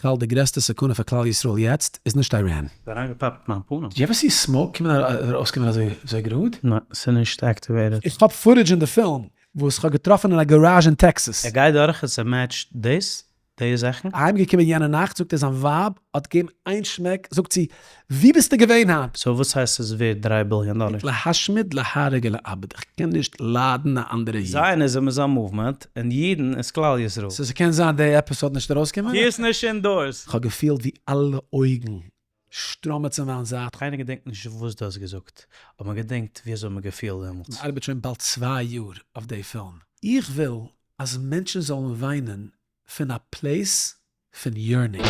כ'האלט די גרעסטע סכנה פאר כלל ישראל יעצט איז נישט איראן. אריינגעפאפט מיין פנים. Did you ever see smoke קומען ארויסקומען אזוי גראד? ניין, ס'איז נישט activated. איך האב footage אין די פילם וואס כ'האב געטראפן אין א גאראזש אין טעקסעס. ער גייט דורך און ס' match ט דאס, די זאכן. אהיימגעקומען יענע נאכט זאגט ער זיין ווייב האט געגעבן איין שמעק זאגט זי ווי ביסטו געווען היינט? so וואס הייסט ס'איז ווערט דריי ביליאן דאלער? להשמיד להרוג ולאבד איך קען נישט ליידן א אנדערע איד. Zionism איז א movement און אידן איז כלל ישראל. so ס'קען זיין די episode נישט ארויסקומען? טו עס נישט endorse. כ'האב געפילט ווי אלע אויגן שטראמען צו מיין זייט. קיינער געדענקט נישט וואס דו האסט געזאגט, אבער מ'געדענקט ווי אזוי מ'געפילט דעמאלטס. מ'ארבעט שוין באלד צוויי יאר אויף די פילם. איך וויל אז מענטשן זאלן וויינען פון א place פון yearning.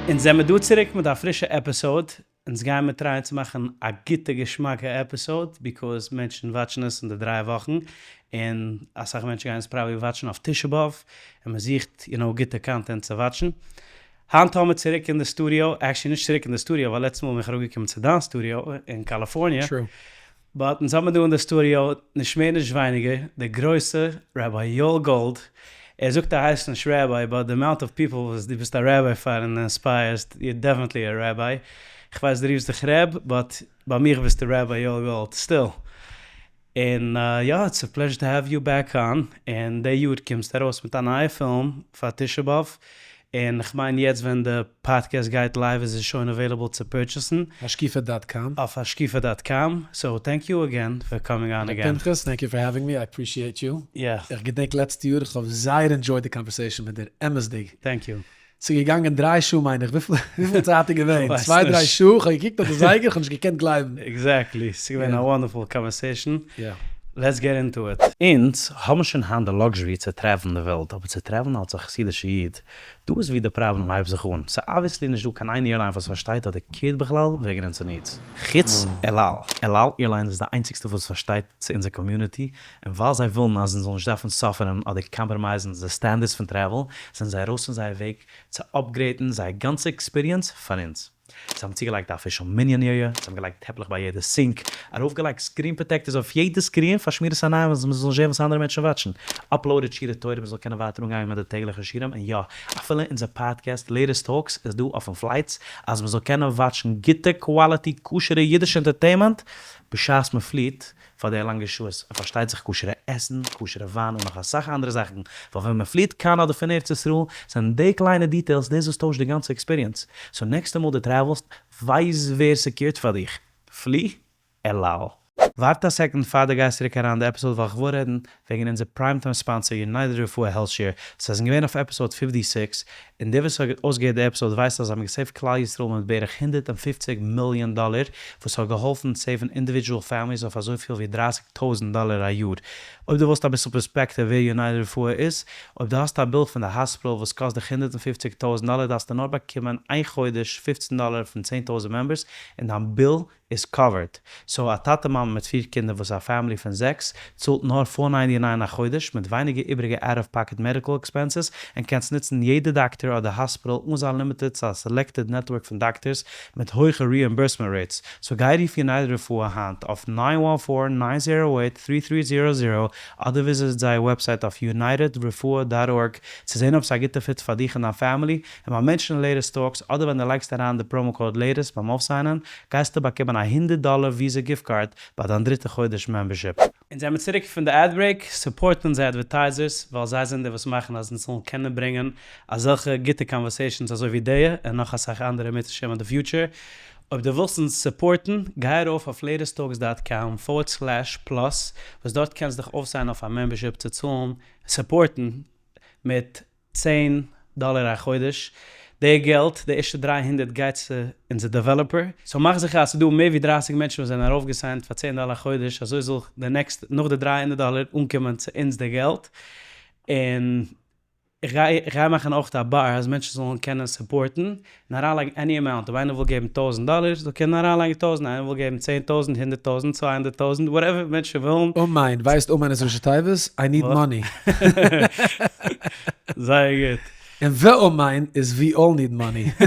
אונז זעמיר דא צוריק מיט א פרישע episode, אונז גיימיר try ען צו מאכן א גוטע געשמאקע episode, because מענטשן watch ן עס אין די דריי וואכן, און אסאך מענטשן גייען עס probably watch ן אויף תשעה באב, און מען זוכט יו נאו גוטע content צו watch ן. היינט האמיר צוריק אין די סטודיאו, actually נישט צוריק אין די סטודיאו ווייל לעצטע מאל בין איך אראפגעקומען צו דיין סטודיאו אין קאליפארניע, but אונז האמיר דא אין די סטודיאו נישט מער נישט ווייניגער די גרויסע ראביי יואל גאלד, ער זאגט ער הייסט נישט ראביי but די amount of people וואס דו ביסט א ראביי פאר און inspire סט you're definitely א ראביי, כ'ווייס דו רופסט דיך רעב but ביי מיך ביסטו ראביי יואל גאלד still. און יא it's a pleasure to have you back on, און די יאר קומסטו ארויס מיט א נייע פילם פאר תשעה באב, און כ'מיין יעצט ווען די פאדקעסט גייט live איז עס שוין available צו purchase ן. השקיפה dot com. אויף השקיפה dot com, so thank you again for coming on again. פנחס, thank you for having me, I appreciate you. יא. איך געדענק לעצטע יאר איך האב זייער enjoyed די conversation מיט דיר, אמת'דיג. thank you. ס'איז געגאנגען דריי שעה מיין איך, וויפיל צייט איז געווען? צוויי דריי שעה? איך האב געקוקט אויף די זייגער, איך האב נישט געקענט גלייבן. exactly, ס'איז געווען א wonderful conversation, let's get into it. אונז האבן שוין היינט די luxury צו travel ן די וועלט, אבער צו travel ן אלס א חסידישע איד, דא איז ווי די פראבלעם הייבט זיך אן, ס'איז obviously נישט דא קיין איין airline וואס פארשטייט אדער care ט בכלל וועגן אונזער needs. חוץ אל על, אל על airlines איז די איינציגסטע וואס פארשטייט צו אונזער community, און ווייל זיי ווילן אז אונז זאלן נישט דארפן suffer ן אדער compromise ן די standards פון travel, זענען זיי ארויס פון זייער וועג צו upgrade ן זייער גאנצע experience פאר אונז. זיי האבן צוגעלייגט א official מנין area, זיי האבן געלייגט טעפלעך ביי יעדע sink, ארויפגעלייגט screen protectors אויף יעדע screen פאר שמירת עיניים אז מען זאל נישט זען וואס אנדערע מענטשן watch ן, uploaded שיעורי תורה מען זאל קענען ווייטער אנגיין מיט די טעגליכע שיעורים, און יא, אפילו אונזער פאדקעסט Latest Talks איז דא אויפן flights אז מען זאל קענען watch ן גוטע quality כשר'ע אידישע entertainment בשעת מען פליעט, פאר די לאנגע שעות, און פארשטייט זיך כשר'ע עסן, כשר'ע וויין און נאך אסאך אנדערע זאכן, ווייל ווען מען פליעט קיין אדער פון ארץ ישראל, זענען די קליינע details דאס וואס טוישט די גאנצע experience, so נעקסטע מאל דו travel סט, ווייס ווער ס' care ט פאר דיך, פלי אל על. ווארט א second פאר דו גייסט צוריק אריין די episode ווייל כ'וויל רעדן וועגן אונזער prime time sponsor United רפואה HealthShare, זיי זענען געווען אויף episode fifty six, און דער וואס האט אויסגעהערט די episode ווייסט אז זיי האבן גע save ט כלל ישראל מיט בערך 150 מיליאן דאלער, וואס האט געהאלפן save ן individual families אויף אזויפיל ווי 30 טויזנט דאלער א יאר. אויב דו ווילסט אביסל פערספעקטיוו ווער יונייטעד רפואה איז, אויב דו האסט א bill פון די האספיטאל וואס קאסט דיך 150 טויזנט דאלער דארפסטו נאר באקומען איין חודש 15 דאלער פון 10,000 members און דיין bill איז covered. so א טאטע מאמע מיט פיר קינדער וואס איז א family פון זעקס, צאלט נאר four ninety nine א חודש מיט ווייניגער איבריגע out of pocket medical expenses און קענסט נוצן יעדע דאקטער אדער האספיטאל אן זיין limited צו א selected network פון דאקטערס מיט הויכע reimbursement rates. so גיי רוף יונייטעד רפואה היינט אויף nine one four nine zero eight three three zero zero אדער visit זייער website אויף United רפואה dot org צו זען אויב ס'איז א גוטע fit פאר דיך און דיין family און ביים מענטשן Latest Talks אדער ווען דו לייגסט אריין די promo code latest ביים אויפ sign ען גייסטו באקומען א הונדערט דאלער Visa gift card ביי דיין דריטע חודש membership. אונז זעמיר צוריק פון די ad break, support אונזער advertisers ווייל זיי זענען די וואס מאכן אז אונז זאלן קענען ברענגען אזעלכע גוטע conversations אזוי ווי די און נאך אסאך אנדערע אם ירצה השם אין די future. אויב דו ווילסט אונז support ן גיי ארויף אויף latesttalks dot com forward slash plus וואס דארט קענסט דיך אויפ sign ען אויף א membership צו צאלן support ן מיט צען דאלער א חודש, די געלט, די ערשטע 300 גייט צו אונזער developer, so מאך זיכער אז ס'איז דא מער ווי 30 מענטשן וואס זענען ארויפגע sign ט פאר צען דאלער א חודש, אזוי זאל די next, נאך די 300 דאלער אנקומען צו אונז די געלט, און איך גיי איך גיי מאכן אויך א באר אז מענטשן זאלן קענען support ן און אריינלייגן any amount, אויב איינער וויל געבן טויזנט דאלער זאל קענען אריינלייגן טויזנט, איינער וויל געבן צען טויזנט, הונדערט טויזנט, צוויי הונדערט טויזנט, whatever מענטשן ווילן. אמן, ווייסט אמן איז ראשי תיבות? I need money. זייער גוט. און ואמן איז we all need money.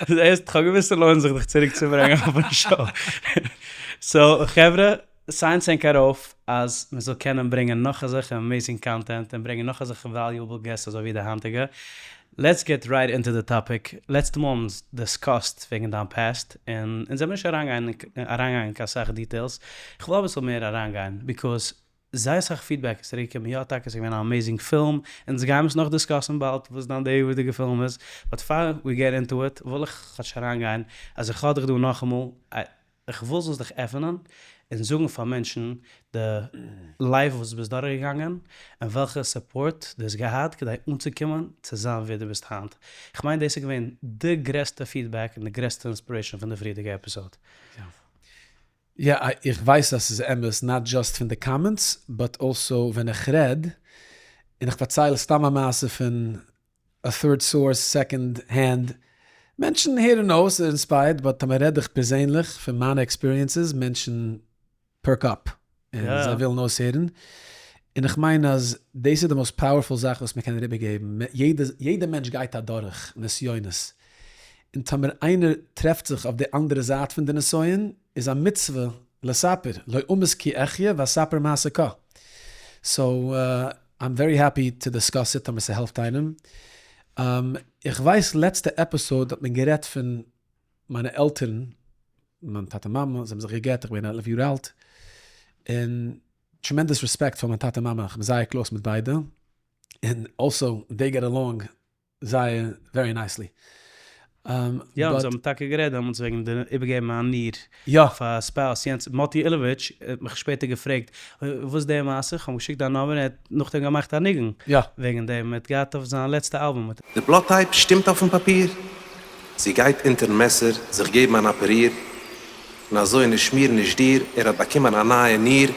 זעסט, כ'האב געוואוסט ס'לוינט זיך דיך צוריק צו ברענגען אויפן show. so חברה. Sign טס ענק ארויף אז מען זאל קענען ברענגען נאך אזעלכע amazing content און ברענגען נאך אזעלכע valuable guests אזוי ווי די היינטיגע. Let's get right into the topic, לעצטע מאל האבן אונז discussed וועגן דיין past און אונז זעמיר נישט אריינגעגאנגען אין קיין סאך details, כ'וויל אביסל מער אריינגיין because זייער סאך feedback איז צוריקגעקומען, יא טאקע ס'איז געווען א amazing פילם, אונז גיימער עס נאך discuss ן באלד וואס דיין דעה פילם איז, but פאר we get into it וויל איך כאטש אריינגיין אז איך האב דיך דא נאכאמאל, איך וויל זאלסט דיך עפענען און זאגן פאר מענטשן די life וואס דו ביסט דורכגעגאנגען און וועלכע support דו האסט געהאט כדי אנצוקומען צו זיין ווער דו ביסט היינט. איך מיין דאס איז געווען די גרעסטע feedback און די גרעסטע inspiration פון די פריערדיגע episode. יא, איך ווייס אז ס'איז אמת, not just פון די comments, but also ווען איך רעד און איך פארצייל סתם א מעשה פון א third source, second hand, מענטשן הערן אויס, ס'איז inspired, but טאמער רעד איך פערזענליך פון מיינע experiences, מענטשן perk up, און זיי ווילן אויסהערן, און איך מיין אז דאס איז די most powerful זאך וואס מען קען אריבערגעבן, יעדע מענטש גייט אדורך נסיונות, און טאמער איינער טרעפט זיך אויף די אנדערע זייט פון די נסיון, איז א מצוה לספר, לא אמות כי אחיה ואספר מעשה קה. So I'm very happy to discuss it טאמער ס'העלפט איינעם. איך ווייס לעצטע episode האט מען גערעדט פון מיינע עלטערן, מיין טאטע מאמע, זיי האבן זיך גע'גט, איך בין 11 יאר אלט, און tremendous respect פאר מיין טאטע מאמע, איך בין זייער close מיט ביידע, און also they get along זייער very nicely. יא, אונז האבן טאקע גערעדט דעמאלטס וועגן די איבערגעבן א ניר פאר א spouse, יענץ מאטי אילאוויטש האט מיך שפעטער געפרעגט וואס איז די מעשה, כ'האב אים געשיקט דיין נומער, ער האט נאכדעם געמאכט א ניגון וועגן דעם, ער האט געהאט אויף זיין לעצטע אלבום. די blood type שטימט אויפן פאפיר? זי גייט אונטערן מעסער זיך געבן אן אפעריר, און אזוי נישט מיר נישט דיר, ער האט באקומען א נייע ניר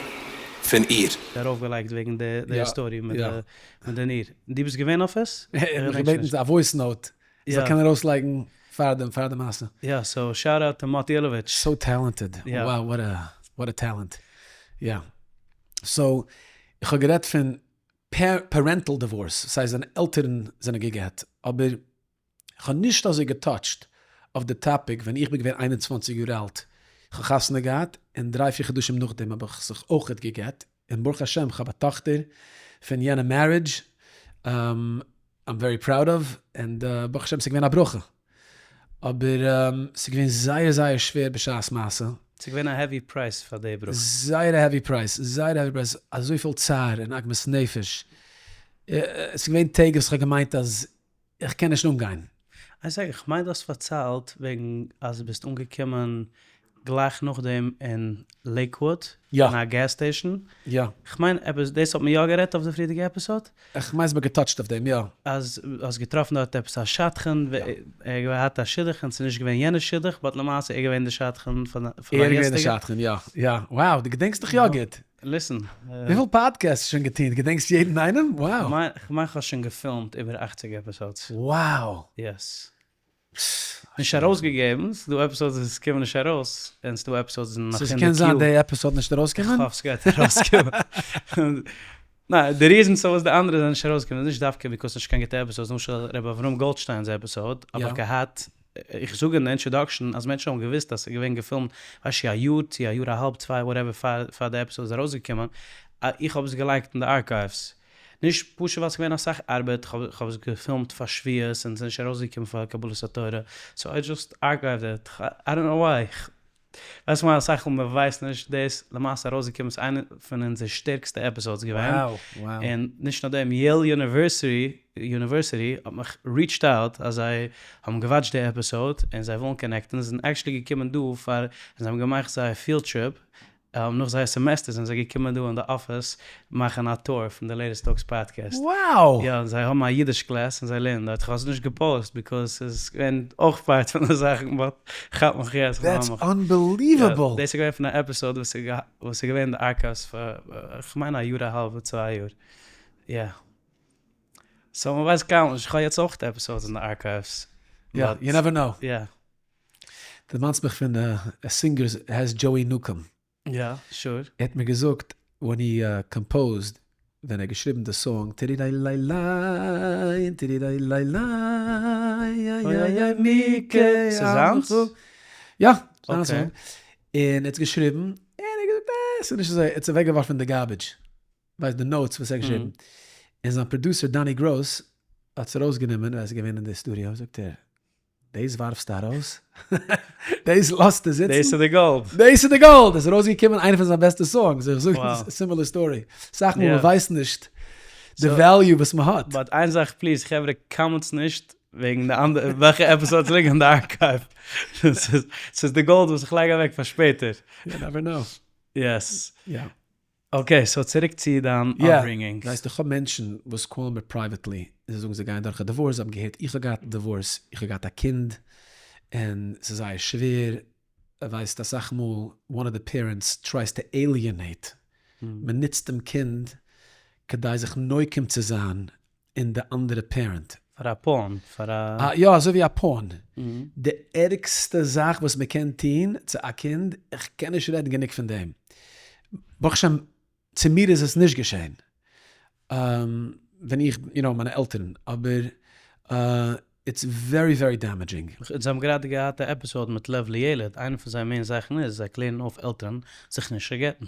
פון איר. ארויפגעלייגט וועגן די story מיט די ניר. דו ביסט געווען אויף עס? ער האט מיך געבעטן א voice note איך זאל קענען ארויסלייגן פאר דעם פאר די מעשה. יא, so shout out to מאטי אילאוויטש. So talented, wow what a what a talent, יא. So איך האב גערעדט פון parental divorce, ס'הייסט זיינע עלטערן זענען גע'גט, אבער איך האב נישט אזוי גע touch ט אויף די topic ווען איך בין געווען 21 יאר אלט, איך האב חתונה געהאט און דריי פיר חדשים נאכדעם האב איך זיך אויכעט גע'גט, און ברוך השם כ'האב א טאכטער פון יענע marriage, I'm very proud of, און ברוך השם ס'איז געווען א ברכה, אבער ס'איז געווען זייער זייער שווער בשעת מעשה. ס'איז געווען א heavy price פאר די ברכה. זייער א heavy price, זייער א heavy price, אזויפיל צער און עגמת נפש, ס'איז געווען טעג וואס כ'האב געמיינט אז איך קען נישט אנגיין. איין second, כ'מיין דו האסט פארציילט וועגן אז דו ביסט אנגעקומען גלייך נאכדעם אין לעיקוואוד, אין א gas station. יא. כ'מיין עפעס, דאס האט מען יא גערעדט אויף די פריערדיגע episode? כ'מיין ס'האט מען גע touch ט אויף דעם, יא. אז האסט געטראפן דארט עפעס א שדכן, ער האט געהאט א שידוך און ס'איז נישט געווען יענע שידוך, but למעשה ער געווען די שדכן פאר דיין יעצטיגע. ער געווען די שדכן, יא, יא. Wow, דו געדענקסט דיך יא גוט. Listen. וויפיל podcasts שוין געטון? געדענקסט יעדן איינעם? Wow. כ'מיין כ'האב שוין געפילמט איבער 80 episodes. Wow! Yes. נישט ארויסגעגעבן, ס'דא episodes וואס קומען נישט ארויס, און ס'דא episodes זענען נאך אין די queue. ס'קען זיין די episode נישט ארויסקומען? כ'האף ס'גייט ארויסקומען. ניין, די reason פארוואס די אנדערע זענען נישט ארויסגעקומען איז נישט דווקא because ס'נישט קיין גוטע episodes, למשל ר' אברהם גאלדשטיינ'ס episode האב איך געהאט, איך זאג אין די introduction אז מענטשן האבן געוואוסט אז ס'איז געווען געפילמט ווייס איך א יאר צו א יאר א האלב צוויי whatever פאר פאר די episode איז ארויסגעקומען, איך האב עס געלייגט אין די archives. נישט פשוט ווייל ס'איז געווען אסאך ארבעט, כ'האב עס געפילמט פאר שבועות און ס'איז נישט ארויסגעקומען פאר קבלת התורה, so I just archived it, I don't know why. ווייסט כ'מיין אסאך מאל מ'ווייסט נישט דאס, למעשה ארויסגעקומען איז איינע פון אונזער שטערקסטע episodes געווען, און נישט נאר דעם, Yale University University האט מיך reached out אז זיי האבן גע watch ט די episode און זיי ווילן connect ן, זיי זענען actually געקומען דא פאר, און זיי האבן געמאכט זייער field trip, נאך זייער סעמעסטער זענען זיי געקומען דא אין די אפיס מאכן א tour פון די Latest Talks podcast. Wow! יא, זיי האבן א אידיש class און זיי לערנען דארט. כ'האב עס נישט גע post because ס'איז געווען אויך part פון די זאכן but כאפ מיך יעצט. That's unbelievable! דאס איז געווען פון א episode וואס איז געווען אין די archives פאר כ'מיין א יאר א האלב אדער צוויי יאר. יא. So מ'ווייסט קיינמאל נישט. כ'האב יעצט אויך episodes אין די archives. יא, you never know. יא. דערמאנסט מיך פון א singer הייסט דזשאוי ניוקאם. יא, sure. ער האט מיר געזאגט when he composed, ווען ער האט געשריבן די song טירירייליי טירירייליי איי מי ס'איז זיינס? יא, זיין song. און ער האט עס געשריבן, און ער האט געזאגט אה. ס'איז נישט אזוי, ער האט עס אוועקגעווארפן אין די garbage, ווייסט די notes וואס ער האט געשריבן, און זיין producer דני גרויס האט עס ארויסגענומען, ווען ער איז געווען אין די סטודיאו, זאגט ער, דאס ווארפסטו ארויס? דאס לאזטו זיצן? דאס איז די גאלד! דאס איז די גאלד! עס איז ארויסגעקומען איינע פון זיין בעסטע songs, איך זאג similar story, אסאך מאל מען ווייסט נישט די value וואס מען האט. But איין זאך please חברה comment טס נישט וועגן די אנדערע וועלכע episodes ליגן אין די archive, ס'איז די גאלד וואס איך לייג אוועק פאר שפעטער. You never know. Yes. יא. Okay, so צוריק צו דיין upbringing. ווייסט איך האב מענטשן וואס call ן מיר privately און זיי זאגן זיי גייען דורך א divorce, זיי האבן געהערט איך האב געהאט א divorce, איך האב געהאט א קינד און ס'איז זייער שווער, ווייסט אסאך מאל one of the parents tries to alienate, מ'נוצט דעם קינד כדי זיך נוקם צו זיין אין די אנדערע parent. פאר א pawn, פאר א. יא, אזוי ווי א pawn. די ערגסטע זאך וואס מען קען טון צו א קינד, איך קען נישט רעדן גענוג פון דעם. ברוך השם צו מיר איז עס נישט געשען, ווען איך, you know, מיינע עלטערן, אבער it's very very damaging. אונז האבן גראדע געהאט א episode מיט לב לילד, איינע פון זייער main זאכן איז זיי קלערן אויף עלטערן זיך נישט צו גט'ן.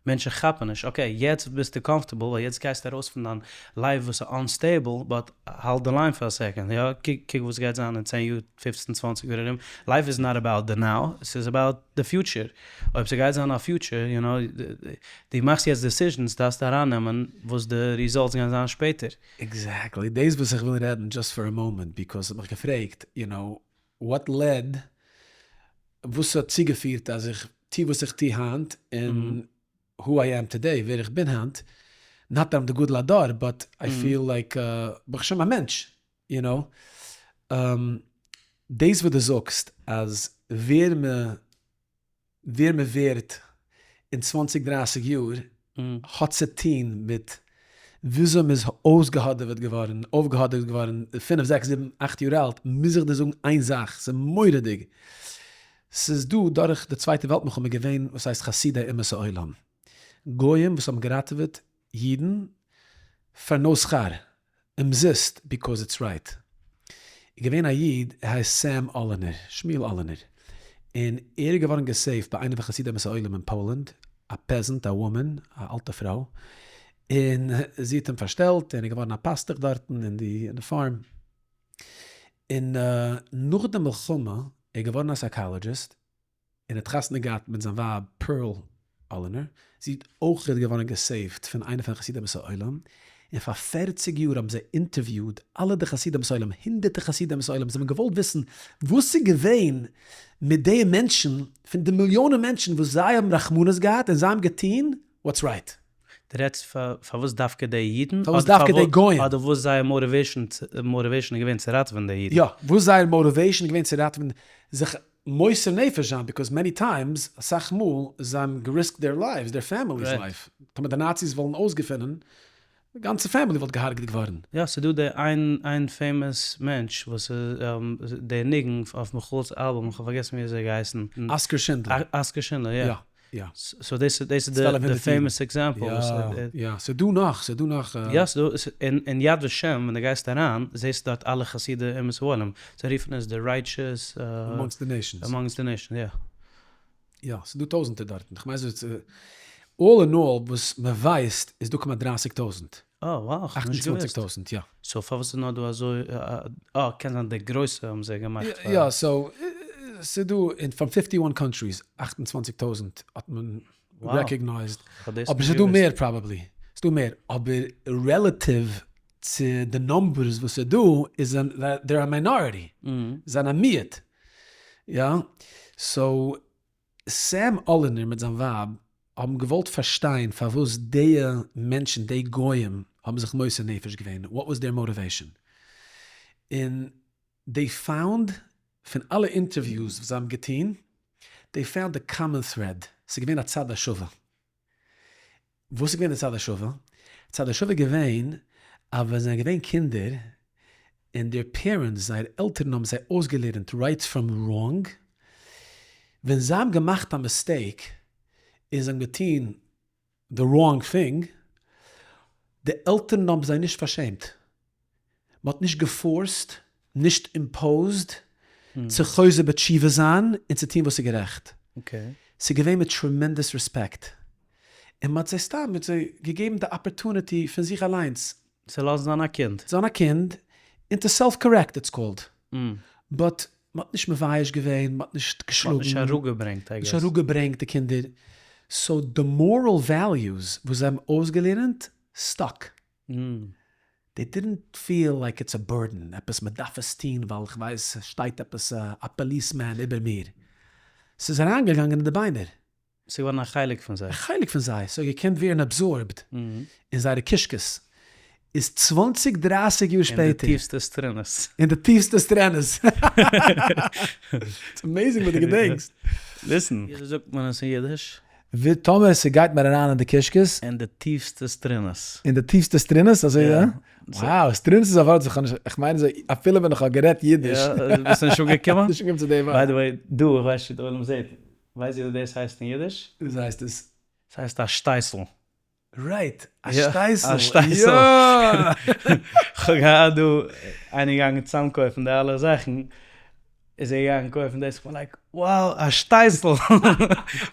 מענטשן כאפן נישט, okay יעצט ביסטו comfortable ווייל יעצט גייסטו ארויס פון דיין life וואס איז unstable, but האלט די line פאר א second, יא, קוק וואס גייט זיין אין צען יאר, פופצן צוואנציג יאר ארום, life is not about the now, ס'איז about the future, אויב ס'גייט זיין א future, you know, דו מאכסט יעצט decisions דארפסטו ארייננעמען וואס די results גייען זיין שפעטער. Exactly, דאס וואס איך וויל רעדן just for a moment, because האט מיך געפרעגט, you know, what led, וואס האט צוגעפירט אז איך טו וואס איך טו היינט, און who I am today, ווער איך בין היינט, not that I'm the גדול הדור, but I feel like ברוך השם א מענטש, you know. דאס וואס דו זאגסט אז ווער מ ווער מען ווערט אין צוואנציג דרייסיג יאר האט צו טון מיט וויאזוי מען איז אויסגעהאדעוועט געווארן, אויפגעהאדעוועט געווארן פינף זעקס זיבן אכט יאר אלט, מוז איך דיר זאגן איין זאך, ס'איז מורא'דיג, ס'איז דא דורך די צווייטע וועלט מלחמה געווען וואס הייסט חסידי אומות העולם, גוים וואס האבן געראטעוועט אידן פאר no שכר, אומזיסט because it's right. איז געווען א איד ער הייסט סעם אלענער, שמואל אלענער, און ער איז געווארן גע save ט ביי איינע פון חסידי אומות העולם אין פאלענד, א peasant, א woman, א אלטע פרוי, און זי האט אים פארשטעלט און ער איז געווארן א פאסטוך דארטן אין די farm, און נאך די מלחמה ער איז געווארן א psychologist, און האט חתונה געהאט מיט זיין ווייב פערל אלענער, זי איז אויך געווארן גע save ט פון איינע פון חסידי אומות העולם, און פאר פערציג יאר האבן זיי אינטערוויוד אלע די חסידי אומות העולם, הונדערטער חסידי אומות העולם, זיי האבן געוואלט וויסן וואס איז געווען מיט די מענטשן, פון די מיליאנען מענטשן וואס זיי האבן רחמנות געהאט און זיי האבן געטון what's right. דו רעדסט פארוואס דווקא די אידן? פארוואס דווקא די גוים? אדער וואס זייער motivation איז געווען צו ראטעווען די אידן? יא, וואס זייער motivation איז געווען צו ראטעווען, זיך מוסר נפש זיין, because many times, אסאך מאל, זיי האבן גע risk ט their lives, their family's life, טאמער די נאציס וואלן אויסגעפונען, די גאנצע family וואלט געהארגעט געווארן. יא, ס'דא די איין איין famous מענטש וואס איז די ניגון אויף מיכאל'ס אלבום, איך האב פארגעסן ווי אזוי ער געהייסן. אסקער שינדלער. אסקער שינדלער, יא. יא. יא. So דאס איז די famous example. יא יא, ס'דא נאך, ס'דא נאך. יא ס'דא, אין יד ושם ווען דו גייסט אריין זעסטו דארט אלע חסידי אומות העולם, זיי רופן עס די righteous. Amongst the nations. Amongst the nations, יא. יא, ס'דא טויזענטער דארטן, כ'מיין ס'איז all in all וואס מ'ווייסט איז דא כמעט דרייסיג טויזענט. אה wow, כ'האב נישט געוואוסט. אכט און צוואנציג טויזענט, יא. So פארוואס איז נאר דא אזוי, אה קען זיין די גרויסע האבן זיי געמאכט פאר. יא so ס'איז דא אין פראם fifty one countries 28 טויזענט האט מען recognized, אבער ס'איז דא מער probably, ס'איז דא מער, אבער relative צו די numbers וואס איז דא איז they're a minority, זיי זענען א מיעוט, יא, so סעם אלענער מיט זיין ווייב האבן געוואלט פארשטיין פארוואס דיע מענטשן, די גוים, האבן זיך מוסר נפש געווען, what was their motivation, און they found פון אלע interviews וואס זיי האבן געטון, they found די common thread, ס'איז געווען א צד השווה. וואס איז געווען די צד השווה? צד השווה איז געווען אז ווען זיי זענען געווען קינדער און their parents, זייער עלטערן האבן זיי אויסגעלערנט right from wrong, ווען זיי האבן געמאכט א mistake און זיי האבן געטון the wrong thing, די עלטערן האבן זיי נישט פארשעמט, מען האט נישט גע force ט, נישט imposed, צו חוזר בתשובה זיין און צו טון וואס איז גערעכט. ס'איז געווען מיט tremendous respect. און מ'האט זיי סתם מ'האט זיי געגעבן די opportunity פון זיך אליינס. צו לאזן זיין א קינד. זיין א קינד, און to self correct it's called. But מ'האט נישט מבייש געווען, מ'האט נישט געשלאגן. מ'האט נישט אראפגעברענגט I guess. נישט אראפגעברענגט די קינדער. So די moral values וואס זיי האבן אויסגעלערנט stuck. They didn't feel like it's a burden, עפעס מ'דארף עס טון ווייל כ'ווייס ס'שטייט עפעס א policeman איבער מיר. ס'איז אריינגעגאנגען אין די ביינער. ס'איז געווארן א חלק פון זיי. א חלק פון זיי, ס'האט געקענט ווערן absorbed אין זייערע קישקעס. איז צוואנציג דרייסיג יאר שפעטער. אין די טיפסטע סטרונעס. אין די טיפסטע סטרונעס. It's amazing וואס דו געדענקסט. Listen. וויאזוי זאגט מען עס אין אידיש? ווי טאמער ס'גייט מיר אריין אין די קישקעס. אין די טיפסטע סטרונעס. אין די טיפסטע סטרונעס? אזוי יא? Wow, סטרונעס איז א ווארט וואס איך האב נישט, איך מיין אזוי אפילו ווען איך האב גערעדט אידיש. יא, ביסט נישט אנגעקומען? נישט אנגעקומען צו די ווארט. By the way, דא, איך ווייס נישט צו די עולם זעט, ווייסט ווי דאס הייסט אין אידיש? וויאזוי הייסט עס? ס'הייסט א שטייסל. Right, א שטייסל, א שטייסל. יא! כ'האב געהאט דא איינער געגאנגען צוזאמקויפן די אלע זאכן, איז ער געגאנגען קויפן דאס, כ'בין like, wow, א שטייסל!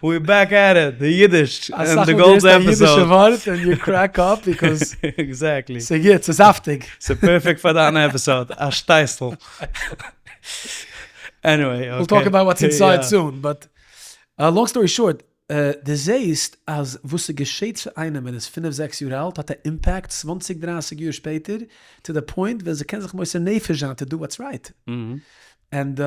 We back at it, די אידיש, אין די גאלדס אסאך מאל דו הערסט א עפיסאד. אידישע ווארט און you crack up because Exactly. ס'גוט, ס'זאפטיג. ס'פערפעקט פאר דיין עפיסאד, א שטייסל. Anyway, okay. We'll talk about what's inside soon, but long story short, דו זעהסט אז וואס ס'געשעהט צו איינעם ווען ער איז פינף זעקס יאר אלט האט א impact צוואנציג דרייסיג יאר שפעטער, to the point ווען ס'קען זיך מוסר נפש זיין to do what's right. And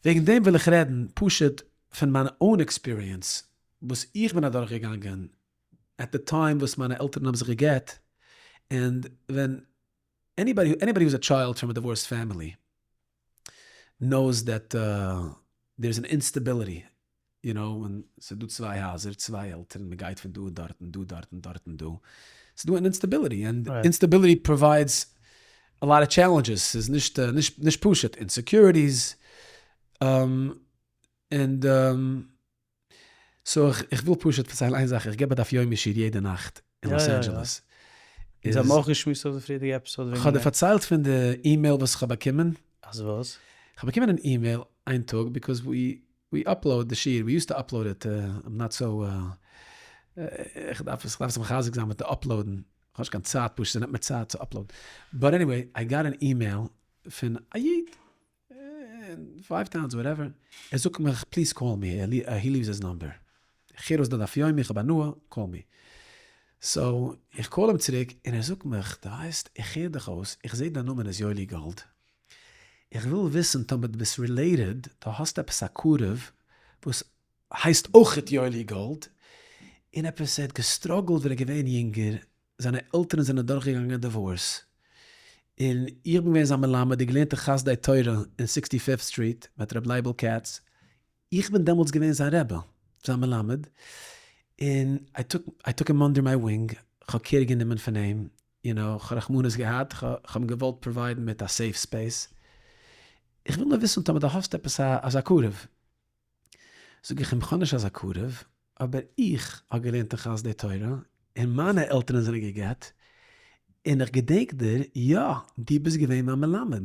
וועגן דעם וויל איך רעדן פשוט פון מיין own experience וואס איך בין אדורך געגאנגען at the time וואס מיינע עלטערן האבן זיך גע'גט, and ווען anybody anybody who's a child from a divorced family knows that there is an instability, you know, ווען ס'איז דא צוויי הייזער, צוויי עלטערן, מ'גייט פון דא און דארט און דא דארט און דארט און דא, ס'איז דא אן instability, and instability provides a lot of challenges, ס'איז נישט נישט פשוט, insecurities, און so איך וויל פשוט פארציילן איין זאך, איך געב א דף יומי שיעור יעדע נאכט אין לאס אנדזשעלעס. אונז האבן אויך געשמועסט אויף די פריערדיגע episode וועגן דעם. כ'האב דיר פארציילט פון די אימעיל וואס כ'האב באקומען? אז וואס? כ'האב באקומען אן אימעיל איין טאג because we upload די שיעור, we used to upload it, I'm not so, איך דארף עס, כ'דארף זיך מחזק זיין מיט די upload ן, כ'האב נישט קיין צייט פשוט, ס'נעמט מיר צייט צו upload ן, but anyway, I got an email פון א איד, five towns whatever, ער זאגט מיך please call me, he leaves his number, איך הער אויס די דף יומי, איך האב הנאה, call me. So איך call אים צוריק און ער זאגט מיך, דו ווייסט איך הער דיך אויס, איך זעה דיין נאמען איז יואלי גאלד, איך וויל וויסן טאמער דו ביסט related, דו האסט עפעס א קרוב וואס הייסט אויכעט יואלי גאלד, און עפעס ער האט גע struggle ט ווען ער איז געווען יונגער, זיינע עלטערן זענען דורכגעגאנגען א divorce, און איך בין געווען זיין מלמד, און געלערנט אין חסדי תורה אין sixty fifth street מיט ר' לייבל כץ, איך בין דעמאלטס געווען זיין רבי, זיין מלמד, און I took I took him under my wing, כ'האב care גענומען פון אים, you know, כ'האב רחמנות געהאט, כ'האב אים געוואלט provide ן מיט א safe space, איך וויל נאר וויסן טאמער דו האסט עפעס אזא קרוב. זאג איך אים, כ'האב נישט אזא קרוב, אבער איך האב געלערנט אין חסדי תורה, און מיינע עלטערן זענען גע'גט, און איך געדענק דיר, יא, דו ביסט געווען מיין מלמד.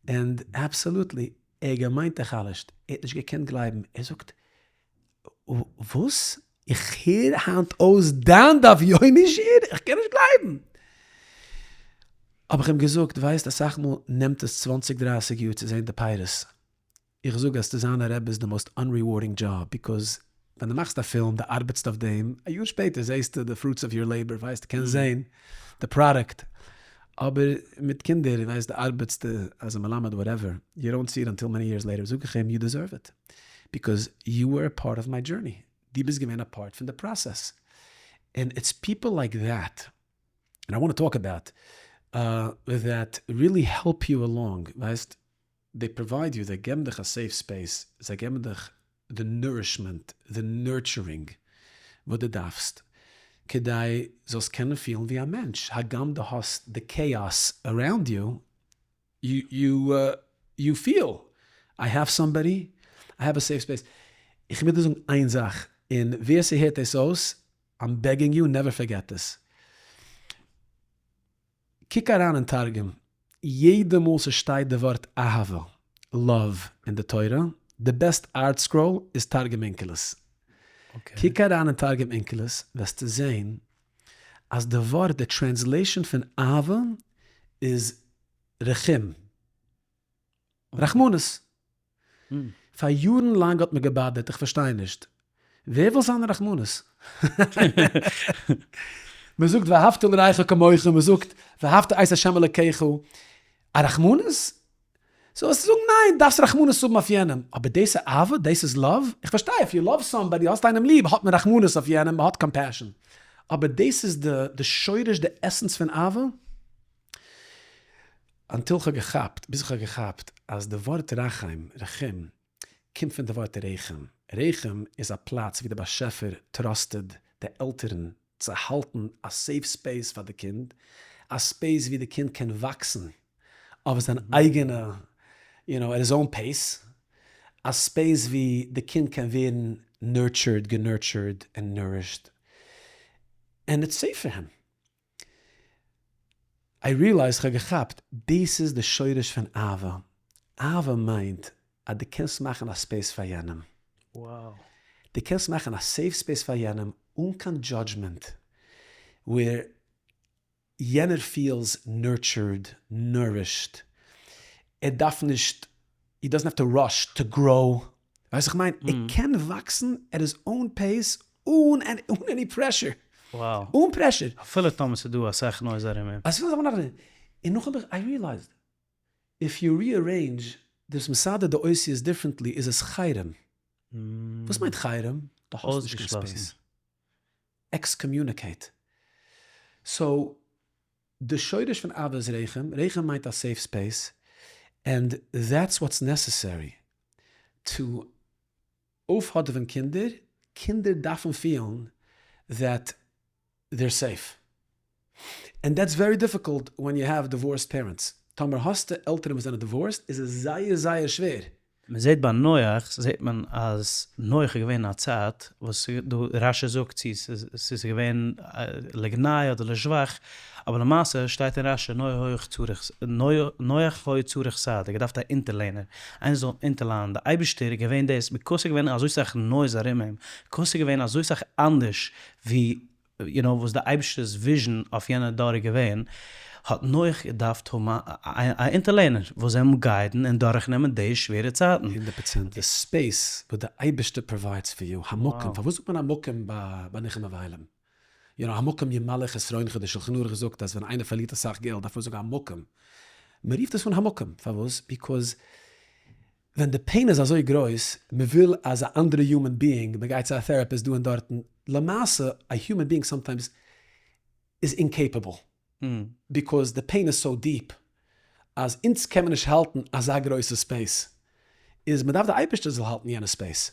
And absolutely, ער האט געמיינט ער חלש'ט, ער האט נישט געקענט גלייבן, ער זאגט, וואס? איך הער היינט אויס דיין דף יומי שיעור? איך קען נישט גלייבן! האב איך אים געזאגט, ווייסט אסאך מאל נעמט עס צוואנציג דרייסיג יאר צו זען די פירות, איך זאג אז צו זיין א רבי איז די most unrewarding job, because ווען דו מאכסט א פילם, דו ארבעטסט אויף דעם, א יאר שפעטער זעסטו די fruits of your labor, ווייסט, דו קענסט זען די product, אבער מיט קינדער, ווייסט, דו ארבעטסט as a מלמד whatever, you don't see it until many years later, זאג איך אים you deserve it, because you were a part of my journey, דו ביסט געווען א part פון די process, and it's people like that, and I want to talk about, that really help you along, ווייסט, they provide you, זיי געבן דיך א safe space, זיי געבן דיך די nourishment, די nurturing וואס דו דארפסט, כדי זאלסט קענען פילן ווי א מענטש, הגם דו האסט די chaos around you, you feel I have somebody, I have a safe space. איך מוז דיר זאגן איין זאך, און ווער ס'הערט דאס אויס, I'm begging you, never forget this. קוק אריין אין תרגום, יעדע מאל ס'שטייט די ווארט אהבה, love, אין די תורה, די best ArtScroll איז תרגום אונקלוס. קוק אריין אין תרגום אונקלוס וועסטו זעהן אז די ווארט, די translation פון אהבה איז רחום. רחמנות. פאר יארן לאנג האט מיר געבאדערט, איך פארשטיי נישט. ווער וויל זיין א רחמנות? מען זאגט ואהבת לרעך כמוך, מען זאגט ואהבת את ה' אלקיך, א רחמנות? סאו וועסטו זאגן ניין, דארפסט רחמנות האבן אויף יענעם, אבער דאס איז אהבה? דאס איז love? איך פארשטיי if you love somebody, האסט איינעם ליב, האט מען רחמנות אויף יענעם, מען האט compassion, אבער דאס איז די שורש די essence פון אהבה? Until כ'האב געכאפט, ביז כ'האב געכאפט אז די ווארט רחם, רחום, קומט פון די ווארט רחם. רחם איז א פלאץ ווי די באשעפער trusted די עלטערן צו האלטן א safe space פאר די קינד, א space ווי די קינד קען וואקסן אויף זיין אייגענע, you know, at his own pace, א space ווי די קינד קען ווערן nurtured, גע nurtured און nourished, and it's safe for him. I realize כ'האב געכאפט, דאס איז די שורש פון אהבה, אהבה מיינט אז דו קענסט מאכן א space פאר יענעם, דו קענסט מאכן א safe space פאר יענעם אן קיין judgment, where יענער feels nurtured, nourished, ער דארף נישט, he doesn't have to rush to grow, ווייסט וואס איך מיין? ער קען וואקסן at his own pace אן any pressure. אן pressure. אפילו טאמער ס'איז דא אסאך noise ארום אים. אסאך noise ארום אים. און נאך האב איך, I realized, if you rearrange דאס מסדר די אותיות differently איז עס חרם. וואס מיינט חרם? דו האסט נישט קיין space. Excommunicate. So די שורש פון אהבה איז רחם, רחם מיינט א safe space, and that's what's necessary to אויפהאדעווען קינדער, קינדער דארפן פילן that they're safe, and that's very difficult when you have divorced parents, טאמער האסטו עלטערן וואס זענען divorced איז עס זייער זייער שווער. מען זעט ביי נח זעט מען אז נח איז געווען אין א צייט וואס דא רשי זאגט צו ס'איז געווען לגנאי אדער לשבח, אבער למעשה שטייט אין רשי נח צריך נח היה צריך סעד, ער האט געדארפט א אונטערלערנער, איינער זאל אים אונטערלערנען, די אייבישטער איז געווען דאס, because ס'איז געווען אזוי סאך noise ארום אים, because ס'איז געווען אזוי סאך אנדערש ווי you know וואס די אייבישטער'ס vision אויף יענע דור איז געווען, האט נח געדארפט האבן א אונטערלערנער וואס זאל אים guide ן און דורכנעמען די שווערע צייטן. הונדערט פראצענט די space וואס די אייבישטער provides for you, המקום, פארוואס זאגט מען המקום ביי ניחום אבלים? you know המקום ימלא חסרונך, די שלחן ערוך זאגט אז ווען איינער פארלירט אסאך געלט דארף מען זאגן המקום, מען רופט עס אן המקום, פארוואס? Because ווען די pain איז אזוי גרויס, מען וויל אז א אנדערע human being, מען גייט צו א therapist דא און דארטן, למעשה א human being sometimes איז incapable, because די pain איז so deep, אז אונז קען מען נישט האלטן אזא גרויסע space, איז מען דארף די אייבערשטער זאל האלטן יענע space,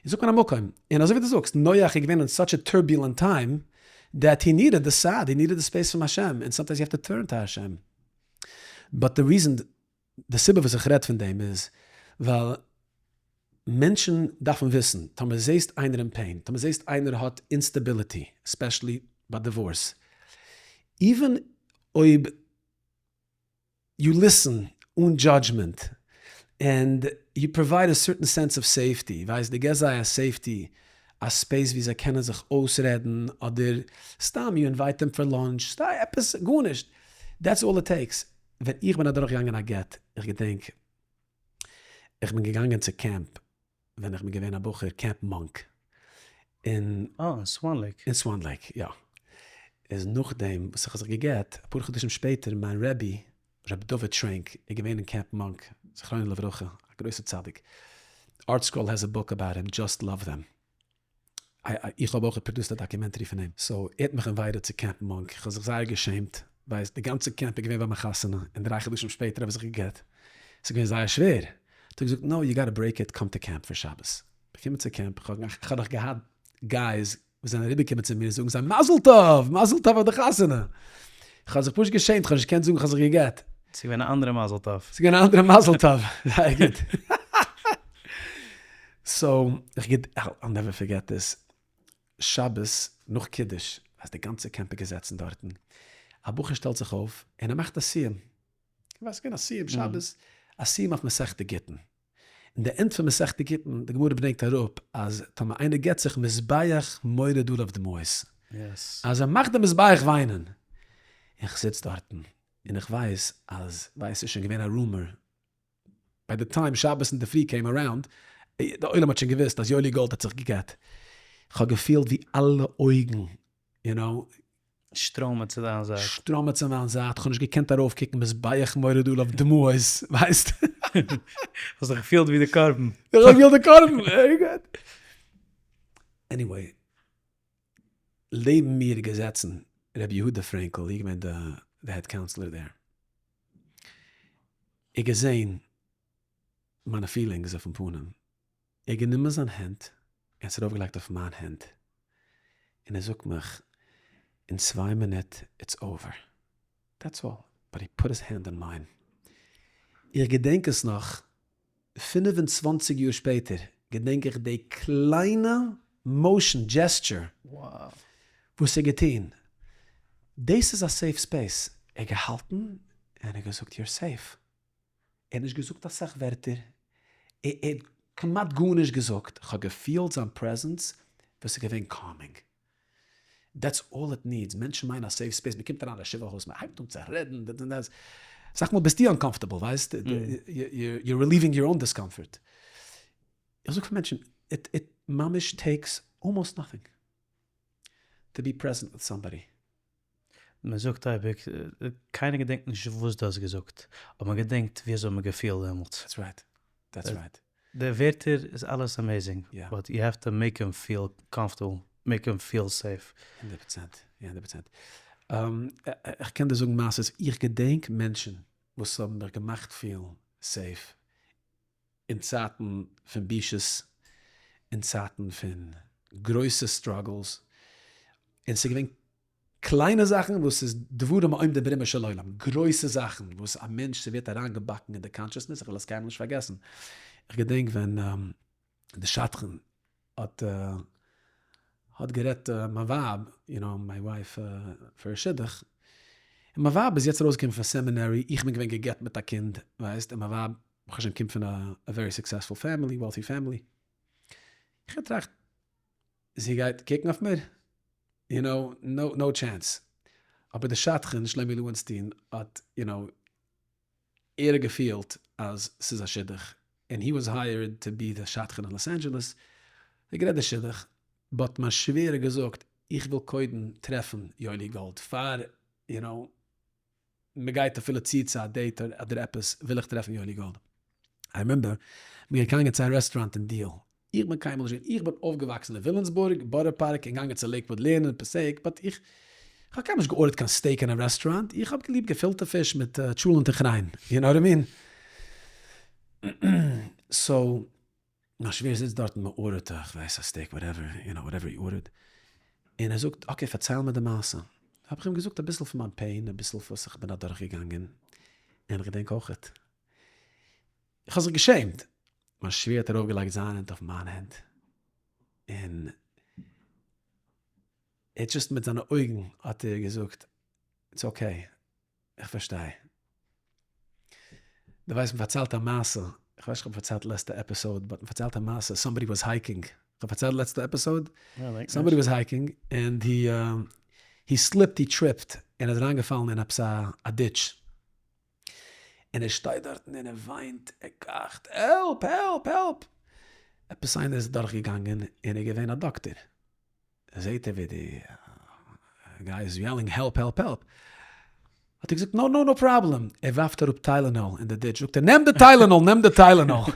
איז זאגט מען המקום, און אזוי ווי דו זאגסט, נח איז געווען אין such a turbulent time, that he needed the סעד, he needed the space פון השם, און sometimes you have to turn to השם, but די reason די סיבה וואס איך רעד פון דעם איז ווייל מענטשן דארפן וויסן, טאמער זעסט איינער אין pain, טאמער זעסט איינער האט instability, especially ביי divorce, even אויב you listen אן judgment, and you provide a certain sense of safety, ווייסט דו געסט זיי א safety, א space ווי זיי קענען זיך אויסרעדן, אדער סתם you invite them for lunch, סתם עפעס, גארנישט, that's all it takes. ווען איך בין אדורכגעגאנגען א גט, איך געדענק איך בין געגאנגען צו קעמפ ווען איך בין געווען א בחור, Camp Munk אין. אה, אין Swan Lake. אין Swan Lake, יא. איז נאכדעם וואס איך האב זיך גע'גט, אפאר חדשים שפעטער, מיין רבי, ר' דוד טרענק, איז געווען אין Camp Munk, זכרונו לברכה, א גרויסער צדיק. ArtScroll has a book about him, Just Love Them. איך האב אויך produced א documentary פון אים, so ער האט מיך invited צו Camp Munk, איך האב זיך זייער געשעמט, ווייסט די גאנצע קעמפ איז געווען ביי מיין חתונה, און דריי חדשים שפעטער האב איך זיך גע'גט, ס'איז געווען זייער שווער, האט ער געזאגט no you gotta break it, come to camp פאר שבת, געקומען צו קעמפ, איך האב נאך געהאט guys וואס זענען אריבערגעקומען צו מיר זאגן זיי מזל טוב! מזל טוב אויף די חתונה! איך האב זיך פשוט געשעמט, איך האב נישט געקענט זאגן איך האב זיך גע'גט. ס'איז געווען א אנדערע מזל טוב. ס'איז געווען א אנדערע מזל טוב, זייער גוט. So, איך געד, I'll never forget this, שבת נאך קידוש, אז די גאנצע קעמפ איז געזעצן דארטן, א בחור שטעלט זיך אויף און ער מאכט א סיום, איך ווייס, ס'איז געווען א סיום שבת, א סיום אויף מסכת גיטין. אין די end פון מסכת גיטין, די גמרא ברענגט אראפ אז טאמער איינער גט זיך מזבח מוריד עליו דמעות, אז ער מאכט די מזבח וויינען, איך זיץ דארטן און איך ווייס אז ווייס ס'איז שוין געווען א rumor by the time שבת אינדערפרי came around, די עולם האט שוין געוואוסט אז יואלי גאלד האט זיך גע'גט, כ'האב געפילט ווי אלע אויגן, יו נאו. שטראמען צו דיין זייט. שטראמען צו מיין זייט, כ'האב נישט געקענט ארויפקוקן, מזבח מוריד עליו דמעות, ווייסט. האסט דיך געפילט ווי די קרבן. איך האב געפילט די קרבן, very good. Anyway, לעבן מיר געזעצן ר' יהודה פרענקל, איז געווען די head counselor דער. ער געזען מיינע feelings אויפן פנים, ער גענומען זיין הענט און עס ארויפגעלייגט אויף מיין הענט, און ער זאגט מיך, אין צוויי מינוט it's over, that's all, but he put his hand on mine. איך געדענק עס נאך, 25 יאר שפעטער געדענק איך די קליינע motion, gesture, וואס ער געטון, דאס איז א safe space, ער געהאלטן און ער געזאגט you're safe. ער האט נישט געזאגט אסאך ווערטער, ער האט כמעט גארנישט געזאגט, כ'האב געפילט זיין presence וואס איז געווען calming. That's all it needs, מענטשן מיינען א safe space, מען קומט אריין אין א שבעה הויז, מען הייבט אן צו רעדן, דאס און דאס, אסאך מאל ביסטו uncomfortable, ווייסט, you're relieving your own discomfort. איך זאג פאר מענטשן, it ממש takes almost nothing to be present with somebody. מען זאגט אייביג, קיינער געדענקט נישט וואס דו האסט געזאגט, אבער מען געדענקט ווי אזוי מען געפילט דעמאלטס. That's right. That's right. די ווערטער איז אלעס amazing, but you have to make him feel comfortable, make him feel safe. הונדערט פראצענט, הונדערט פראצענט. איך קען דיר זאגן מעשות, איך געדענק מענטשן וואס האבן מיך געמאכט פילן safe אין צייטן פון בושות, אין צייטן פון גרויסע struggles, און ס'איז געווען קליינע זאכן וואס איז דברים העומדים ברומו של עולם, גרויסע זאכן וואס א מענטש ס'ווערט אריינגעבאקן אין די consciousness, איך וועל עס קיינמאל נישט פארגעסן. איך געדענק ווען די שדכן האט האט גערעדט מיין ווייב, you know my wife פאר א שידוך, און מיין ווייב איז יעצט ארויסגעקומען פון seminary, איך בין געווען גע'גט מיט א קינד, ווייסט, און מיין ווייב ברוך השם קומט פון א very successful family, wealthy family, איך האב געטראכט זי גייט קוקן אויף מיר? You know, no chance. אבער די שדכן שלומי לואינסטין האט, you know, ער האט געפילט אז ס'איז א שידוך, און he was hired to be די שדכן אין לאס אנדזשעלעס, ער האט גערעדט די שידוך, but מיין שווער האט געזאגט איך וויל קודם טרעפן יואלי גאלד פאר, you know, מ'גייט אפילו צו צו א date אדער עפעס וויל איך טרעפן יואלי גאלד. I remember מ'איז געגאנגען צו א רעסטוראנט אין דיעל, איך בין קיינמאל נישט געווען, איך בין אויפגעוואקסן אין וויליאמסבורג, בארא פארק, און געגאנגען צו לעיקוואד לערנען פסק, but איך האב קיינמאל נישט געארדערט קיין steak אין א רעסטוראנט, איך האב געליבט געפילטע פיש מיט טשולענט און כריין, you know what I mean? So, מיין שווער זיצט דארט און מ'ארדערט, איך ווייס א steak whatever, you know whatever he ordered, און ער זאגט okay פארצייל מיר די מעשה, האב איך אים געזאגט אביסל פון מיין pain, אביסל וואס איך בין אדורכגעגאנגען, און איך געדענק אויכעט, איך האב זיך געשעמט, מיין שווער האט ארויפגעלייגט זיין הענט אויף מיין הענט, און ער האט just מיט זיינע אויגן האט ער געזאגט, it's okay, איך פארשטיי. דו ווייסט מ'פארציילט א מעשה, איך ווייס נישט כ'האב פארציילט לעצטע episode, but מ'פארציילט א מעשה, somebody was hiking, כ'האב פארציילט לעצטע episode? Somebody was hiking and he he slipped he tripped און איז אריינגעפאלן אין עפעס א ditch, און ער שטייט דארטן און ער וויינט, ער קראכט, help! Help! Help! עפעס איינער איז דורך געגאנגען און ער איז געווען א דאקטער, זעהט ער ווי די guy איז yelling help help help, האט ער געזאגט no no no problem, ער ווארפט אראפ Tylenol אין די ditch, זאגט ער נעם די Tylenol נעם די Tylenol.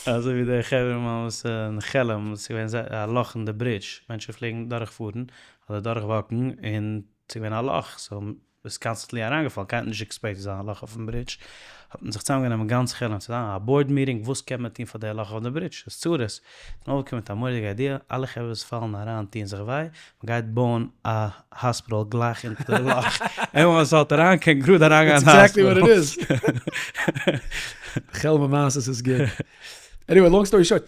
אזוי ווי די חברה מאן וואס אין חעלם וואס איז געווען א לאך אין די bridge, מענטשן פלעגן דורך פארן אדער דורך וואקן און ס'איז געווען א לאך, so ביסט constantly אריינגעפאלן, קיינער האט נישט expect צו זיין א לאך אויפן bridge, האט מען זיך צוזאמגענומען גאנץ חעלם צו זיין א board meeting וואס קען מען טון פאר די לאך אויף די bridge, ס'איז צרות, איז מען אויפגעקומען מיט א מורא'דיגע idea, אלע חברה וואס פאלן אריין טוען זיך וויי, מען גייט בויען א האספיטאל גלייך אונטער די לאך, איינמאל מען פאלט אריין קען גראד אריינגיין אין האספיטאל. That's exactly what it is. חעלמע מעשות איז גוט. Anyway, long story short,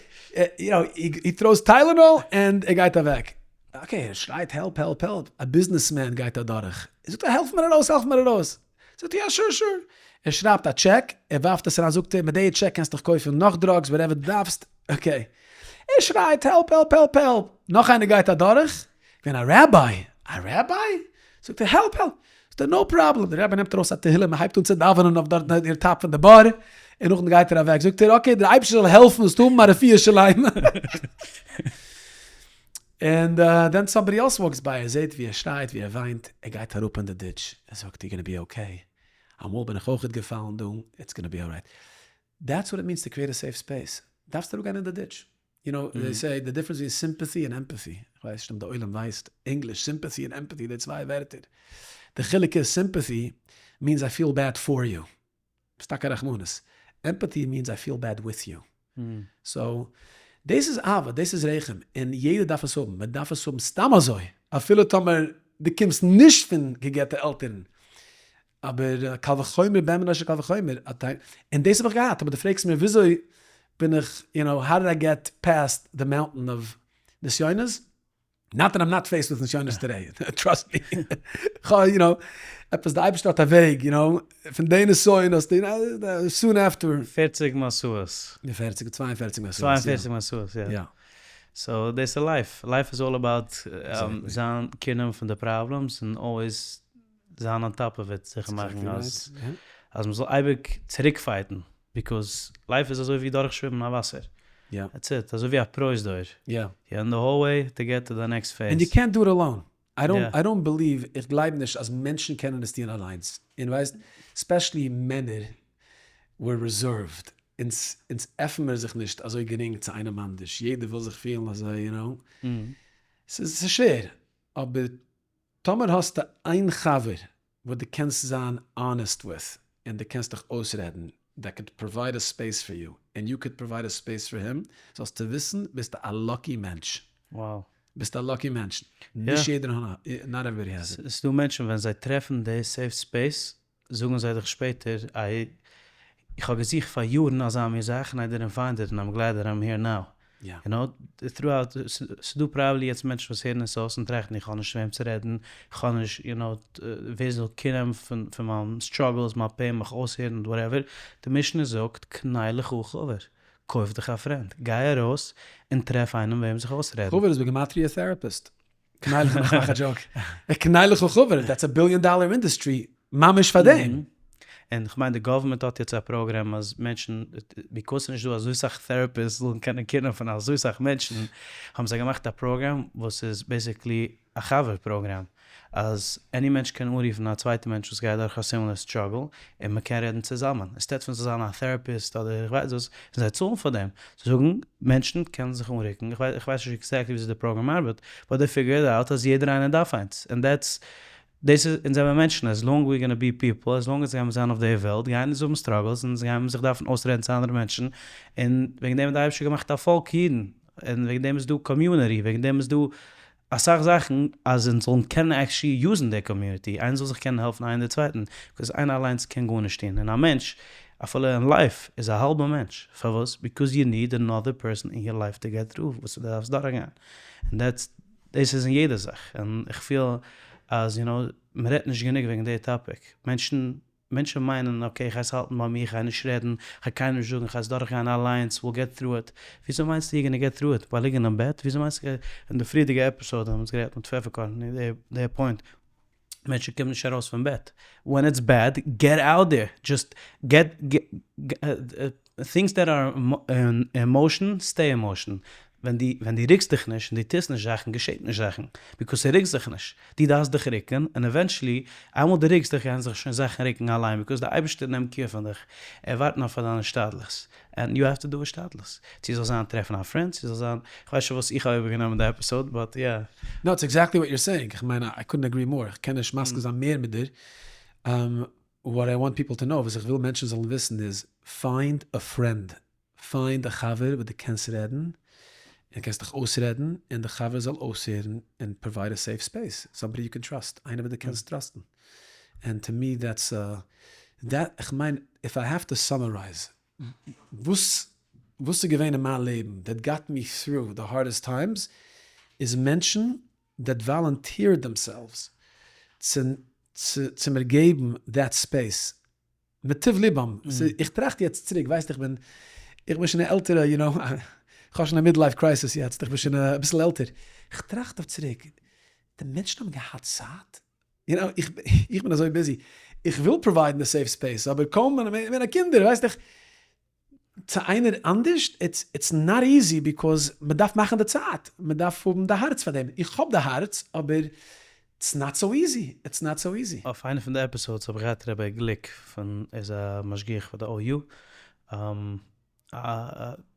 you know, he throws Tylenol and ער גייט אוועק. Okay, ער שרייט help help help, א businessman גייט אדורך, ער זאגט העלף מיר ארויס העלף מיר ארויס. זאגט ער יא sure sure, ער שרייבט א טשעק, ער ווארפט עס אריין זאגט ער מיט די טשעק קענסט דיך קויפן נאך drugs whatever דו דארפסט, okay. ער שרייט help help help help, נאך איינער גייט אדורך, געווען א rabbi, א rabbi? זאגט ער help help, זאגט ער no problem, דער רבי נעמט ארויס א תהילים און הייבט אן צו דאווענען אויף דארט אין top פון די באר, און נאכדעם גייט ער אוועק, זאגט ער okay דער אייבערשטער זאל העלפן זאלסט האבן א רפואה שלימה. און then somebody else walks by, ער זעט ווי ער שרייט ווי ער וויינט, ער גייט אראפ אין די ditch, ער זאגט you gonna be okay, אמאל בין איך אויכעט געפאלן דא, it's gonna be alright. That's what it means to create a safe space. דארפסט אראפגיין אין די ditch. You know, they say the difference between sympathy און empathy. איך ווייס נישט אויב די עולם ווייסט ענגליש, sympathy און empathy די צוויי ווערטער. די חילוק איז sympathy means I feel bad for you. ביסט טאקע א רחמנות. Empathy means I feel bad with you. So, דאס איז אהבה, דאס איז רחם, און יעדער דארף עס האבן. מען דארף עס האבן סתם אזוי, אפילו טאמער דו קומסט נישט פון גע'גט'ע עלטערן. אבער קל וחומר בן בנו של קל וחומר, און דאס האב איך געהאט, אבער דו פרעגסט מיר וויאזוי בין איך, you know, how did I get past the mountain of נסיונות, not that I'm not faced with נסיונות today, trust me, כ'האב, you know, עפעס די אייבערשטער האט א וועג, you know, פון די נסיון האסטו, soon after. פערציג מסעות. די פערציג, 42 מסעות. 42 מסעות, יא. יא. So דאס איז life, life איז all about זיין קעיר פון די problems און always זיין on top of it, זיכער מאכן אז אז מ'זאל אייביג צוריק fight ן, because life איז אזוי ווי דורכשווימען א וואסער, that's it, אזוי ווי א פרוזדור, you in the hallway to get to the next phase. And you can't do it alone, I don't believe, איך גלייב נישט אז מענטשן קענען עס טון אליינס, און ווייסט, especially מענער, we're reserved, אונז אונז עפן מיר זיך נישט אזוי גרינג צו איינעם אנדערש, יעדער וויל זיך פילן אזוי, you know, ס'איז שווער, אבער טאמער האסטו איין חבר וואס דו קענסט זיין honest with און דו קענסט דיך אויסרעדן, that could provide a space for you and you could provide a space for him, זאלסטו וויסן ביסטו א lucky מענטש. Wow. ביסט א lucky מענטש. נישט יעדער האט, not everybody has it. ס'דא מענטשן ווען זיי טרעפן די safe space זאגן זיי דיך שפעטער איי איך האב געזוכט פאר יארן אזא מין זאך און I didn't find it און I'm glad that I'm here now. יא. You know, throughout, ס'דא probably יעצט מענטשן וואס הערן עס אויס און טראכטן איך האב נישט וועם צו רעדן, איך האב נישט, you know, ווער זאל קעיר נעמען פון פון מיין struggles, מיין pain, מיך אויסהערן, whatever, די משנה זאגט קנה לך חבר, קויף דיך א friend, גיי ארויס און טרעף איינעם וועם זיך אויסרעדן. חבר איז בגימטריא therapist. קנה לך, איך מאך א joke. קנה לך חבר, that's a billion dollar industry, ממש פאר דעם. און כ'מיין די government האט יעצט א פראגרעם אז מענטשן, because ס'נישט דא אזוי סאך therapists זאלן קענען קעיר נעמען פון אזוי סאך מענטשן, האבן זיי געמאכט א פראגרעם וואס איז basically א חבר פראגרעם, אז any מענטש קען אנרופן א צווייטע מענטש וואס גייט דורך א similar struggle, און מ'קען רעדן צוזאמען, instead פון צו זיין א therapist אדער איך ווייס וואס, און זיי צאלן פאר דעם, זיי זאגן מענטשן קענען זיך אנרוקן, איך ווייס נישט exactly וויאזוי די פראגרעם ארבעט, but they figured out אז יעדער איינער דארף איינס, און that's, דאס איז, אונז זעמיר מענטשן, as long we gonna be people, as long אונז גיימיר זיין אויף די וועלט, גייען אונז האבן struggles, אונז גיימיר זיך דארפן אויסרעדן צו אנדערע מענטשן, און וועגן דעם האט די אייבערשטער געמאכט א פאלק אידן, און וועגן דעם איז דא community, וועגן דעם איז דא אסאך זאכן אז אונז זאלן קענען actually use ן די community, איינער זאל זיך קענען העלפן איינער די צווייטן, because איינער אליינס קען גארנישט טון, און א מענטש אפילו אין life איז א האלבע מענטש, פארוואס? Because you need another person in your life to get through וואס דו דארפסט דורכגיין, און that's דאס איז אין יעדע זאך, און איך פיל אז you know מען רעדט נישט גענוג וועגן די topic, מענטשן מענטשן מיינען okay איך גיי עס האלטן ביי מיר, איך גיי נישט רעדן, איך גיי קיינעם נישט זאגן, איך גיי עס דורכגיין אליינס, we'll get through it. וויאזוי מיינסטו you gonna get through it? ביי ליגן אין בעט? וויאזוי מיינסטו אין די פריערדיגע episode האבן אונז גערעדט מיט פעפערקארן די point, מענטשן קומען נישט ארויס פון בעט, when it's bad get out there, just get things that are in motion stay in motion, ווען דו ווען דו רוקסט דיך נישט און דו טוסט נישט זאכן געשעט נישט זאכן, because ס'רוקט זיך נישט, דו דארפסט דיך רוקן און eventually איינמאל דו רוקסט דיך גייען זיך שוין זאכן רוקן אליין because די אייבערשטער נעמט קעיר פון דיך, ער ווארט נאר פאר דיין השתדלות, and you have to do השתדלות, צו זאל זיין טרעפן א friend, צו זאל זיין, כ'ווייס שוין וואס איך האב איבערגענומען די episode but yeah. No, it's exactly what you're saying, כ'מיין I couldn't agree more, כ'קען נישט מסכים זיין מער מיט דיר, what I want people to know, וואס איך וויל מענטשן זאלן וויסן איז, find a friend, find א חבר וואס דו קענסט רעדן, און קענסט דיך אויסרעדן, און די חבר זאל אויסהערן, און provide a safe space, somebody you can trust, איינער וואס דו קענסט trust ן, and to me that's that, איך מיין if I have to summarize וואס וואס איז געווען אין מיין לעבן that got me through the hardest times, איז מענטשן that volunteered themselves צו. צו צו מיר געבן that space מטוב לבם, איך טראכט יעצט צוריק, ווייסט איך בין איך בין שוין א עלטערע you know, איך האב שוין א midlife crisis יעצט, איך בין שוין אביסל עלטער, איך טראכט אויף צוריק, די מענטשן האבן געהאט צייט? you know, איך בין אזוי busy, איך וויל provide ן די safe space, אבער קוים מיינע קינדער, ווייסט איך, צו איינער אנדערש, it's not easy because מען דארף מאכן די צייט, מען דארף האבן די הארץ פאר דעם, איך האב די הארץ אבער it's not so easy, it's not so easy. אויף איינע פון די episodes האב איך געהאט רבי גליק פון ער איז א משגיח פאר די OU,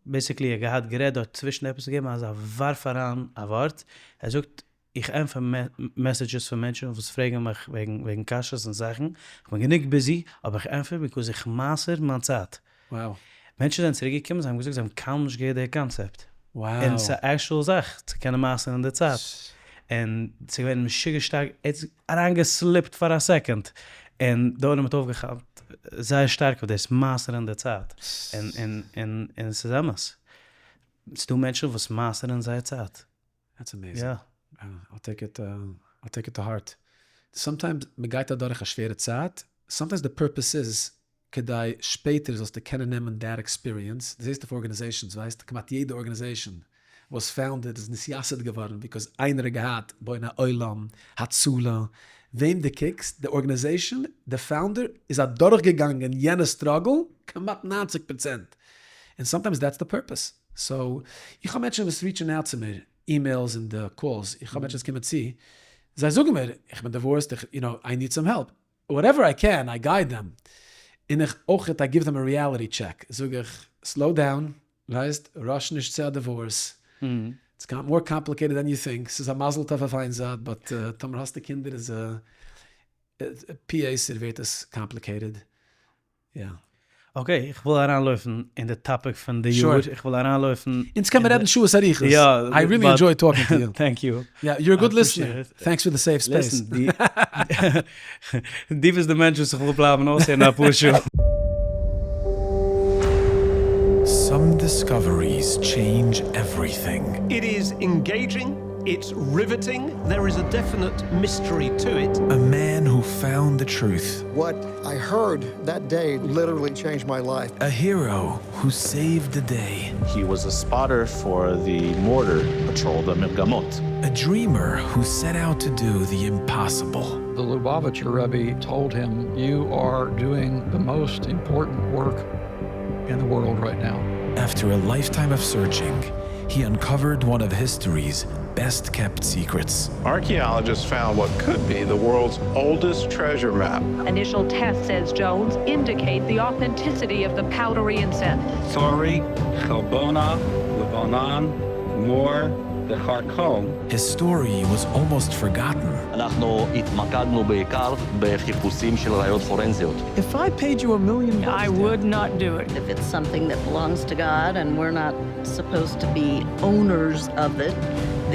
basically ער האט געהאט גערעדט דארט צווישן די episodes געגעבן אזא ווארף אריין א ווארט, ער זאגט איך ענטפער messages פון מענטשן וואס פרעגן מיך וועגן וועגן קשיות און זאכן, איך בין גענוג busy אבער איך ענטפער because איך מעשר מיין צייט. Wow. מענטשן זענען צוריק געקומען זיי האבן געזאגט זיי האבן קיינמאל נישט געהערט די קאנצעפט. Wow. און ס'איז א actual זאך צו קענען מעשר'ן די צייט. און ס'איז געווען משוגע שטארק, ער האט אריינגעסליפט פאר א second, און די עולם האט אויפגעכאפט זייער שטארק אויף דאס מעשר'ן די צייט. און און און און ס'איז אמת. ס'דא מענטשן וואס מעשר'ן זייער צייט. That's amazing. I'll take it, I'll take it to heart. Sometimes מען גייט אדורך א שווערע צייט, sometimes די purpose איז כדי שפעטער זאלסטו קענען נעמען that experience, דו זעסט אויף organizations ווייסט כמעט יעדע organization וואס founded איז נתייסד געווארן because איינער האט געהאט בונה עולם, הצלה, וועם דו קוקסט, די organization, די founder איז אדורכגעגאנגען יענע struggle כמעט 90 פראצענט, און sometimes that's the purpose. So, איך האב מענטשן וואס reach ן out צו מיר, emails און די calls, איך האב מענטשן וואס קומען צו, זיי זאגן מיר, איך בין divorced, איך, you know, I need some help, whatever I can, I guide them, און איך אויכעט I give them a reality check, זאג איך, slow down, ווייסט, rush נישט צו א divorce, it's more complicated than you think, ס'איז א מזל טוב אויף איין זייט, but טאמער האסטו קינדער איז פי עשר ווערט עס complicated. יא. Okay, איך וויל אריינלויפן אין די topic פון די יאר, איך וויל אריינלויפן. אונז קען מען רעדן שעות אריכות. יא. I really enjoy talking to you. Thank you. יא, you're a good listener. Thanks for the safe space. דו ביסט די מענטש וואס איך וויל בלייבן אויסהערן אפאר שעה. Some discoveries change everything. It is engaging, it's riveting, there is a definite mystery to it. A man who found the truth. What I heard that day literally changed my life. A hero who saved the day. He was a spotter for the mortar patrol, the Milgamot. A dreamer who set out to do the impossible. The Lubavitcher Rebbe told him, You are doing the most important work in the world right now. After a lifetime of searching, he uncovered one of history's best kept secrets. Archaeologists found what could be the world's oldest treasure map. Initial tests, says Jones, indicate the authenticity of the powdery incense. Sorry, Chelbona, Lebanon, Mor, the Charcom. His story was almost forgotten. אנחנו התמקדנו בעיקר בחיפושים של ראיות פורנזיות. If I paid you a million I would not do it. If it's something that belongs to God and we're not supposed to be owners of it,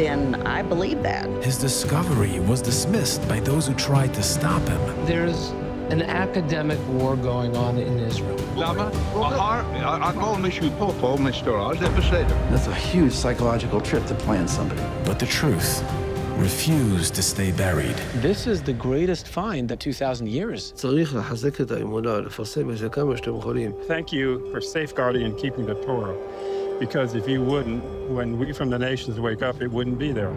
then I believe that. His discovery was dismissed by those who tried to stop him. There's an academic war going on in Israel. That's a huge psychological trip to plan somebody. But the truth refused to stay buried. This is the greatest find in 2,000 years. צריך לחזק את האמונה, לפרסם את זה כמה שאתם יכולים. Thank you for safeguarding and keeping the Torah, because if you wouldn't, when we from the nations wake up, it wouldn't be there.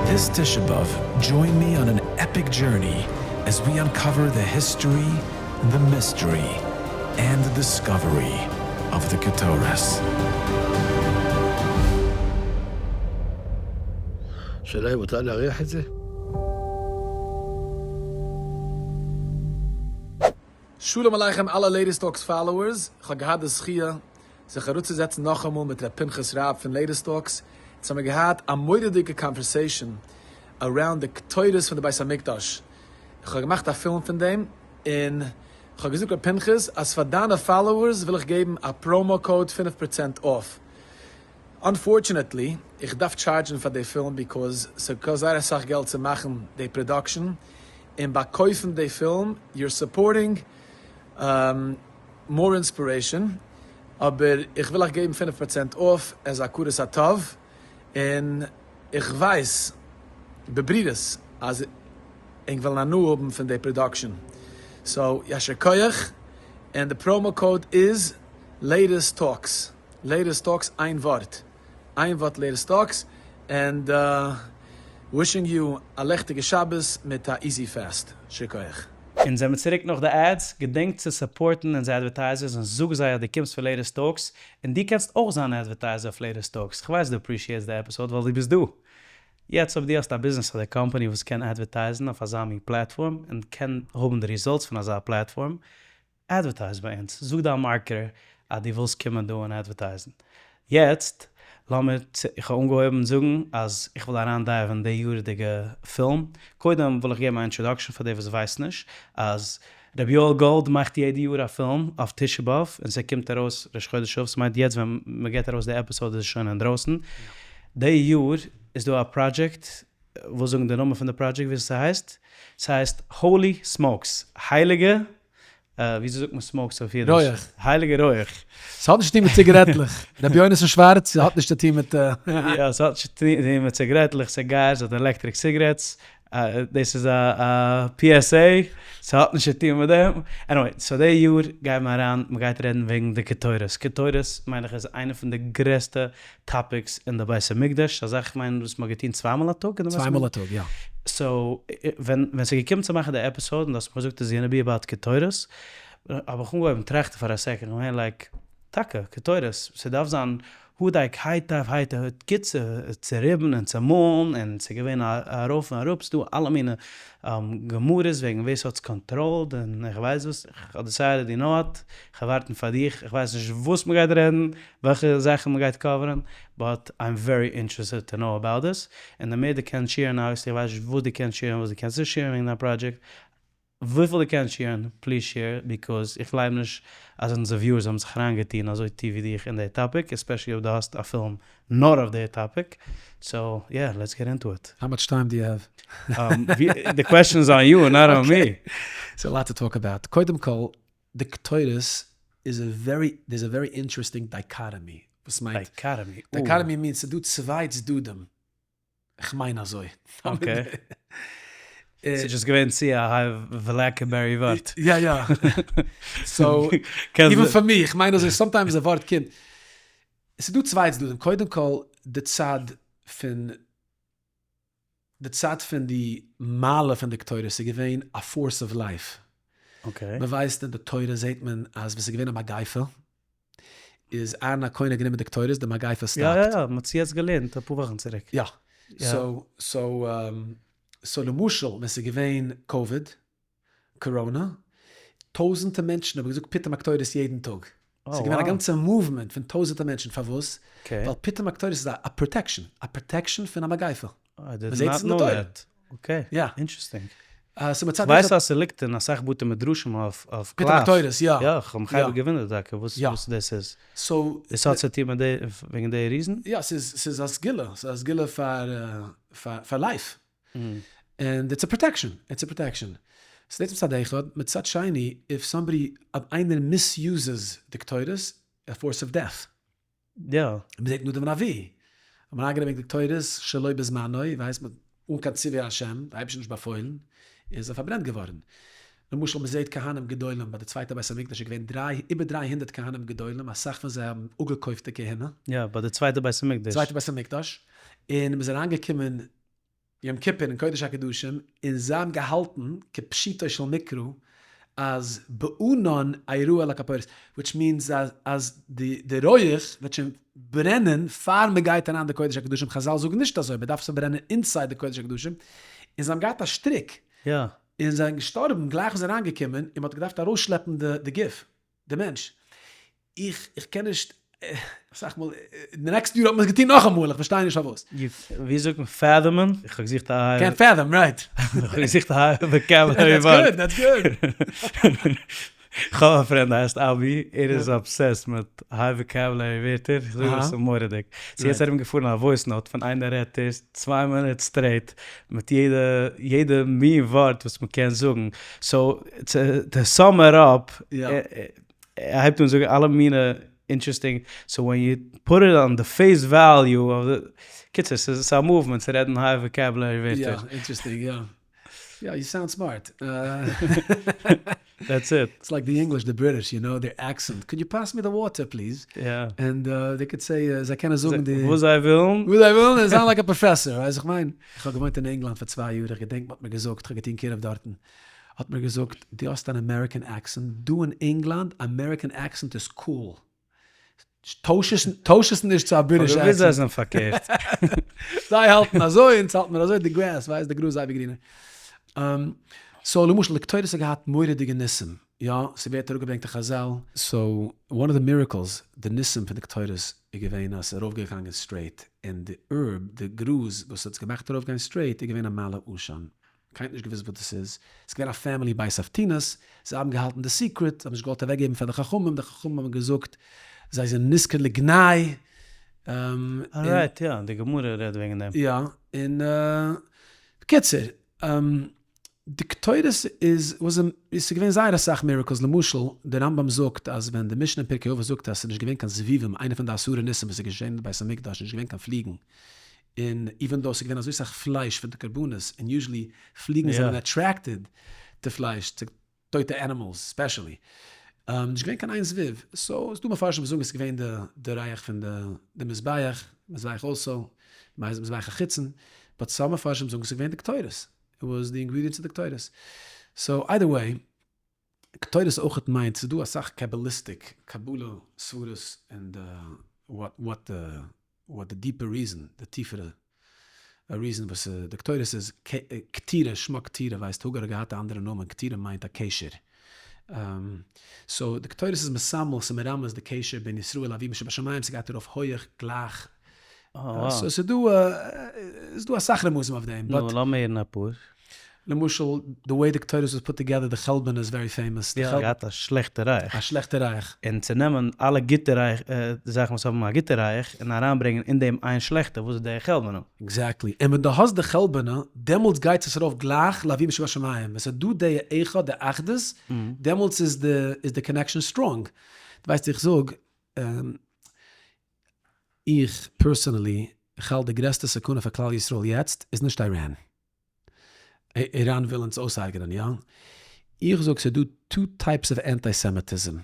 This Tisha B'Av, join me on an epic journey as we uncover the history, the mystery, and the discovery of the Ketores. שאלה אם מותר להריח את זה? שלום עליכם אלע Latest Talks followers, איך האב געהאט די זכיה זיך אראפצוזעצן נאכאמאל מיט ר' פנחס רב פון Latest Talks, אונז האמיר געהאט א מורא'דיגע conversation around די קטורת פון די בית המקדש, איך האב געמאכט א פילם פון דעם, און איך האב געזאגט ר' פנחס אז פאר דיינע followers וויל איך געבן א promo code 5 פראצענט off, Unfortunately, איך דארף charge ן פאר די פילם because ס'קאסט זייער אסאך געלט צו מאכן די production, און ביי קויפן די פילם you're supporting more inspiration, אבער איך וויל אייך געבן 5 פראצענט off as הכרת הטוב, און איך ווייס בברירות. אז ענק וועלן הנאה האבן פון די production, so יישר כח, און די promo code איז latest talks, latest talks איין ווארט, איין ווארט latest talks, and wishing you א לעכטיגע שבת מיט א easy fast, יישר כח. אונז זעמיר צוריק נאך די ads, געדענק צו support ן אונזער advertisers און זאג זיי אז דו קומסט פון Latest Talks, און דו קענסט אויך זיין א advertiser אויף Latest Talks, כ'ווייס דו appreciate סט די episode ווייל דו ביסט דא. יעצט אויב דו האסט א ביזנעס אדער קאמפאני וואס קען advertise ן אויף אזא מין platform און קען האבן די results פון אזא platform, advertise ביי אונז, זאג דיין marketer אז דו ווילסט קומען דא און advertise ן. יעצט לאמיר צו, איך האב אנגעהויבן זאגן אז איך וויל אריין dive ן אין די יארעדיגע פילם, קודם וויל איך געבן א introduction פאר די וואס ווייסן נישט, אז רבי יואל גאלד מאכט יעדע יאר א פילם אויף תשעה באב און ס'קומט ארויס ראש חודש אב, ס'מיינט יעצט ווען מ'געט ארויס די episode איז עס שוין אינדרויסן. די יאר איז דא א פראדזשעקט, וויל זאגן די נאמען פון די פראדזשעקט וויאזוי ס'הייסט? ס'הייסט Holy Smokes, הייליגע וויאזוי זאגט מען smokes אויף אידיש? רויעך. הייליגע רויעך. ס'האט נישט צוטון מיט ציגערעטלעך. רבי יונתן שווארץ, ס'האט נישט צוטון מיט. יא, ס'האט נישט צוטון מיט ציגרעטלעך, cigars אדער electric cigarettes. דאס איז א PSA, ס'האט נישט צוטון מיט דעם. Anyway, so די יאר גייען מיר אריין, מ'גייט רעדן וועגן די קטורת. קטורת מיין איך איז איינע פון די גרעסטע topics אין די בית המקדש, א זאך כ'מיין וואס מ'האט געטון צוויי מאל א טאג אין די בית המקדש. צוויי מאל א טאג, יא. So ווען ווען ס'איז געקומען צו מאכן די episode און דו האסט מיר געזאגט it's gonna be about קטורת, האב איך אנגעהויבן טראכטן פאר א second, כ'מיין like, טאקע, קטורת, ס'דארף זיין הדק היטב היטב גוט צוריבן און צומאלן און ס'איז געווען ארויף און אראפ, ס'דא אלע מיני גמרות וועגן ווער ס'האט עס controlled און איך ווייס וואס, כ'האב decided you know what, כ'וועל ווארטן פאר דיך, איך ווייס נישט וואס מ'גייט רעדן, וועלכע זאכן מ'גייט cover ן, but I'm very interested to know about this, און די מער דו קענסט share ן obviously איך ווייס נישט וואס דו קענסט share ן וואס דו קענסט נישט share ן וועגן דיין פראדזשעקט, וויפיל דו קענסט share ן please share, because איך גלייב נישט אז אונזער viewers האבן זיך אריינגעטון אזוי טיף ווי דיך אין די topic, especially אויב דו האסט א פילם נאר אויף די topic, so yeah let's get into it. How much time do you have? The question is on you not on me. ס'איז a lot to talk about. קודם כל די קטורת איז a very, there's a very interesting dichotomy, וואס מיינט? Dichotomy? Dichotomy means ס'איז דא צוויי צדדים, כ'מיין אזוי. Okay. ס'איז just געווען צו א high vocabulary ווארט. יא יא. So, even פאר מיר, כ'מיין אזוי, sometimes א ווארט קומט. ס'איז דא צוויי צדדים, קודם כל די צד פון די צד פון די מעלה פון די קטורת איז געווען א force of life. Okay. מען ווייסט אין די תורה זעט מען אז ווען ס'איז געווען א מגיפה איז אהרן הכהן האט גענומען די קטורת די מגיפה stopped. יא יא יא, מען האט עס יעצט געלערנט אפאר וואכן צוריק. יא. So so so למשל ווען ס'איז געווען קאוויד, קאראנע, טויזענטע מענטשן האבן געזאגט פיטום הקטורת יעדן טאג. ס'איז געווען א גאנצע movement פון טויזענטע מענטשן, פארוואס? ווייל פיטום הקטורת איז א protection, א protection פון א מגיפה. מ'זעט עס אין די תורה. Okay, interesting. כ'ווייס אז ס'ליגט אין אסאך בתי מדרשים אויף קלף. פיטום הקטורת, יא. יא, כ'האב מיך אייביג געוואונדערט טאקע וואס דאס איז. דאס האט צוטון מיט די, וועגן די reason? יא, ס'איז א סגולה, ס'איז א סגולה פאר life. And it's a protection, it's a protection. ס'איז דאס מצד אחד, מצד שני, if somebody, אויב איינער misuses די קטורת, a force of death. יא. מ'זעט נדב און אביהוא האבן אריינגענומען די קטורת שלא בזמנו, ווייסט מען, אן קיין ציווי השם, די אייבערשטער האט נישט באפוילן, און זיי פארברענט געווארן. למשל מ'זעט כהנים גדולים, ביי די צווייטע בית המקדש איז געווען דריי, איבער 300 כהנים גדולים, אסאך פון זיי האבן אפגעקויפט די כהונה. יא, ביי די צווייטע בית המקדש. צווייטע בית המקדש, און מ'איז אריינגעקומען יום כיפור אין קודש הקדשים און זיי האבן געהאלטן כפשוטו של מקרא אז בענן אראה על הכפורת, which means אז די רויעך וועט שוין ברענען פאר מען גייט אריין די קודש הקדשים, חזל זאגן נישט אזוי, מען דארף עס ברענען inside די קודש הקדשים, און זיי האבן געהאט א שטריק, און זיי זענען געשטארבן גלייך ווען זיי זענען אריינגעקומען, און מען האט געדארפט ארויסשלעפן די גוף. די מענטש, איך איך קען נישט, אסאך מאל, די next יאר האט מען עס געטון נאכאמאל, איך פארשטיי נישט פארוואס. ווי זאגט מען fathom ען? איך האב געזוכט א high. קענט fathom, right. איך האב געזוכט א high vocabulary ווארט. That's good, that's good. איך האב א friend הייסט אבי, ער איז obsessed מיט high vocabulary ווערטער, איך זאג דיר ס'איז מורא'דיג. ס'איז יעצט ארום געפארן א voice note פון איינער רעדט ערשט צוויי מינוט straight מיט יעדע יעדע מין ווארט וואס מ'קען זאגן, so to sum it up, ער הייבט אן זאגן אלע מינע interesting, so when you put it on the face value of the. קיצור, ס'איז א movement צו רעדן high vocabulary ווערטער. יא, interesting, יא. יא, you sound smart. That's it. It's like the English, the British, you know, their accent. Could you pass me the water please? יא. And they could say, זיי קענען זאגן די. וואס זיי ווילן. וואס זיי ווילן און sound like a professor, ווייסט איך מיין? איך האב געוואוינט אין ענגלאנד פאר צוויי יאר, איך געדענק מ'האט מיר געזאגט, איך האב געטון קירוב דארטן, האט מיר געזאגט, דו האסט אן American accent, דא אין ענגלאנד, American accent איז cool. טויש עס נישט צו א British accent. אבער זיי זענען פארקערט. זיי האלטן אזוי אונז האלט מיר אזוי, די grass, ווייסט די גראז איז אייביג גרינער. So למשל די קטורת האט געהאט מורא'דיגע ניסים, יא, ס'ווערט אראפגעברענגט אין חזל. So one of the miracles, די ניסים פון די קטורת איז געווען אז ס'איז ארויפגעגאנגען straight, און די herb, די גראז וואס האט עס געמאכט ארויפגיין straight איז געווען א מעלה עשן. קיינער האט נישט געוואוסט וואס דאס איז, ס'איז געווען א family בית אבטינס, זיי האבן געהאלטן די secret, זיי האבן נישט געוואלט אוועקגעבן פאר די חכמים, די חכמים האבן געזאגט זיי זענען נשכר לגנאי. Alright, יא, די גמרא רעדט וועגן דעם. יא, און בקיצור, די קטורת איז, ס'איז געווען זייער אסאך miracles, למשל, די רמב"ם זאגט אז ווען די משנה אין פרקי אבות זאגט אז ס'איז נישט געווען קיין זבובים, איינע פון די עשרה ניסים וואס איז געשען אין בית המקדש, נישט געווען קיין פליגן, און even though ס'איז געווען אזוי סאך פלייש פון די קרבנות, און usually פליגן זענען attracted צו פלייש, צו טויטע animals specially, נישט געווען קיין איין זבוב, so ס'דא מפרשים וואס זאגן עס איז געווען די ריח פון די מזבח, מזבח also, מזבח החיצון, but some מפרשים זאגן ס'איז געווען די קטורת, it was the ingredients of די קטורת, so either way. קטורת אויכעט מיינט ס'איז דא אסאך Kabbalistic קבלה סברות און די what what the deeper reason די טיפערע reason וואס די קטורת איז קטירה שמה קטירה ווייסט הגר האט געהאט א אנדערע נאמען קטירה מיינט א קשר so די קטורת איז מסמל ס'איז מרמז די קשר בין ישראל לאביהם שבשמים ס'גייט ארויף הויעך גלייך so ס'איז דא איז דא אסאך רמזים אויף דעם but. נו לאמיר הערן אפאר. למשל די way די קטורת was put together די חלבנה איז very famous. יא, געהאט א שלעכטע ריח. א שלעכטע ריח. און צו נעמען אלע גוטע ריח זאכן וואס האבן א גוטע ריח און אריינברענגען אין דעם איין שלעכטע וואס איז די חלבנה. Exactly. און ווען דו האסט די חלבנה דעמאלטס גייט עס ארויף גלייך לאביהם שבשמים. ווען ס'איז דא די אחד די אחדות דעמאלטס איז די איז די connection strong. דו ווייסט איך זאג איך personally איך האלט די גרעסטע סכנה פאר כלל ישראל יעצט איז נישט איראן. איראן וויל אונז אויסהרג'נען, יא? איך זאג ס'איז דא two types of antisemitism.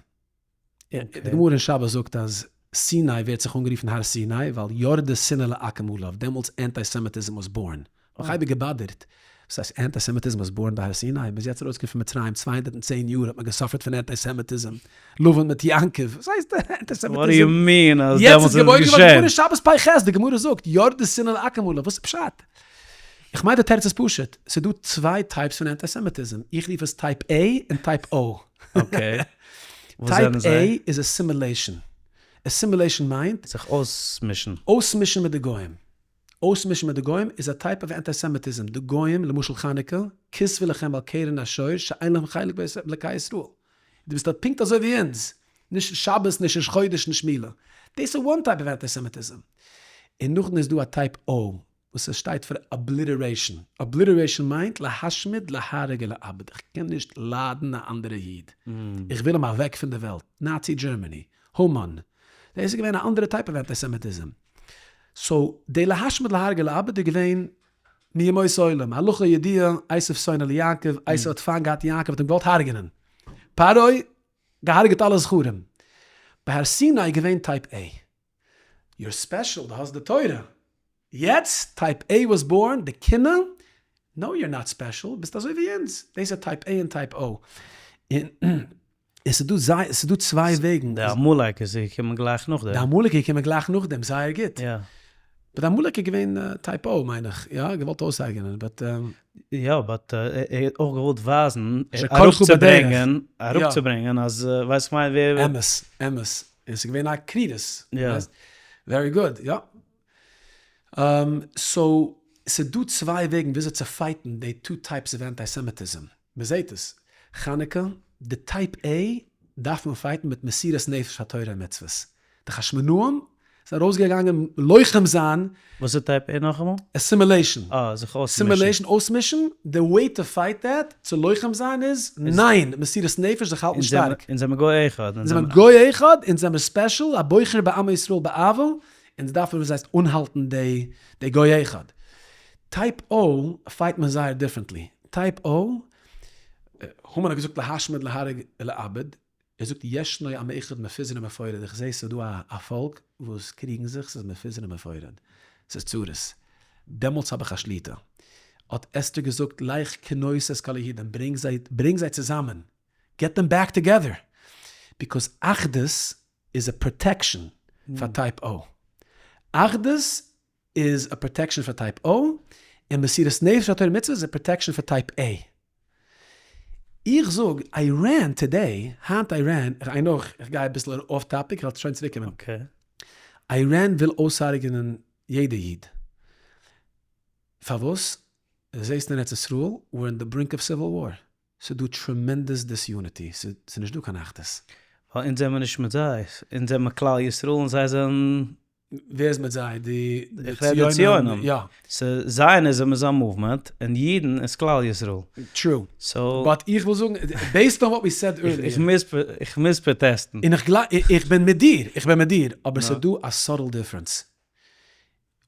די גמרא אין שבת זאגט אז סיני ווערט זיך אנגערופן הר סיני ווייל ירדה שנאה לעכו"ם עליו, דעמאלטס antisemitism was born. מיך אייביג געבאדערט, וואס הייסט antisemitism was born ביי הר סיני? מ'איז יעצט ארויסגעקומען פון מצרים, 210 יאר האט מען געסאפערט פון antisemitism, לבן מיט יעקב, וואס הייסט antisemitism? What do you mean אז דעמאלטס איז עס געשען? יעצט איז געבוירן געווארן די גמרא שבת פ"ח, די גמרא זאגט ירדה שנאה לעכו"ם עליו, וואס איז פשט? איך מיין די תירוץ איז פשוט, ס'איז דא צוויי types פון antisemitism, איך רוף עס type A און type O. Okay, וואס טייפ זענען זיי? A איז assimilation, assimilation מיינט. זיך אויסמישן. אויסמישן מיט די גוים. אויסמישן מיט די גוים איז א type of antisemitism, די גוים, למשל חנוכה, כתבו לכם על קרן השור שאין לכם חלק באלקי ישראל. דו ביסט דארט פונקט אזוי ווי אונז, נישט שבת, נישט ראש חודש, נישט מילה. דאס איז one type of antisemitism. און נאכדעם איז דא א type O, וואס עס שטייט פאר obliteration. Obliteration מיינט להשמיד להרוג ולאבד, איך קען נישט ליידן א אנדערע איד, איך וויל אים אוועק פון די וועלט, Nazi Germany, המן, דאס איז געווען א אנדערע type of antisemitism. So די להשמיד להרוג ולאבד איז געווען מימות עולם, הלכה ידועה, עשו שונא ליעקב, עשו האט פיינט געהאט יעקב האט אים געוואלט הרג'נען, פרעה געהארגעט אלע זכרים, ביי הר סיני איז געווען type A, you're special דו האסט די תורה, יעצט type A was born, די קנאה, no you're not special, ביסט אזוי ווי אונז, דאס איז type A און type O, און עס איז דא זיי, עס איז דא צוויי וועגן. די עמלק איז געקומען גלייך נאכדעם. די עמלק איז געקומען גלייך נאכדעם, זייער גוט. יא. But די עמלק איז געווען type O מיין איך, יא, געוואלט אויסהרג'ענען, but. יא, but ער האט אויך געוואלט ווייזן, אראפצוברענגען, אראפצוברענגען אז ווייסט איך מיין ווער. אמת, אמת. און עס איז געווען א קרירות. יא. Very good, יא. So, ס'איז דא צוויי וועגן וויאזוי צו פייטן די two types of antisemitism. מ'זעט עס. חנוכה, די type A דארף מען פייטן מיט מסירת נפש פאר תורה און מצוות. די חשמונאים זענען ארויסגעגאנגען לוחם זיין. וואס איז type A נאכאמאל? Assimilation. אה, זיך אויסמישן. Assimilation, אויסמישן, די way to fight that, צו לוחם זיין איז, ניין! מסירת נפש, זיך האלטן שטארק. אונז זעמער גוי אחד. אונז זעמער גוי אחד, אונז זעמער special, הבוחר בעמו ישראל באהבה. אונז דארף מיר וואס הייסט אנהאלטן די די גוי אחד. Type O fight מען זייער differently. Type O, המן האט געזאגט להשמיד להרוג ולאבד, ער זאגט ישנו עם אחד מפוזר ומפורד, איך זעה ס'איז דא א פאלק וואס קריגן זיך, ס'איז מפוזר ומפורד, ס'איז צרות, דעמאלטס האב איך א שליטה. האט אסתר געזאגט לך כנוס את כל היהודים, ברענג זיי, ברענג זיי צוזאמען, get them back together, because אחדות איז א protection פאר type O. אחדות איז א protection פאר type O, און מסירת נפש על תורה ומצוות איז א protection פאר type A. איך זאג איראן today, היינט איראן, I know איך גיי אביסל off topic, איך וועל שוין צוריק קומען. איראן וויל אויסהרג'נען יעדע איד. פארוואס? זעסט אין ארץ ישראל, we're in the brink of civil war. ס'איז דא tremendous disunity, ס'איז נישט דא קיין אחדות. ווייל אונז זעמער נישט מיט זיי, אונז זעמער כלל ישראל און זיי זענען. ווער איז מיט זיי? די איך רעד די ציונים. יא. סאו Zionism איז א movement און אידן איז כלל ישראל. True. So. But איך וויל זאגן, based on what we said earlier. איך מוז איך מוז פראטעסטן. און איך גלייב, איך בין מיט דיר, איך בין מיט דיר, אבער ס'איז דא א subtle difference.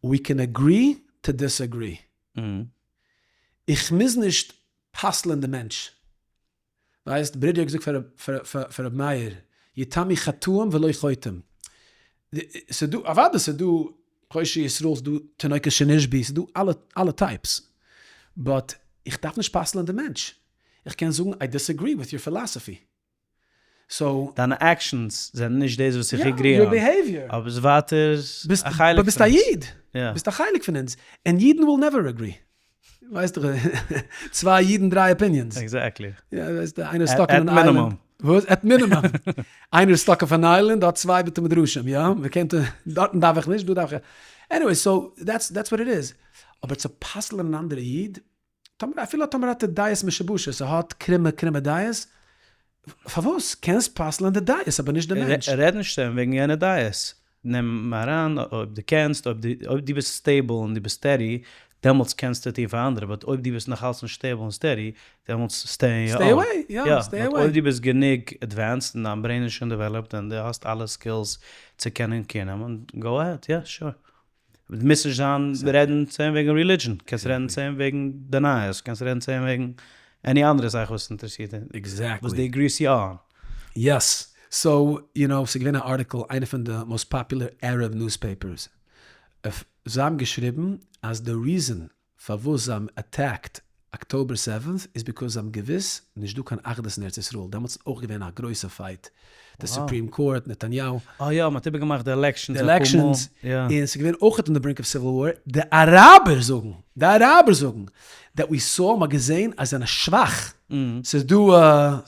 We can agree to disagree. איך מוז נישט פסל'ען די מענטש. ווייסט, ברידער האט געזאגט פאר רבי מאיר, יתמו חטאים ולא חוטאים. ס'דא, אוודאי ס'דא חושי ישראל, ס'דא תינוקות שנשבו, ס'דא אלע אלע types. But איך דארף נישט פסל'ען די מענטש. איך קען זאגן I disagree with your philosophy. So. דיינע actions זענען נישט דאס וואס איך agree אן. אבער ביסט ווייטער א חלק פון אונז. ביסט א איד. ביסט א חלק פון אונז. און אידן will never agree. ווייסט דאך, צוויי אידן דריי opinions. Exactly. יא, ווייסט איינער איז stuck אין אן island. וואס? At minimum. איינער איז stuck אויף אן island האט צוויי בתי מדרשים, יא? מ'קען דארטן דארף איך נישט, דא דארף איך. Anyway, so that's that's what it is. אבער צו פסל'ען אן אנדערע איד, טאמער אפילו טאמער האט ער דעות משובשות, ער האט קרומע קרומע דעות, פארוואס? קענסט פסל'ען די דעות אבער נישט די מענטש. רעד נישט צו אים וועגן יענע דעות, נעם אים אריין אויב דו קענסט, אויב דו ביסט stable און דו ביסט steady, דעמאלטס קענסטו טון פאר אנדערע, but אויב דו ביסט נאכאלץ נישט stable און steady, דעמאלטס stay on your own. Stay away, יא, stay away. אויב דו ביסט גענוג advanced און דיין brain איז שוין developed און דו האסט אלע skills צו קענען care נעמען, go ahead, יא, sure. דו מוזט נישט זיין רעדן צו אים וועגן religion, קענסט רעדן צו אים וועגן די נייעס, קענסט רעדן צו אים וועגן any אנדערע זאך וואס אינטערעסירט אים, Exactly. וואס דו agree סט יא אן. Yes. So, you know, ס'איז געווען א ארטיקל, איינע פון די most popular Arab newspapers, זיי האבן געשריבן אז די reason פארוואס זיי האבן attacked October seventh איז because זיי האבן געוויסט נישט דא קיין אחדות אין ארץ ישראל, דעמאלטס איז אויך געווען א גרויסע fight, די Supreme Court, נתניהו. אה יא, מ'האט איבערגעמאכט די elections די elections, און ס'איז געווען אויך on the brink of civil war, די אראבער זאגן, די אראבער זאגן, that we saw, מ'האט געזען אז זיי זענען שוואך, ס'איז דא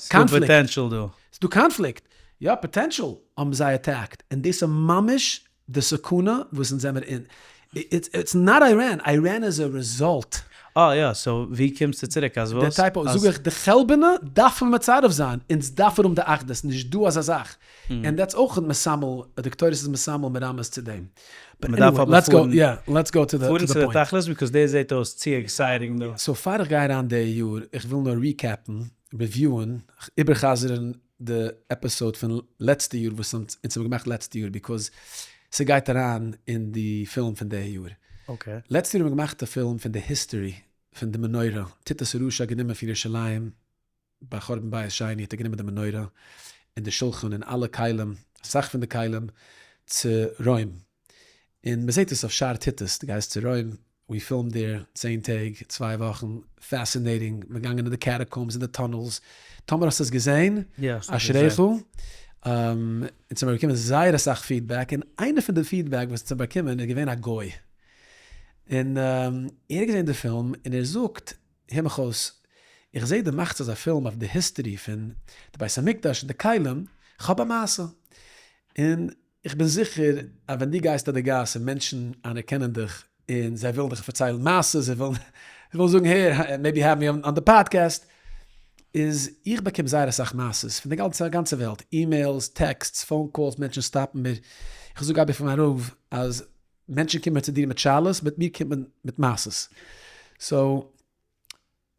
קאנפליקט, ס'איז דא קאנפליקט, יא potential האבן זיי attacked, און דאס איז ממש די סכנה וואס אונז זעמער אין, it's not Iran, Iran איז א result. אה יא, so ווי קומסטו צוריק אז וואס? די type O, זאג איך, די חלבנה דארף מען מצרף זיין, אונז דארף מיר האבן די אחדות, נישט דא אזא זאך, און that's אויך מסמל, די קטורת איז מסמל מרמז צו דעם. But anyway, let's go, יא, let's go to the פארן צו די תכלית, because דאס זעט אויס צו exciting דא. So פאר איך גיי אריין די יאר, איך וויל נאר recap ן, review ען, איבערחזר'ן די episode פון לעצטע יאר וואס אונז האבן געמאכט לעצטע יאר because ס'גייט אריין אין די פילם פון די יאר. לעצטע יאר האבן מיר געמאכט א פילם פון די history פון די מנורה, טיטוס הרשע האט גענומען פון ירושלים ביי חורבן בית שני האט ער גענומען די מנורה און די שולחן און אלע כלים, אסאך פון די כלים, צו רוים. און מ'זעט עס אויף שער טיטוס, דו גייסט צו רוים, we filmed there צען טעג, צוויי וואכן, fascinating, מ'איז געגאנגען אין די catacombs און די tunnels, טאמער האסטו עס געזען, אשריך, אונז האבן באקומען זייער אסאך feedback, און איינע פון די feedback וואס אונז האבן באקומען איז געווען א גוי, און ער האט געזען די פילם און ער זאגט, הער מיך אויס, איך זעה דו מאכסט אזא פילם אויף די history פון די בית המקדש און די כלים, כ'האב א מעשה, און איך בין זיכער אז ווען דו גייסט אויף די גאס און מענטשן אנערקענען דיך און זיי ווילן דיך פארציילן מעשות, זיי ווילן זיי ווילן זאגן הער, maybe have me on the podcast, איז איך באקום זייער אסאך מעשות פון די גאנצע גאנצע וועלט, emails, texts, phone calls, מענטשן stop ן מיר, איך זאג אייביג פאר מיין רב אז מענטשן קומען צו דיר מיט שאלות, מיט מיר קומט מען מיט מעשות. So,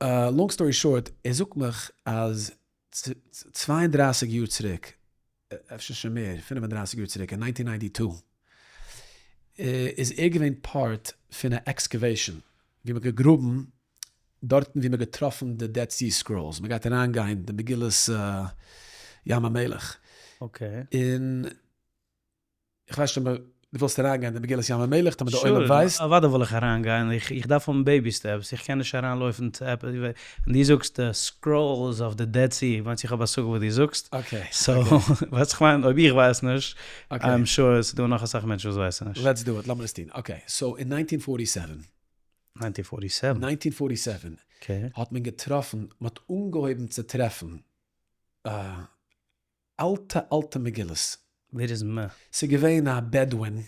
long story short, ער זאגט מיך אז 32 יאר צוריק, אפשר שוין מער, 35 יאר צוריק, אין 1992. איז ער געווען part פון א excavation ווי מ'האט געגראבן דארטן ווי מ'האט געטראפן די Dead Sea Scrolls, מ'גייט אריין גיין די מגילות ים המלח, און איך ווייס נישט אויב דו ווילסט אריין גיין די מגילות ים המלח טאמער די עולם ווייסט. sure, אוודאי וויל איך אריין גיין, איך דארף האבן baby steps, איך קען נישט אריין לויפן צו עפעס, ווען דו זאגסט די scrolls of the Dead Sea, מיינט איך האב א השגה וואס דו זאגסט, so ווייסט איך מיין, אויב איך ווייס נישט, I'm sure ס'איז דא נאך אסאך מענטשן וואס ווייסן נישט. Let's do it, לאמיר עס טון. Okay, so אין nineteen forty seven. Nineteen forty seven? Nineteen forty seven האט מען געטראפן, מען האט אנגעהויבן צו טרעפן אלטע אלטע מגילות. ווער איז מ? ס'איז געווען א בעדווין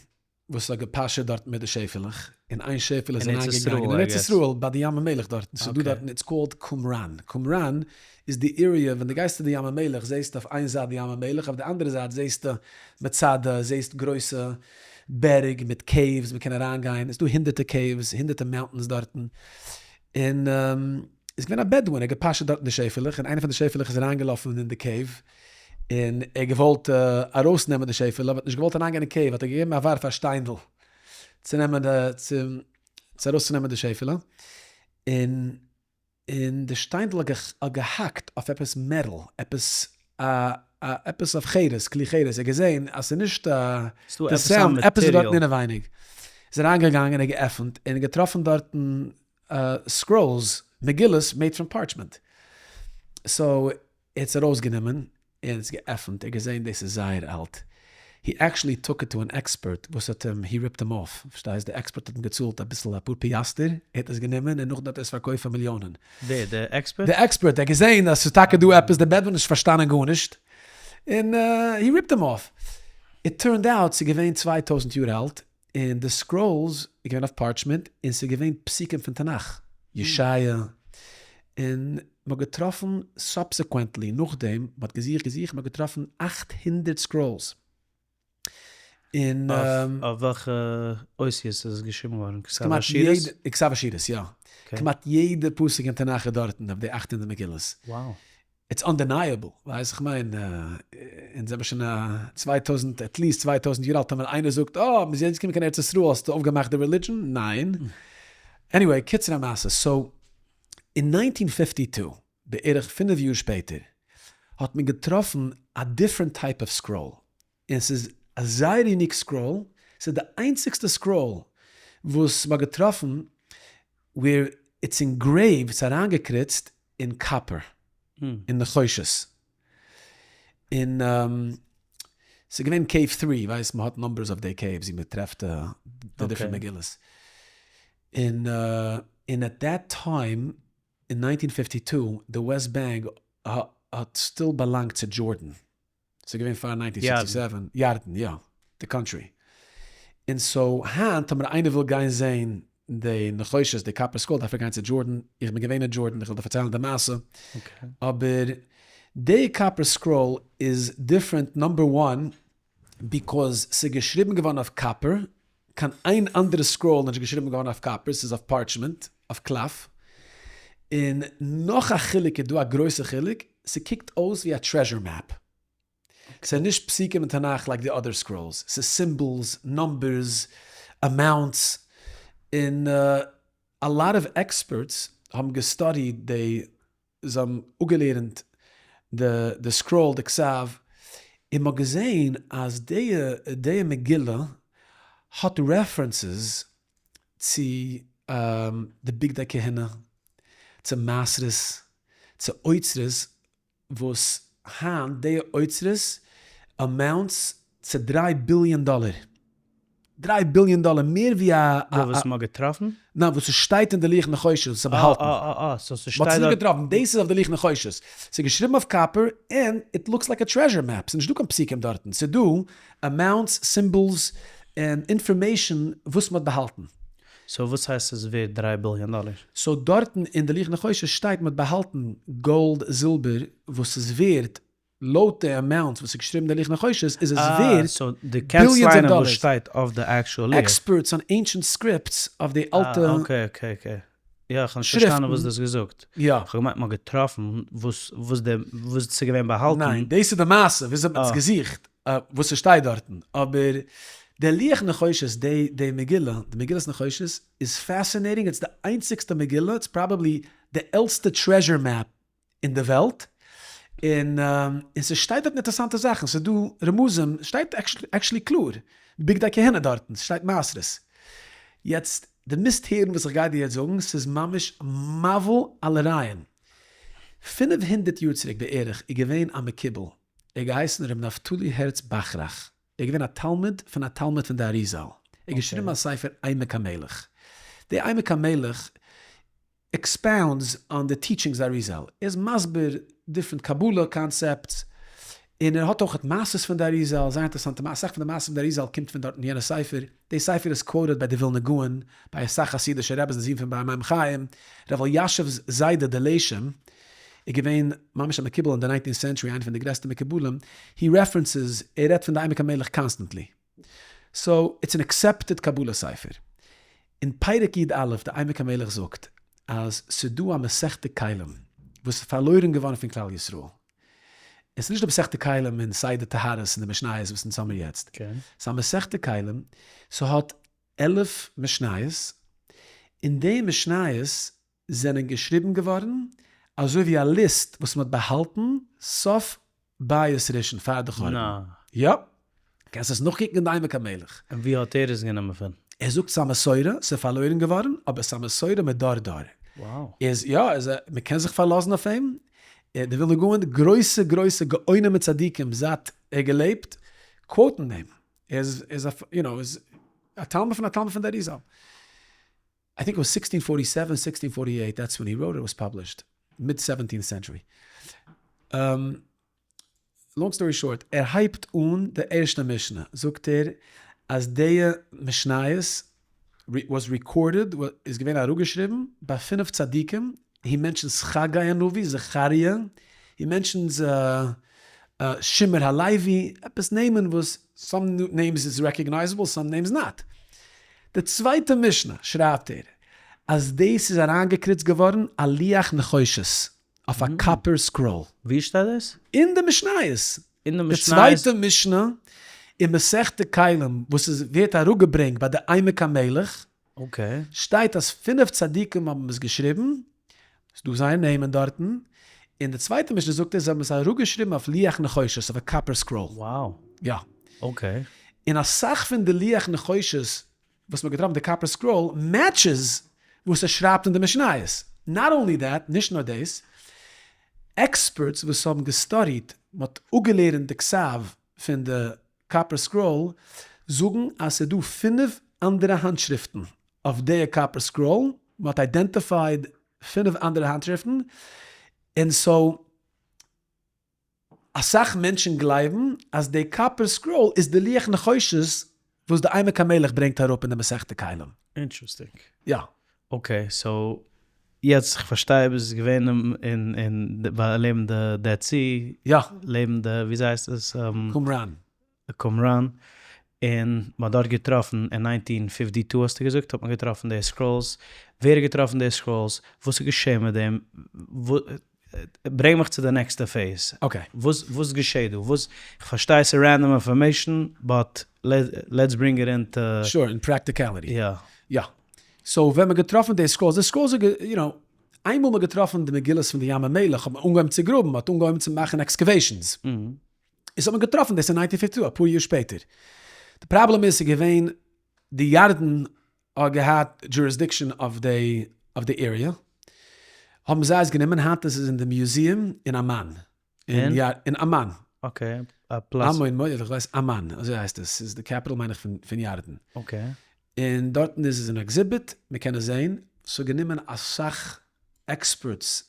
וואס האט געפאשעט דארטן מיט די שעפעלעך, און איין שעפעלע איז אריינגעגאנגען אין ארץ ישראל ביי די ים המלח דארטן, ס'איז דא דארטן it's called קומראן, קומראן איז די area ווען דו גייסט צו די ים המלח זעסטו אויף איין זייט די ים המלח אויף די אנדערע זייט זעסטו מצדה, זעסט גרויסע בערג מיט caves מען קען אריינגיין, עס איז דא הונדערטע caves, הונדערטע mountains דארטן, און איז געווען א בעדווין ער האט געפאשעט דארטן די שעפעלעך און איינע פון די שעפעלעך איז אריינגעלאפן אין די cave און ער האט געוואלט ארויסנעמען די שעפעלע אבער האט נישט געוואלט אריינגיין אין cave האט ער געגעבן א ווארף א שטיינדל צו נעמען די צו ארויסצונעמען די שעפעלע און און די שטיינדל האט געהאקט אויף עפעס מעטאל, עפעס א א עפעס אויף חרס, כלי חרס, ער האט געזען אז ס'איז נישט די sound, עפעס איז דארטן אינעווייניג, איז ער אריינגעגאנגען און געעפנט און געטראפן דארטן scrolls, מגילות made from parchment, so ער האט עס ארויסגענומען און עס געעפנט, ער האט געזען דאס איז זייער אלט, he actually took it to an expert וואס האט אים, he ripped אים off, פארשטייסט, די עקספערט האט אים געצאלט אביסל אפאר פיאסטער, ער האט עס גענומען און נאכדעם האט ער עס פארקויפט פאר מיליאנען. ווער? די עקספערט? די עקספערט, ער האט געזען אז ס'איז טאקע דא עפעס, די בעדווין האט נישט פארשטאנען גארנישט, און he ripped אים off. It turned out ס'איז געווען 2000 יאר אלט, און די scrolls איז געווען אויף parchment און ס'איז געווען פסוקים פון תנך, ישעיה, און מ'האט געטראפן subsequently נאכדעם, מ'האט געזוכט געזוכט מ'האט געטראפן 800 scrolls, און. אויף וועלכע אותיות איז עס געשריבן געווארן? כתב אשורית? כתב אשורית יא. כמעט יעדע פסוק אין תנך איז דארטן אויף די 800 מגילות. It's undeniable, ווייסט איך מיין, אונז זעמער שוין א 2000, at least 2000 יאר אלט, טאמער איינער זאגט אה, מ'איז יעצט געקומען קיין ארץ ישראל האסטו אויפגעמאכט די religion? ניין. Anyway, קיצור המעשה, so אין nineteen fifty two, בערך פינף יאר שפעטער, האט מען געטראפן א different type of scroll, און ס'איז א זייער unique scroll, ס'איז די איינציגסטע scroll וואס מ'האט געטראפן where it's engraved, ס'איז אריינגעקריצט אין copper, אין נחושת, און ס'איז געווען cave three, ווייסט מ'האט numbers אויף די caves ווי מ'טרעפט די different מגילות, און און at that time אין nineteen fifty two די West Bank האט still באלאנגט צו Jordan. ס'איז געווען פאר nineteen sixty seven, ירדן, יא, די country. און so היינט טאמער איינער וויל גיין זעהן די נחושת, די copper scroll, דארף ער גיין צו Jordan, איך בין געווען אין Jordan, איך וועל דיר פארציילן די מעשה, אבער די copper scroll איז different number one because ס'איז געשריבן געווארן אויף copper, קיין איין אנדערע scroll איז נישט געשריבן געווארן אויף copper, ס'איז אויף parchment, אויף קלף, און נאך א חילוק איז דא א גרויסע חילוק, ס'קוקט אויס ווי א treasure map, ס'איז נישט פסוקים אין תנך like די other scrolls, ס'איז symbols, numbers, amounts, און a lot of experts האבן געסטאדיד די זיי האבן אפגעלערנט די scroll די כתב, און מ'האט געזען אז די מגילה האט references צו די בגדי כהונה, צו מעשרות, צו אוצרות, וואס היינט די אוצרות amounts צו דריי ביליאן דאלער. דריי ביליאן דאלער מער ווי א. דאס וואס מ'האט געטראפן? ניין וואס ס'שטייט אין די לוח נחושת וואס איז באהאלטן. אה אה אה סאו ס'שטייט מ'האט עס נישט געטראפן דאס איז אויף די לוח נחושת. ס'איז געשריבן אויף copper and it looks like a treasure map. ס'איז נישטא קיין פסוקים דארטן. ס'איז דא amounts, symbols, און information וואס מ'האט באהאלטן. So וואס הייסט ס'איז ווערט דריי ביליאן דאלער? So דארטן אין די לוח נחושת שטייט מ'האט באהאלטן גאלד זילבער וואס איז ווערט לויט די amount וואס איז געשריבן די לוח נחושת איז עס ווערט billions of dollars. שטייט אויף די actual לוח. Experts on ancient scripts אויף די אלטע אה okay okay okay. יא איך האב נישט פארשטאנען וואס דו האסט געזאגט. יא. איך האב געמיינט מ'האט געטראפן וואס וואס די וואס ס'איז געווען באהאלטן. ניין דאס איז די מעשה וויאזוי מ'האט עס געזוכט וואס ס'שטייט דארטן אבער. דער לוח נחושת, די די מגילה, די מגילת נחושת, איז fascinating, it's די איינציגסטע מגילה, it's probably די עלטסטע treasure map אין די וועלט, און און ס'שטייט דארטן אינטערעסאנטע זאכן, ס'איז דא רמזים, ס'שטייט actually קלאר, בגדי כהונה דארטן, ס'שטייט מעשרות. יעצט, דו מוזט הערן וואס איך גיי דיר יעצט זאגן, ס'איז ממש מבהיל על הרעיון. 500 יאר צוריק בערך איז געווען א מקובל, ער האט געהייסן ר' נפתלי הערץ באכראך, ער איז געווען א תלמיד פון א תלמיד פון די אריזל, ער האט געשריבן א ספר עמק המלך, די עמק המלך expounds on the teachings אריזל, ער איז מסביר different קבלה concepts, און ער האט אויך מעשות פון די אריזל, זייער אינטערעסאנטע מעשות, אסאך פון די מעשות פון די אריזל קומט פון דארט אין יענע ספר, די ספר איז quoted ביי די ווילנא גאון, ביי אסאך חסידישע רעבעס, די זון פון באר מים חיים, ר' אלישיב'ס זיידע די לשם איז געווען ממש א מקובל אין די nineteenth century, איינער פון די גרעסטע מקובלים, he references, ער רעדט פון די עמק המלך constantly. so it's an accepted קבלה ספר. אין פרק י א די עמק המלך זאגט אז ס'דא א מסכת כלים וואס איז פארלוירן געווארן פון כלל ישראל. עס איז נישט די מסכת כלים אין סדר טהרות און די משניות וואס אונז האמיר יעצט. ס'איז א מסכת כלים, ס'האט 11 משניות, און די משניות זענען געשריבן געווארן אזוי ווי א ליסט וואס מ'האט באהאלטן סוף בית ראשון פאר די חורבן. יא. קענסט עס נאכקוקן אין די עמק המלך. און ווי האט ער עס גענומען פון? ער זאגט ס'א מסורה, ס'איז פארלוירן געווארן, אבער ס'א מסורה מדור דור. Wow. איז יא, איז מ'קען זיך פארלאזן אויף אים. די ווילנא גאון, גרויסע גרויסע גאונים און צדיקים זייט ער געלעבט, quote ן אים. ער איז א, you know, איז א תלמיד פון א תלמיד פון די אריזל. I think it was sixteen forty seven, sixteen forty eight, that's when he wrote it, was published, mid seventeenth century. Long story short, ער הייבט אן די ערשטע משנה, זאגט ער אז די משניות was recorded, איז געווען אראפגעשריבן ביי פינף צדיקים, he mentions חגי הנביא, זכריה, he mentions שמעון הלוי, עפעס נעמען וואס some names is recognizable some names not. די צווייטע משנה שרייבט ער אז דאס איז אריינגעקריצט געווארן א לוח נחושת אויף א copper scroll. ווי שטייט דאס? אין די משניות. אין די די משניות. צווייטע משנה אין מסכת כלים וואס איז ווערט אראפגעברענגט ביי די עמק המלך, שטייט אז פינף צדיקים האבן עס געשריבן, ס'דא זייער נעמען דארטן, און די צווייטע משנה זאגט ער זיי האבן עס אראפגעשריבן אויף לוח נחושת, אויף א copper scroll. Wow. יא. Okay. און אסאך פון די לוח נחושת וואס מ'האט געטראפן די copper scroll matches וואס ער שרייבט אין די משניות. Not only that, נישט נאר דאס, experts וואס האבן גע study ט, מ'האט אפגעלערנט די כתב פון די copper scroll, זאגן אז ס'איז דא פינף אנדערע האנטשריפטן אויף די copper scroll, מ'האט identified פינף אנדערע האנטשריפטן, און so אסאך מענטשן גלייבן אז די copper scroll איז די לוח נחושת וואס די עמק המלך ברענגט אראפ אין די מסכת כלים. Interesting. יא. Okay, so יעצט איך פארשטיי אויב עס איז געווען אין אין לעבן די Dead Sea. יא. לעבן די וויאזוי הייסט עס? קומראן. קומראן, און מען האט דארט געטראפן אין nineteen fifty two האסטו געזאגט האט מען געטראפן די scrolls, ווער האט געטראפן די scrolls, וואס איז געשען מיט דעם, ברענג מיך צו די נעקסטע phase, וואס וואס געשעט דא, וואס, איך פארשטיי ס'איז random information, but let's bring it into. Sure, in practicality. יא. יא. So ווען מ'האט געטראפן די scrolls, די scrolls איז you know, איינמאל מ'האט געטראפן די מגילות פון די ים המלח האט מען אנגעהויבן צו גראבן, מ'האט אנגעהויבן צו מאכן excavations. עס האט מען געטראפן דאס אין nineteen fifty two אפאר יאר שפעטער. די פראבלעם איז ס'איז געווען די ירדן האט געהאט jurisdiction אויף די אויף די area האבן זיי עס גענומען היינט איז עס אין די museum אין אמאן אין אמאן. Okay א פלאץ. עמון מואב איך ווייס אמאן אזוי הייסט עס ס'איז די capital מיין איך פון ירדן. Okay. און דארטן איז עס אן exhibit מ'קען עס זעהן. ס'האט גענומען אסאך experts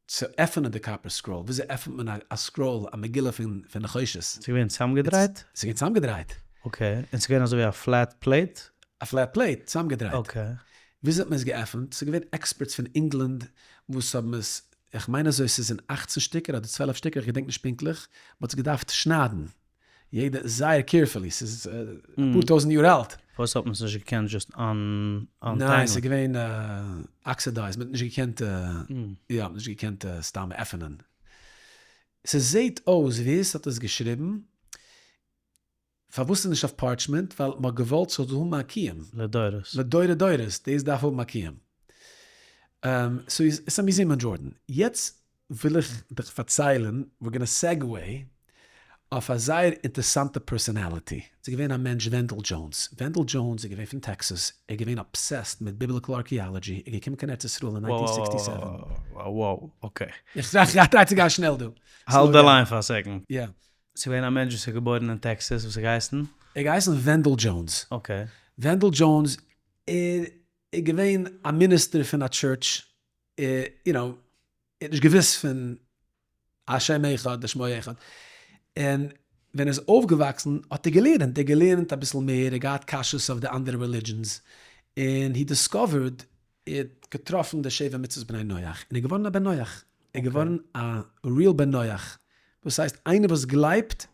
צו עפענען די copper scroll, וויאזוי עפענט מען א scroll, א מגילה פון נחושת? ס'איז געווען צוזאמגעדרייט? ס'איז געווען צוזאמגעדרייט. Okay, און ס'איז געווען אזויווי א flat plate? א flat plate, צוזאמגעדרייט. Okay. וויאזוי האט מען עס געעפנט? ס'איז געווען experts פון ענגלאנד וואס האבן עס, איך מיין אזוי, ס'איז אין אכצן שטיקער אדער צוועלף שטיקער, איך געדענק נישט פונקטליך, מ'האט עס געדארפט שניידן. יעדע זייער carefully, ס'איז אפאר טויזנט יאר אלט. פארוואס האט מען עס נישט געקענט just untangle? ניין, ס'איז געווען oxidized, מ'האט נישט געקענט, יא, מ'האט נישט געקענט סתם עפענען. ס'זעהט אויס ווער ס'האט עס געשריבן. פארוואס איז נישט אויף parchment? ווייל מ'האט געוואלט ס'זאל האבן א קיום. לדורות. לדורי דורות, דאס דארף האבן א קיום. so ס'איז א museum אין Jordan. יעצט וויל איך דיך פארציילן, we're gonna segue אויף א זייער אינטערסאנטע personality. ס'איז געווען א מענטש ווענדל דזשאונס. ווענדל דזשאונס איז געווען פון טעקסאס, ער איז געווען obsessed מיט biblical archaeology, ער איז געקומען קיין ארץ ישראל אין nineteen sixty seven. וואו, okay. איך try צו גיין שנעל דא. האלט די line פאר א second. יא. ס'איז געווען א מענטש וואס איז געבוירן אין טעקסעס וואס האט געהייסן? ער האט געהייסן ווענדל דזשאונס. okay. ווענדל דזשאונס ער איז געווען א מיניסטער פון א church, you know, ער האט נישט געוואוסט פון השם אחד ושמו אחד, און ווען ער איז אויפגעוואקסן האט ער געלערנט, ער האט געלערנט אביסל מער, ער האט געהאט קשיות אויף די אנדערע religions, און he discovered, ער האט געטראפן די שבע מצוות בני נח, און ער איז געווארן א בן נח, ער איז געווארן א real בן נח, וואס הייסט איינער וואס גלייבט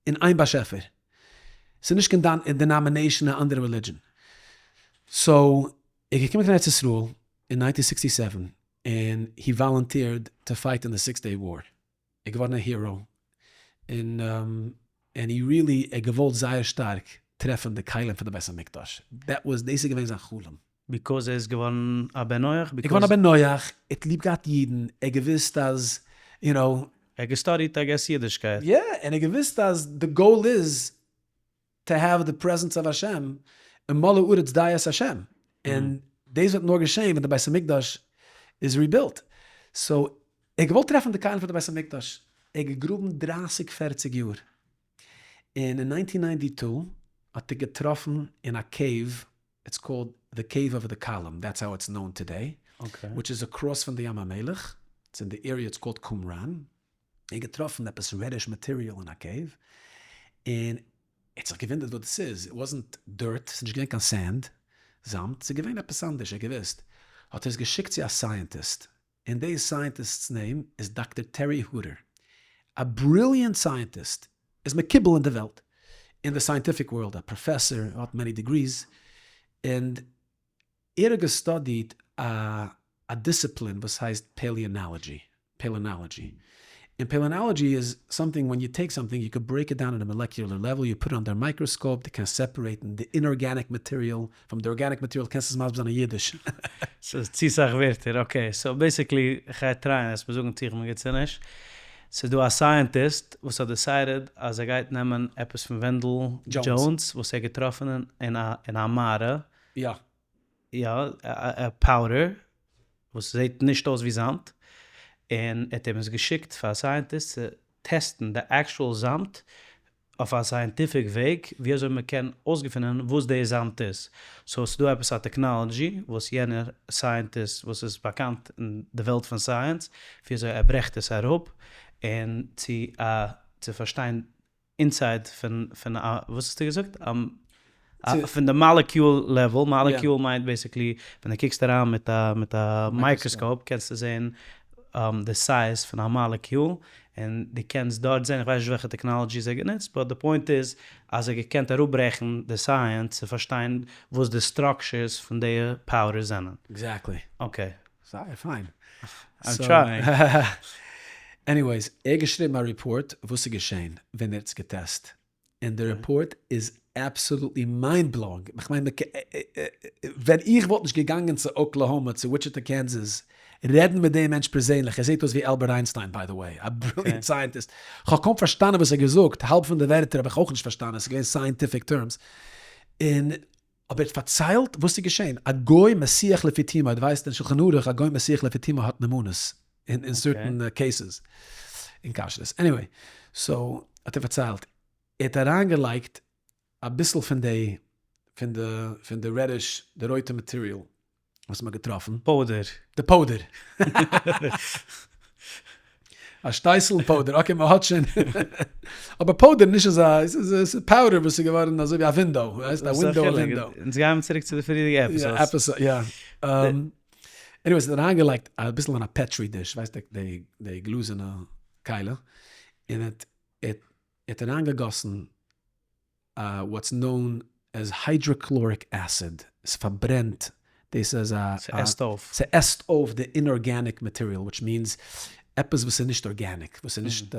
אין איין באשעפער, ס'איז נישט קיין denomination א אנדערע religion, so ער איז געקומען קיין ארץ ישראל אין nineteen sixty seven און he volunteered to fight אין די Six Day War, ער איז געווארן א hero, און און he really ער האט געוואלט זייער שטארק טרעפן די כלים פון די בית המקדש, that was דאס איז געווען זיין חלום. because ער איז געווארן א בן נח? ער איז געווארן א בן נח, ער האט ליב געהאט אידן, ער האט געוואוסט אז you know. ער האט געסטאדיט I guess אידישקייט. יא, און ער האט געוואוסט אז די goal איז to have the presence of השם, ומלאה הארץ דעה את השם, און דאס וועט נאר געשען ווען די בית המקדש איז rebuilt, so ער האט געוואלט טרעפן די כלים פון די בית המקדש, ער האט געגראבן דרייסיג פערציג יאר, און אין nineteen ninety two האט ער געטראפן אין א cave, it's called the cave of the column, that's how it's known today, which is across פון די ים המלח, it's אין די area it's called Qumran, ער האט געטראפן עפעס reddish material אין א cave, און ער האט זיך געוואונדערט וואס דאס איז, it wasn't dirt, ס'איז נישט געווען קיין sand, זאמד, ס'איז געווען עפעס אנדערש, ער האט געוואוסט, האט ער עס געשיקט צו א scientist, און די scientist's name איז דאקטער טערי הוטער, א brilliant scientist, איז מקובל אין די וועלט, אין די scientific world, א פראפעסאר, האט many degrees, און ער האט געסטאדיט א א דיסציפלין וואס הייסט paleontology, paleontology, און paleontology איז something when you take something you could break it down in a molecular level, you put it under microscope, דו קענסט סעפערעיטן די inorganic material from די organic material, קענסט עס מסביר זיין אין אידיש? ס'איז צו סאך ווערטער, okay, so basically כ'גיי טרייען עס מיר זאגן צו איך בין גוט צו נישט, ס'איז דא א scientist וואס האט decided אז ער גייט נעמען עפעס פון ווענדל דזשאונס וואס ער האט געטראפן אין א מערה, יא. יא, א powder וואס זעט נישט אויס ווי זאמד, און ער האט אים עס געשיקט פאר scientist צו טעסטן די actual זאמד אויף א scientific וועג ווי אזוי מען קען אויסגעפינען וואס די זאמד איז, so ס'איז דא עפעס א technology וואס יענער scientist וואס איז באקאנט אין די וועלט פון science ווי אזוי ער ברעכט עס אראפ און צו א צו פארשטיין inside פון פון א וואס האסטו געזאגט? פון די molecule level, molecule מיינט basically ווען דו קוקסט אריין מיט א מיט א microscope קענסטו זען די size פון א molecule און דו קענסט דארט זען, איך ווייס נישט וועלכע technology זיי גענוצט but די point איז אז ער האט געקענט אראפברעכן די science צו פארשטיין וואס די structures פון די powders זענען. Exactly. Okay. זייער פיין. I'm trying. Anyways, ער האט געשריבן א report וואס איז געשען ווען ער האט עס געטעסט, און די report איז absolutely mind blowing, איך מיין ווען איך וואלט נישט געגאנגען צו אוקלעהאמא צו וויטשיטא קענזעס רעדן מיט דעם מענטש פערזענליך, ער זעט אויס ווי אלבערט איינשטיין by the way, א brilliant scientist, כ'האב קוים פארשטאנען וואס ער האט געזאגט, האלב פון די ווערטער האב איך אויך נישט פארשטאנען, עס איז געווען scientific terms, און אבער ער האט פארציילט וואס איז געשען, א גוי מסיח לפי תומו, דו ווייסט אין שלחן ערוך א גוי מסיח לפי תומו האט נאמנות אין certain cases אין כשרות, anyway, so האט ער פארציילט, ער האט אריינגעלייגט אביסל פון די פון די פון די reddish די רויטע material וואס מ'האט געטראפן. Powder. די powder. א שטייסל powder, okay מ'האט שוין, אבער powder נישט אזא, ס'איז powder וואס איז געווארן אזוי ווי א window, ווייסט א window א window. אונז גייען צוריק צו די פריערדיגע episodes. Episode, יא. Anyway, ס'האט אריינגעלייגט אביסל אין א petri dish, ווייסט די גלאזענע כלי, און ער האט אריינגעגאסן what's known as hydrochloric acid, עס פארברענט, דאס איז א, ס'עסט אויף. ס'עסט אויף די inorganic material, which means עפעס וואס איז נישט organic, וואס איז נישט,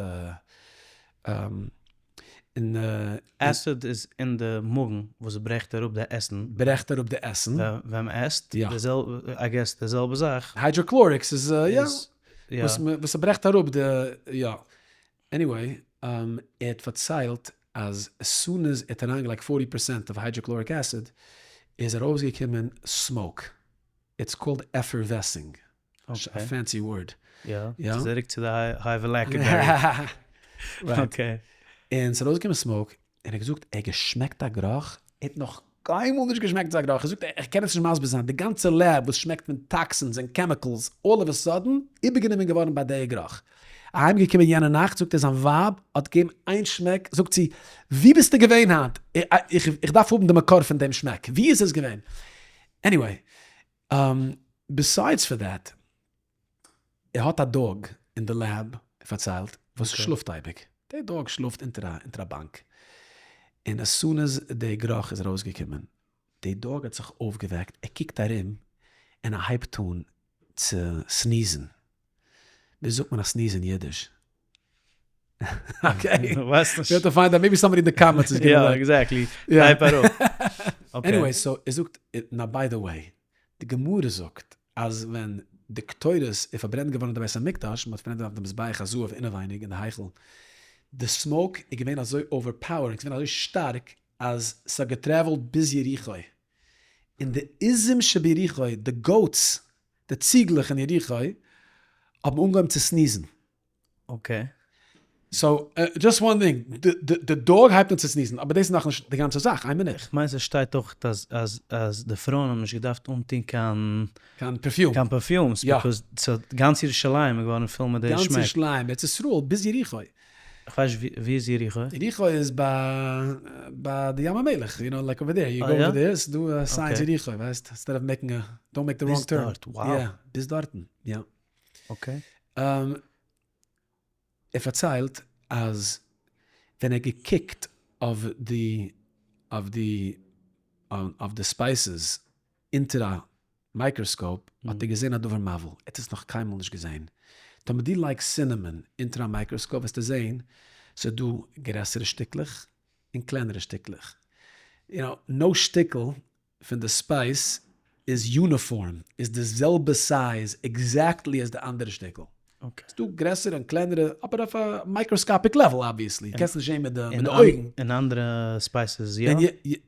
און און. Acid איז אין די מאגן וואס ברעכט אראפ די עסן. ברעכט אראפ די עסן. ווען מען עסט. יא. די זעלבע, I guess די זעלבע זאך. Hydrochlorics איז יא. וואס וואס ס'ברעכט אראפ די יא. Anyway, ער האט פארציילט אז as soon as ער האט אריינגעלייגט forty percent of hydrochloric acid איז ארויסגעקומען smoke. It's called effervescing. א fancy word. יא, צוריק צו די high vocabulary. Okay. און ס'איז ארויסגעקומען smoke, און ער האט געזאגט ער האט געשמעקט א גערוך, ער האט נאך קיינמאל נישט געשמעקט אזא גערוך, ער זאגט איך קען עס נישט מסביר זיין, די גאנצע lab וואס שמעקט פון toxins און chemicals, all of a sudden איבערגענומען געווארן ביי די גערוך. אהיים געקומען יענע נאכט זאגט ער זיין ווייב האט געגעבן איין שמעק, זאגט זי ווי ביסטו געווען היינט, איך דארף האבן די מקור פון דעם שמעק, ווי איז עס געווען? Anyway, besides for that, ער האט א dog אין די lab, ער פארציילט, וואס שלאפט אייביג. די dog שלאפט אונטער א באנק. און as soon as די גערוך איז ארויסגעקומען, די dog האט זיך אויפגעוועקט, ער קוקט ארום, און ער הייבט אן צו sneeze ן. ווי זאגט מען א sneeze אין אידיש? Okay. ווייסט נישט. We have to find out, maybe somebody in the comments is gonna. יא, exactly. Type אראפ. Anyway, so ער זאגט, now by the way, די גמרא זאגט אז ווען די קטורת איז פארברענט געווארן אין די בית המקדש, מען האט פארברענט דארט די מזבח הזהב אינעווייניג אין די היכל, די smoke איז געווען אזוי overpowering, ס'איז געווען אזוי שטארק אז ס'האט גע travel ט ביז יריחו, און די עזים שביריחו, די goats, די ציגלעך אין יריחו, האבן אנגעהויבן צו sneeze ן. Okay. So, just one thing, די dog הייבט אן צו sneeze ן, אבער דאס איז נאכנישט די גאנצע זאך, איין מינוט. כ'מיין ס'שטייט אויך אז אז אז די פרויען האבן נישט געדארפט אנטון קיין. קיין perfume. קיין perfumes, because ס'האט גאנץ ירושלים איז געווארן פול מיט די שמעק. גאנץ ירושלים, ארץ ישראל, ביז יריחו. כ'ווייס נישט ווי איז יריחו? יריחו איז ביי ביי די ים המלח, you know like over there, you go over there, ס'איז דא signs יריחו, ווייסט, instead of making a, don't make the wrong turn. ביז דארט, wow. יא, ביז דארטן, יא. Okay. ער פארציילט אז ווען ער האט געקוקט אויף די אויף די אויף די spices אונטער א מיקראסקאופ האט ער געזען א דבר מבהיל, ער האט עס נאך קיינמאל נישט געזען. טאמער דו לייגסט cinnamon אונטער א מיקראסקאופ וועסטו זען ס'איז דא גרעסערע שטיקלעך און קלענערע שטיקלעך. You know, no שטיקל פון די spice איז uniform, איז די זעלבע size exactly as די אנדערע שטיקל. ס'דא גרעסערע און קלענערע, אבער אויף א microscopic level obviously, קענסט נישט זען מיט די אויגן. און אנדערע spices יא?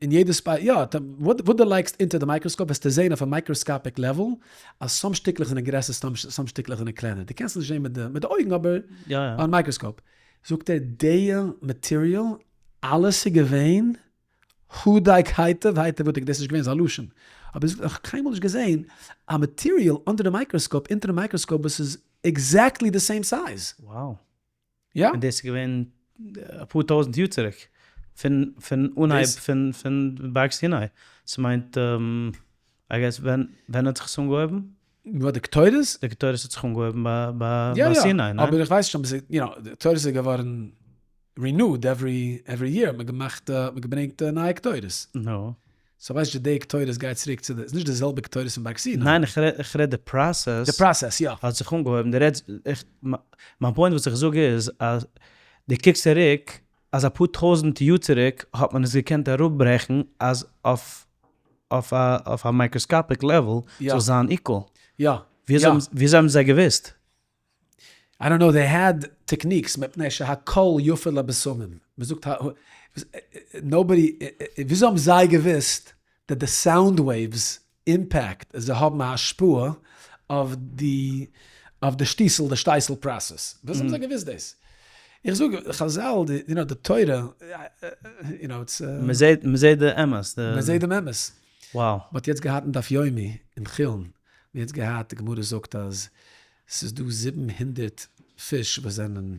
אין יעדע spice, יא, וואס דו לייגסט אונטער די מיקראסקאופ וועסטו זען אויף א microscopic level אז some שטיקלעך זענען גרעסער some שטיקלעך זענען קלענער, דו קענסט נישט זען מיט די אויגן אבער אן מיקראסקאופ. זאגט ער די material אלעס איז געווען הדק היטב היטב הדק, דאס איז נישט געווען זיין לשון, אבער ער זאגט איך האב קיינמאל נישט געזען א material אונטער די מיקראסקאופ אונטער די מיקראסקאופ וואס איז exactly די same size. Wow. יא. און דאס איז געווען אפאר טויזנט יאר צוריק, פון פון אנהייב פון פון בארג סיני, ס'מיינט I guess ווען ווען האט זיך עס אנגעהויבן? וואס די קטורת? די קטורת האט זיך אנגעהויבן ביי סיני, ניין? אבער איך ווייס נישט אויב ס'איז, you know, די קטורת איז געווארן renewed every every year, האט מען געמאכט, האט מען געברענגט נייע קטורת. נו. So ווייס נישט די קטורת גייט צוריק צו די, ס'איז נישט די זעלבע קטורת פון בארג סיני. ניין איך רעד איך רעד די process. די process יא. האט זיך אנגעהויבן, די רעדסט, איך, מיין point וואס איך זאג איז אז די קוקסט צוריק אז אפאר טויזנט יאר צוריק האט מען עס געקענט אראפברעכן אז אויף אויף א אויף א microscopic level זאל זיין equal. יא. וויאזוי האבן זיי געוואוסט? I don't know, they had techniques, מפני שהכל יפה לבשמים, מ'זאגט nobody, וויאזוי האבן זיי געוואוסט that די sound waves impact, זיי האבן א השפעה אויף די אויף די שטיסל, די שטייסל process, וויאזוי האבן זיי געוואוסט דאס? איך זאג חזל, you know, די תורה, you know, it's. מ'זעט מ'זעט די אמת. מ'זעט דעם אמת. Wow. מ'האט יעצט געהאט אין דף יומי אין חולין, מ'האט יעצט געהאט, די גמרא זאגט אז ס'איז דא 700 פיש וואס זענען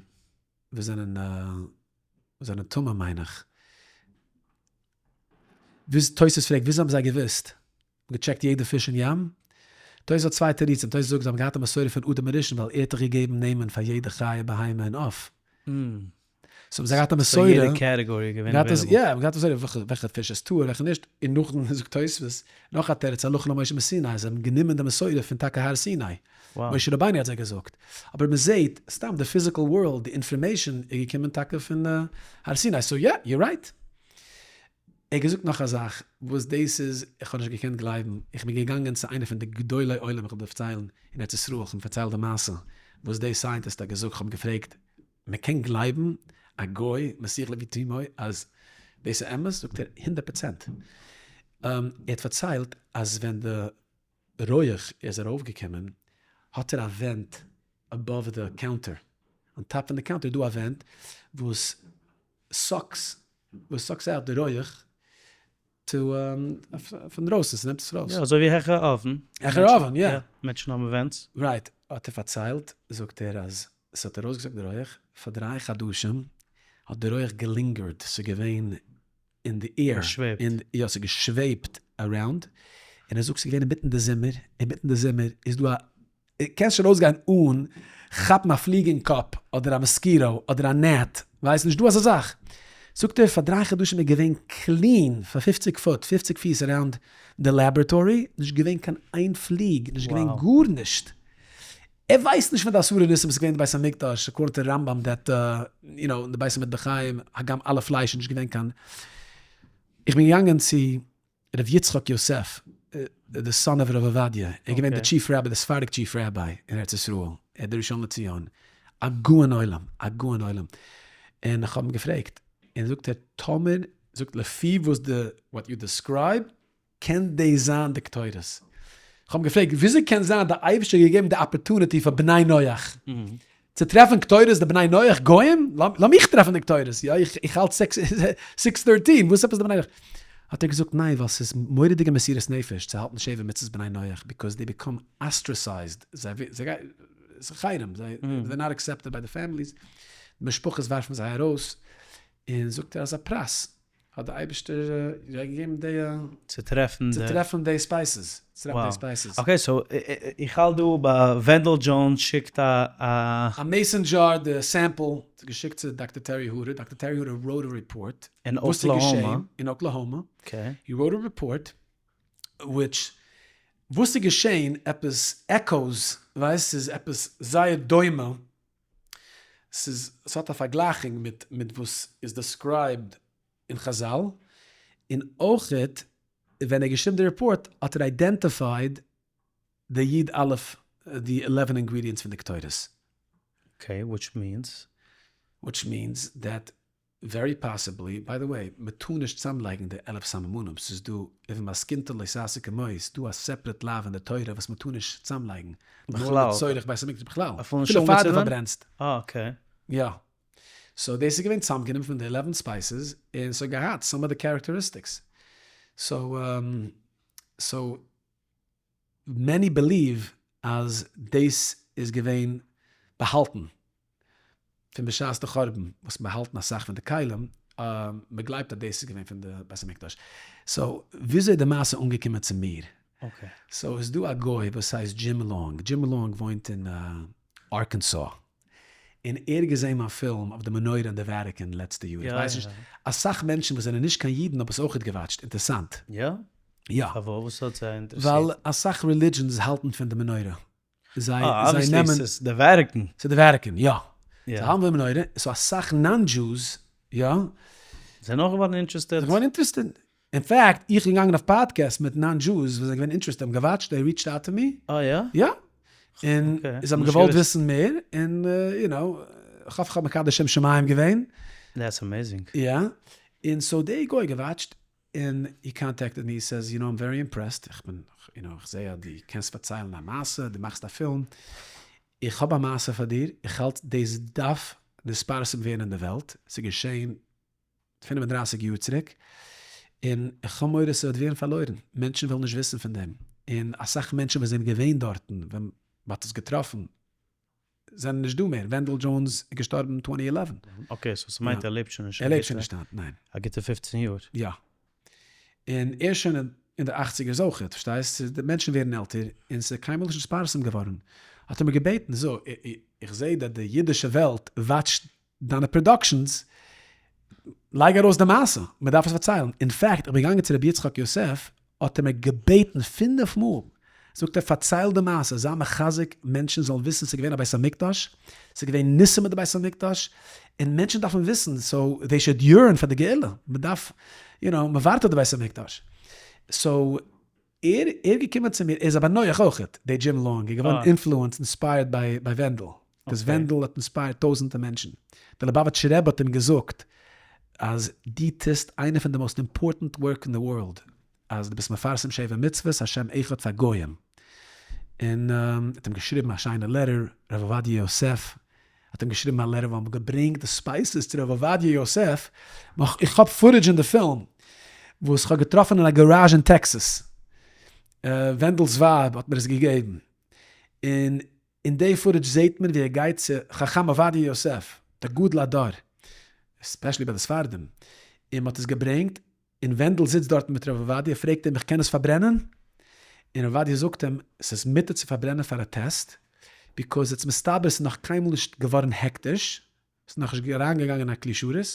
וואס זענען וואס זענען טמא מיין איך. תוס' פרעגט וויאזוי האבן זיי געוואוסט? געטשעקט יעדע פיש אין ים? תוס' האט צוויי תירוצים, תוס' זאגט זיי האבן געהאט א מסורה פון אדם הראשון ווייל ער האט דאך געגעבן נעמען פאר יעדע חיה בהמה און עוף. סאו האבן זיי געהאט א מסורה. סאו יעדע category איז געווען available. יא, מ'האט געהאט א מסורה וועלכע פיש איז טהור וועלכע נישט, און נאכדעם זאגט תוספות נאך א תירוץ הלכה למשה מסיני, זיי האבן גענומען די מסורה פון טאקע הר סיני, משה רבינו האט זיי געזאגט, אבער מ'זעהט סתם די physical world, די information איז געקומען טאקע פון הר סיני, so yeah, you're right. ער האט געזאגט נאך א זאך וואס דאס איז איך האב נישט געקענט גלייבן, איך בין געגאנגען צו איינער פון די גדולי עולם איך וועל דיר פארציילן אין ארץ ישראל, איך האב אים פארציילט די מעשה וואס די scientist האט געזאגט, איך האב אים געפרעגט מען קען גלייבן א גוי מסיח לפי תומו אז דאס איז אמת? זאגט ער הונדערט פראצענט. ער האט פארציילט אז ווען די רויעך איז ארויפגעקומען האט ער א vent above די counter, on top פון די counter איז דא א vent וואס sucks וואס sucks out די רויעך צו פון דרויסן, ס'נעמט עס ארויס. יא, אזוי ווי העכער אויוון. העכער אויוון, יא. מענטשן האבן vents. Right, האט ער פארציילט, זאגט ער אז ס'האט ארויסגעזאגט די רויעך, פאר דריי חדשים האט די רויעך גע lingered, ס'איז געווען אין די air, געשוועבט. יא, ס'איז געשוועבט around, און ער זאגט ס'איז געווען אינמיטן די זומער, אינמיטן די זומער איז דא א קענסט שוין ארויסגיין אן כאפן א פליג אין קאפ, אדער א mosquito, אדער א gnat, ווייסט נישט דא אזא זאך. זאגט ער פאר דריי חדשים איז געווען clean פאר פופציג foot, פופציג פיס around די laboratory, נישט געווען קיין איין פליג, נישט געווען גארנישט. ער ווייסט נישט פון די עשרה ניסים וואס איז געווען אין די בית המקדש, according to רמב"ם that you know אין די בית המטבחיים, הגם אלע פלייש איז נישט געווען קיין. איך בין געגאנגען צו ר' יצחק יוסף, די son of ר' עובדיה, ער איז געווען די chief rabbi, די ספרדיק chief rabbi אין ארץ ישראל, ער איז די ראשון לציון, א גאון עולם, א גאון עולם, און איך האב אים געפרעגט, און זאגט ער טאמער, זאגט לפי וואס די, what you describe, קען דאס זיין די קטורת? איך האב אים געפרעגט, וויאזוי קען זיין די אייבערשטער האט געגעבן די opportunity פאר בני נח צו טרעפן קטורת, די בני נח גוים? לאמיך טרעפן די קטורת, יא, איך האלט six thirteen, וואס עפעס די בני נח? האט ער געזאגט ניין, ווייל ס'איז מורא'דיגע מסירות נפש צו האלטן שבע מצוות בני נח, because they become ostracized, זיי גייען, ס'איז חרם, זיי they're not accepted by די families, די משפחות ווארפן זיי ארויס, און זאגט ער אז א פרס האט די אייבערשטער זיי געגעבן די. צו טרעפן די. צו טרעפן די spices. צו טרעפן די spices. Okay so איך האלט דא ביי ווענדעל דזשאונס שיקט א. א mason jar די sample געשיקט צו דאקטער טערי הוטער, דאקטער טערי הוטער wrote א report. אין אקלאהאמא. אין אקלאהאמא. He wrote א report which וואס איז געשען עפעס echoes ווייסט ס'איז עפעס זייער דומה ס'איז ס'האט א פארגלייכונג מיט מיט וואס איז described אין חזל, און אויכעט ווען ער האט געשריבן די report האט ער identified די י א די eleven ingredients פון די קטורת. Okay, which means? Which means that very possibly, by the way, מען טאר נישט צאמלייגן די 11 סממנים, ס'איז דא ובמתכונתה לא תעשו כמוהו, ס'איז דא א separate לאו אין די תורה וואס מען טאר נישט צאמלייגן, בכלל? נאר לצורך בית המקדש, בכלל, אפילו נישט אפילו פאר דו אנגעצינדן? פארברענסט. אה okay. יא. So דאס איז געווען צאמגענומען פון די eleven spices, און ס'האט געהאט some of די characteristics. So so many believe אז דאס איז געווען באהאלטן פון בשעת די חורבן וואס מען באהאלטן אסאך פון די כלים, מען גלייבט אז דאס איז געווען פון די בית המקדש. So וויאזוי איז די מעשה אנגעקומען צו מיר? So איז דא א גוי וואס הייסט דזשים לאנג, דזשים לאנג וואוינט אין ארקענסא, און ער האט געזען מיין פילם אויף די מנורה אין די וואטיקאן לעצטע יאר, איך ווייס נישט, אסאך מענטשן וואס זענען נישט קיין אידן האבן עס אויכעט געוואטשט, אינטערסאנט. יא? יא. פארוואס? וואס האט זיי אינטערעסירט? ווייל אסאך religions האלטן פון די מנורה. זיי אה, זיי obviously נעמען. ס'איז די וואטיקאן. ס'איז די וואטיקאן, יא. יא. זיי האלטן פון די מנורה, so אסאך non-Jews, יא. זענען אויך געווארן interested. זענען געווארן interested. אין fact, איך בין געגאנגען אויף פאדקעסט מיט non-Jews וואס זענען געווען interested, האבן געוואטשט, they reached out to me. אה יא? יא. און זיי האבן געוואלט וויסן מער, און you know, כ'האף כ'האב מקדש שם שמים געווען. That's amazing. יא. און so די גוי געוואטשט, און he contacted me, he says, you know I'm very impressed, איך בין, you know, איך זע אז דו קענסט פארציילן א מעשה, דו מאכסט א פילם, איך האב א מעשה פאר דיר, איך האלט דאס דארף נתפרסם ווערן אין די וועלט, ס'איז געשען 35 יאר צוריק, און איך האב מורא ס'וועט ווערן פארלוירן, מענטשן וועלן נישט וויסן פון דעם, און אסאך מענטשן וואס זענען געווען דארטן ווען מ'האט עס געטראפן זענען נישט דא מער, ווענדעל דזשאונס איז געשטארבן אין twenty eleven. Okay, so ס'מיינט ער לעבט שוין נישט. ער לעבט שוין נישט היינט, ניין. א גוטע פופצן יאר. יא. און ער איז שוין אין די אכציגערס אויכעט, פארשטייסט? די מענטשן ווערן עלטער, און ס'איז קיינמאל נישט נתפרסם געווארן. האט ער מיר געבעטן, so, איך זע אז די אידישע וועלט וואטשט דיינע productions. לייג ארויס די מעשה, מען דארף עס פארציילן. אין fact, איך בין געגאנגען צו רבי יצחק יוסף, האט ער מיר געבעטן פינף מאל, זאגט ער פארצייל די מעשה, זיי מחזק מענטשן זאלן וויסן ס'איז געווען א בית המקדש, ס'איז געווען ניסים מיט די בית המקדש, און מענטשן דארפן וויסן, so they should yearn פאר די גאולה, מען דארף, you know, מען ווארט אויף די בית המקדש. so ער איז געקומען צו מיר, ער איז א בן נח אויכעט, דער דזשים לאנג, איז געווארן influenced, inspired ביי ווענדל, because ווענדל האט inspired טויזענטער מענטשן, דער ליובאוויטשער רבי האט אים געזאגט אז דו טוסט איינע פון די most important work אין די world, אז דו ביסט מפרסם שבע מצוות השם אחד פאר גוים, און ער האט אים געשריבן א שיינע letter, ר' עובדיה יוסף האט אים געשריבן א letter וואו מ'האט געברענגט די spices צו ר' עובדיה יוסף, איך האב footage אין די פילם וואס כ'האב געטראפן אין א גאראזש אין טעקסעס, ווענדל'ס ווייב האט מיר עס געגעבן, און אין די footage זעהט מען ווי ער גייט צו חכם עובדיה יוסף, דער גדול הדור, especially ביי די ספרדים, און מ'האט עס געברענגט, און ווענדל זיצט דארטן מיט ר' עובדיה, פרעגט אים איך קען עס פארברענען? און ר' עובדיה זאגט אים, ס'איז מותר צו פארברענען פאר א test, because it's מסתבר ס'איז נאך קיינמאל נישט געווארן הקדש, ס'איז נאכנישט אריינגעגאנגען אין א כלי שרת,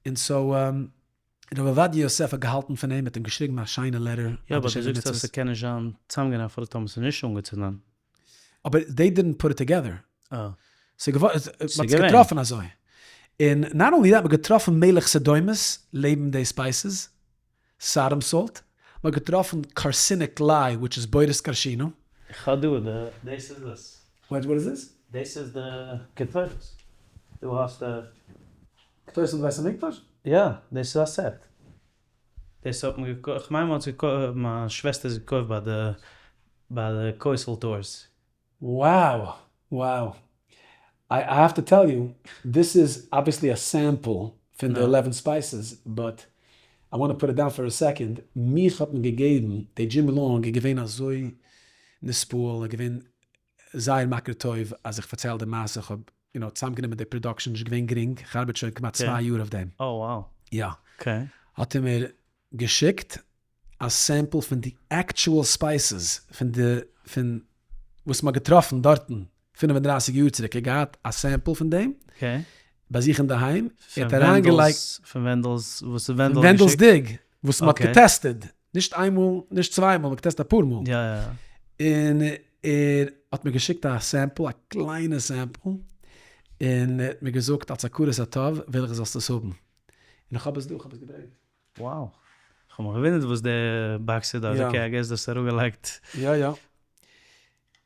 און so ר' עובדיה יוסף האט געהאלטן פון אים, האט אים געשריבן א שיינע letter. יא אבער דו זאגסט אז ס'קען נישט זיין צוזאמגענומען אפילו טאמער ס'איז נישט אנגעצינדען. אבער they didn't put it together. אה. ס'איז געווארן, מ'האט עס געטראפן אזוי. און not only that, מ'האט געטראפן מלח סדומית לעבן די spices, Sodom salt, מ'האט געטראפן carcinic lye which איז בורות כרשינו. איך האב דא די, דאס איז עס. וואט איז דאס? דאס איז די קטורת. דא האסטו. קטורת פון די בית המקדש? יא, דאס איז א set. דאס האט מען געקויפט, כ'מיין מ'האט עס געקויפט, מיין שוועסטער האט עס געקויפט ביי די ביי די כותל tours. Wow! Wow! I have to tell you, this איז obviously א sample פון די eleven spices, but I want put it down for a second, מיך האט מען געגעבן, די דזשים לאנג איז געווען אזוי נתפעל, ער איז געווען זייער מכיר טוב אז איך פארצייל די מעשה, איך האב you know צוזאמגענומען די production, נישט געווען גרינג, איך ארבעט שוין כמעט צוויי יאר אויף דעם. יא. האט ער מיר געשיקט א sample פון די actual spices פון די פון וואס מ'האט געטראפן דארטן 35 יאר צוריק, ער האט געהאט א sample פון דעם ביי זיך אינדערהיים, ער האט אריינגעלייגט. פון ווענדל'ס וואס ווענדל האט געשיקט? ווענדל'ס dig וואס מ'האט געטעסטעד, נישט איינמאל, נישט צוויי מאל, מ'האט געטעסט אפאר מאל. און ער האט מיר געשיקט א sample, א קליינע sample, און ער האט מיר געזאגט אלס הכרת הטוב וויל איך זאלסט עס האבן. און איך האב עס דא, איך האב עס געברענגט. Wow. כ'האב מיך געוואונדערט וואס די box איז דארט, okay I guess דו האסט אראפגעלייגט. יא יא.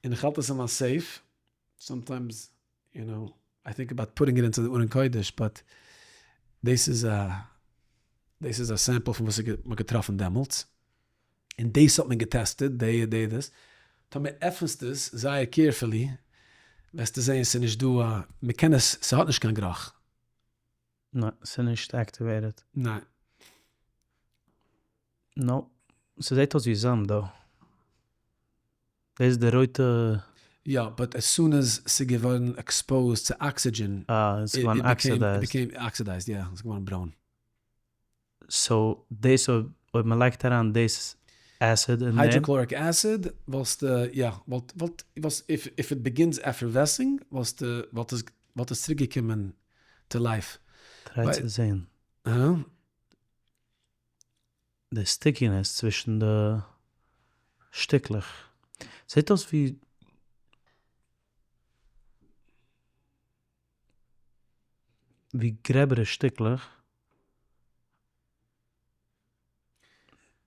און איך האלט עס אין מיין safe, sometimes you know, I think about putting it into די ארון קודש, but דאס איז א, דאס איז א sample פון וואס מ'האט געטראפן דעמאלטס, און דאס האט מען געטעסטעד, די די דאס, טאמער עפענסטו עס זייער carefully וועסטו זעהן ס'איז נישט דא א, מ'קען עס, ס'האט נישט קיין גערוך. ניין, ס'איז נישט activated. ניין. No. ס'זעט אויס ווי זאמד דא. דאס איז די רויטע. יא, but as soon as ס'איז געווארן exposed צו oxygen. אה, עס איז געווארן oxidized. It became oxidized, יא, ס'איז געווארן ברוין. So דאס אויב אויב מ'לייגט אריין דאס acid אין דעם. Hydrochloric acid וואלסטו, יא, וואלט וואלט וואלסט if it begins effervescing וואלסטו וואלט עס וואלט עס צוריק געקומען to life. Try צו זעהן. הא? די stickiness צווישן די שטיקלעך. זעט אויס ווי. ווי גרעבערע שטיקלעך.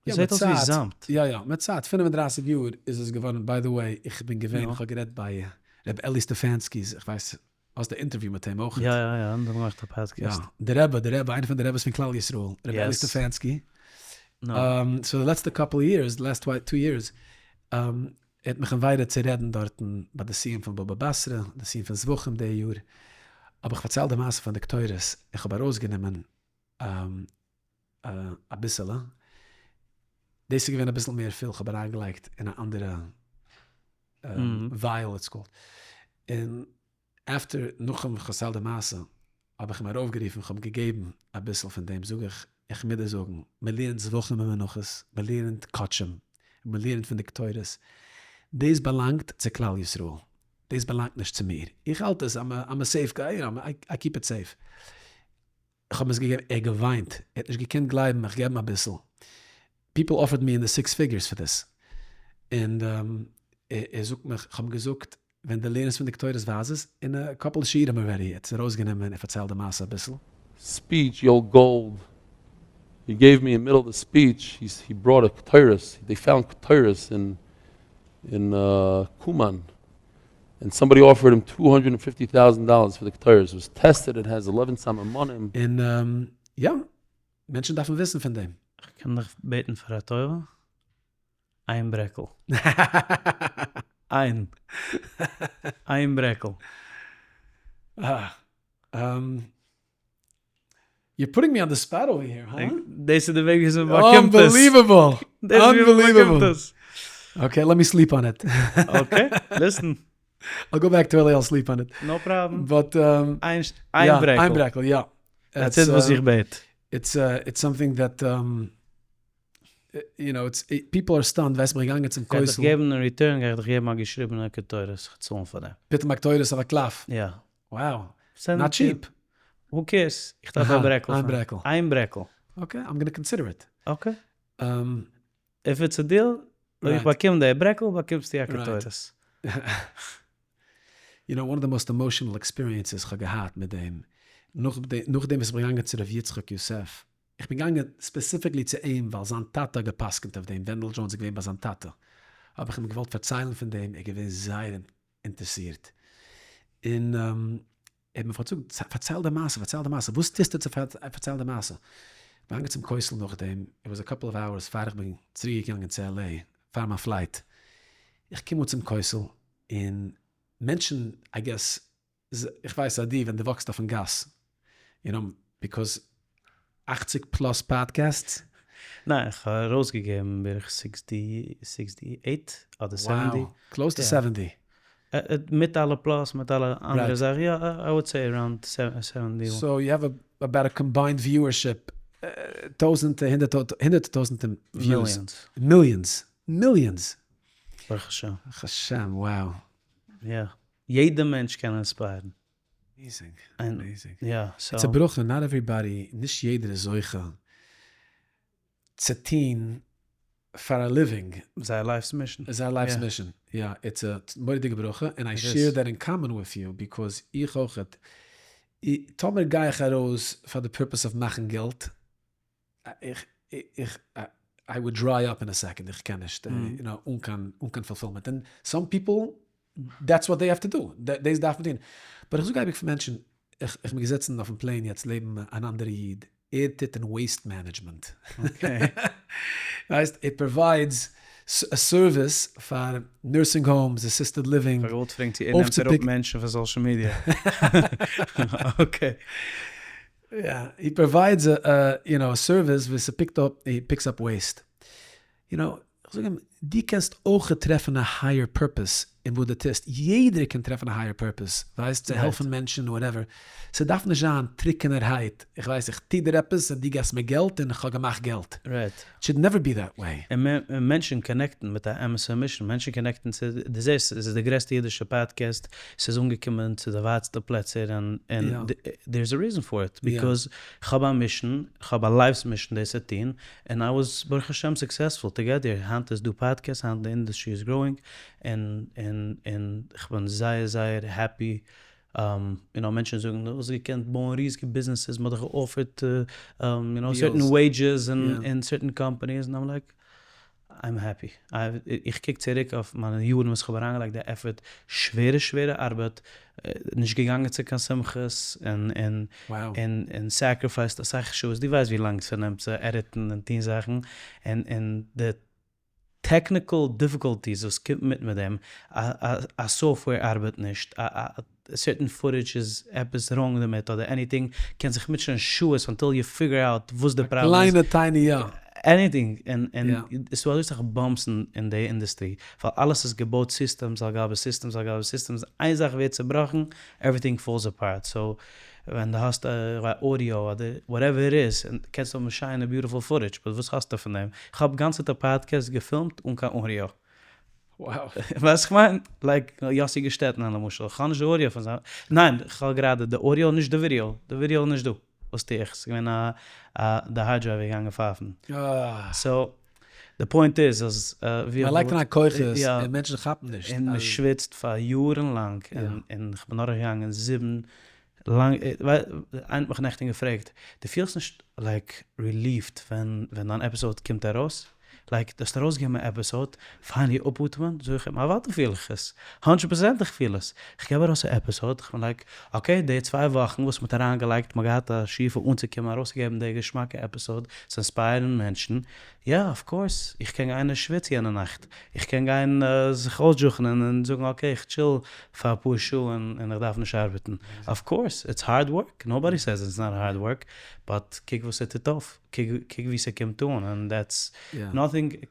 זעט אויס ווי זאמד. יא יא, מיט צייט, 35 יאר איז עס געווארן, by the way, איך בין געווען, איך האב גערעדט ביי ר' אלי סטעפאנסקי'ס, איך ווייס, האסט די אינטערוויו מיט אים אויך? יא יא יא, אונז האבן געמאכט א פאדקעסט. יא, די רבי, די רבי, איינער פון די רבי'ס פון כלל ישראל, ר' אלי סטעפאנסקי, so די לעצטע couple years, די last two years, ער האט מיך invited צו רעדן דארטן ביי די סיום פון בבא בתרא, די סיום פון זבחים די יאר, האב איך פארציילט די מעשה פון די קטורת, איך האב ארויסגענומען אביסעלע, דאס איז געווען אביסל מער פיל, כ'האב אריינגעלייגט אין א אנדערע vial it's called, און after נאכן פארציילט די מעשה האב איך אים ארויפגערופן, כ'האב אים געגעבן אביסל פון דעם, זאג איך, איך מוז דיר זאגן, מען לערנט זבחים און מנחות, מען לערנט קדשים, מען לערנט פון די קטורת, דאס באלאנגט צו כלל ישראל, דאס באלאנגט נישט צו מיר, איך האלט עס, I'm a safe guy, I keep it safe. איך האב אים עס געגעבן, ער האט געוויינט, ער האט נישט געקענט גלייבן איך געב אים אביסל, people offered me in the six figures for this, און ער זאגט מיך, איך האב אים געזאגט, ווען דו לערנסט פון די קטורת ווייז עס, אין א couple שיעורים already, ער האט עס ארויסגענומען, ער פארציילט די מעשה אביסל. Speech Yoel Gold he gave me in middle of the speech he brought a קטורת they found קטורת in in Uman and somebody offered him 250 thousand dollars for the קטורת it was tested it has eleven סממנים. און יא, מענטשן דארפן וויסן פון דעם. כ'קען דיך בעטן פאר א טובה? איין ברעקל. איין. איין ברעקל. You're putting me on the spot over here, huh? דאס איז די וועג וויאזוי מען באקומט עס. Unbelievable! Unbelievable! Okay, let me sleep on it. Okay, listen. I'll go back to LA, I'll sleep on it. No problem. But איין ברעקל. איין ברעקל, יא. That's it וואס איך בעט. It's it's something that you know, it's people are stunned, ווייסט מ'איז געגאנגען צום כותל. גיי איך דיך געבן אין return גיי איך דיך געבן א געשריבענע קטורת, איך צאלן פאר דעם. פתאום א קטורת אויף א קלף? יא. Wow. Not cheap. Who cares? איך דארף א ברעקל. איין ברעקל. איין ברעקל. Okay, I'm gonna consider it. Okay. If it's a deal, אויב איך באקום די ברעקל באקומסטו א קטורת. You know, one of the most emotional experiences כ'האב געהאט מיט דעם, נאכדעם וואס כ'בין געגאנגען צו ר' יצחק יוסף, איך בין געגאנגען specifically צו אים ווייל זיין טאטע האט גע'פסק'נט אויף דעם, ווענדל דזשאונס איז געווען ביי זיין טאטע, האב איך אים געוואלט פארציילן פון דעם, ער איז געווען זייער אינטערסירט, און ער האט מיר פארזאגט, פארצייל די מעשה, פארצייל די מעשה, וואס טוסטו צו פארציילן די מעשה? איך בין געגאנגען צום כותל נאכדעם, it was a couple of hours פאר איך בין צוריק געגאנגען צו LA פאר מיין flight, איך קום אן צום כותל, און מענטשן, I guess, איך ווייס אז דו ווען דו walk סט אויפן גאס, you know, because 80 plus podcasts. ניין, איך האב ארויסגעגעבן בערך sixty, sixty eight אדער seventy. Wow, close to seventy. מיט אלע plus, מיט אלע אנדערע זאכן, יא, I would say around seventy. So you have about a combined viewership, טויזענטע, הונדערטע טויזענטע views. Millions. Millions! Millions! ברוך השם. ברוך השם, wow. יא. יעדע מענטש קען inspire ן. Amazing. Amazing. יא, so. It's א ברכה, not everybody, נישט יעדער איז זוכה צו טוהן פאר א living. זייער life's mission. זייער life's mission, יא. It's א מורא'דיגע ברכה, און I share that in common with you, because איך אויכעט, טאמער גיי איך ארויס פאר די purpose אוו מאכן געלט, איך איך I would dry up in a second, איך קען נישט you know אן קיין אן קיין fulfillment, און some people that's what they have to do, דאס דארף מען טון, but איך זאג אייביג פאר מענטשן, איך איך בין געזעצן אויפן plane יעצט לעבן אן אנדערע איד, ער טוט אין waste management, ווייסט ער provides א service פאר nursing homes, assisted living, כ'האב געוואלט פרעגן צו ער נעמט אראפ מענטשן פון social media. Okay. יא, he provides א you know א service וואס ער pick ט up, he picks up waste. You know, איך זאג אים, דו קענסט אויך טרעפן א higher purpose אין וואס דו טוסט, יעדער קען טרעפן א higher purpose, ווייסט, צו העלפן מענטשן whatever, ס'דארף נישט זיין טרוקענערהייט, איך ווייס איך טו דיר עפעס און דו געבסט מיר געלט און איך האב געמאכט געלט, Right. It should never be that way. און מענטשן connect ן מיט א אמת'ע mission, מענטשן connect ן צו, דו זעסט, עס איז די גרעסטע אידישע פאדקעסט, ס'איז אנגעקומען צו די ווייטסטע פלעצער און there is a reason for it, because כ'האב א mission, כ'האב א life's mission דאס צו טון, און I was ברוך השם successful to get there, היינט איז דא פאדקעסט, היינט די industry איז growing, און און און כ'בין זייער זייער happy, you know מענטשן זאגן דו וואלסט געקענט בויען ריזיגע ביזנעסעס, מ'האט דיך גע offer ט you know certain wages אין certain companies, און I'm like I'm happy. איך קוק צוריק אויף מיינע יארן וואס איך האב אריינגעלייגט די effort, שווערע שווערע ארבעט, נישט געגאנגען צו קיין שמחות, און און און sacrificed אסאך שעות, דו ווייסט ווי לאנג ס'נעמט צו edit ן און טון זאכן, און און די technical difficulties וואס קומט מיט מיט דעם, א software ארבעט נישט, א certain footage איז עפעס wrong דערמיט אדער anything, קען זיך מוטשענען שעות until you figure out וואס די פראבלעם איז. א קליינע tiny יא. Anything, און און ס'איז דא אזוי סאך bumps אין די industry, ווייל אלעס איז געבויט systems על גבי systems על גבי systems, איין זאך ווערט צובראכן, everything falls apart, so ווען דו האסט א audio אדער whatever it is, קענסטו האבן שיינע beautiful footage, but וואס האסטו פון דעם? איך האב גאנצעטע פאדקעסט געפילמט אן קיין audio. ווייסט וואס איך מיין? Like יאסי געשטעטנער למשל, איך האב נישט די audio פון זיין, ניין איך האב גראדע די audio נישט די ווידיאו, די ווידיאו איז נישט דא. וואס טו איך? ס'איז געווען א א די hard drive איז געגאנגען פייפן. so די point איז אז ווי מען לייגט אריין כוחות און מענטשן כאפן נישט. און מען שוויצט פאר יארן לאנג און כ'בין דורכגעגאנגען זיבן לאנג איינער האט מיך נעכטן געפרעגט דו פילסט נישט like relieved ווען ווען דיין episode קומט ארויס? like דו האסט ארויסגעגעבן א episode, finally אפאטעמען, זאג איך אים אוודאי פיל איך עס, הונדרעט פראצענט איך פיל עס, איך געב ארויס א episode, איך בין like okay די צוויי וואכן וואס מ'האט אריינגעלייגט, מ'האט געהאט א שאיפה אנצוקומען ארויסצוגעבן די געשמאקע episode, צו inspire ן מענטשן, יא of course, איך קען גיין אין שוויץ יענע נאכט, איך קען גיין זיך אויסדזשוכענען און זאגן okay איך chill פאר אפאר שעה און איך דארף נישט ארבעטן, of course, it's hard work, nobody says it's not hard work, but קוק וואס ס'טוט אויף, קוק ווי ס'קומט אן, און that's nothing,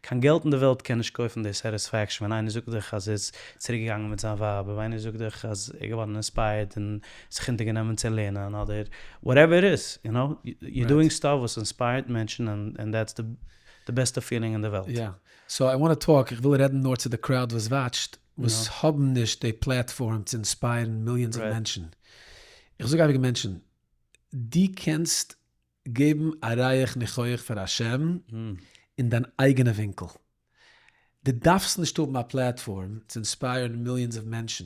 קיין געלט אין די וועלט קען נישט קויפן די satisfaction ווען איינער זאגט דיך אז ער איז צוריק געגאנגען מיט זיין ווייב, און איינער זאגט דיך אז ער איז געווארן inspired און זיך אונטערגענומען צו לערנען אדער whatever it is, you know, you're doing stuff וואס inspire ט מענטשן און that's די בעסטע feeling אין די וועלט. יא. so I want talk, איך וויל רעדן נאר צו די crowd וואס watch ט, וואס האבן נישט די platform צו inspire ן millions אוו מענטשן. איך זאג אייביג מענטשן, דו קענסט געבן א ריח ניחוח פאר השם אין דיין אייגענע ווינקל. דו דארפסט נישט האבן א platform צו inspire ן millions אוו מענטשן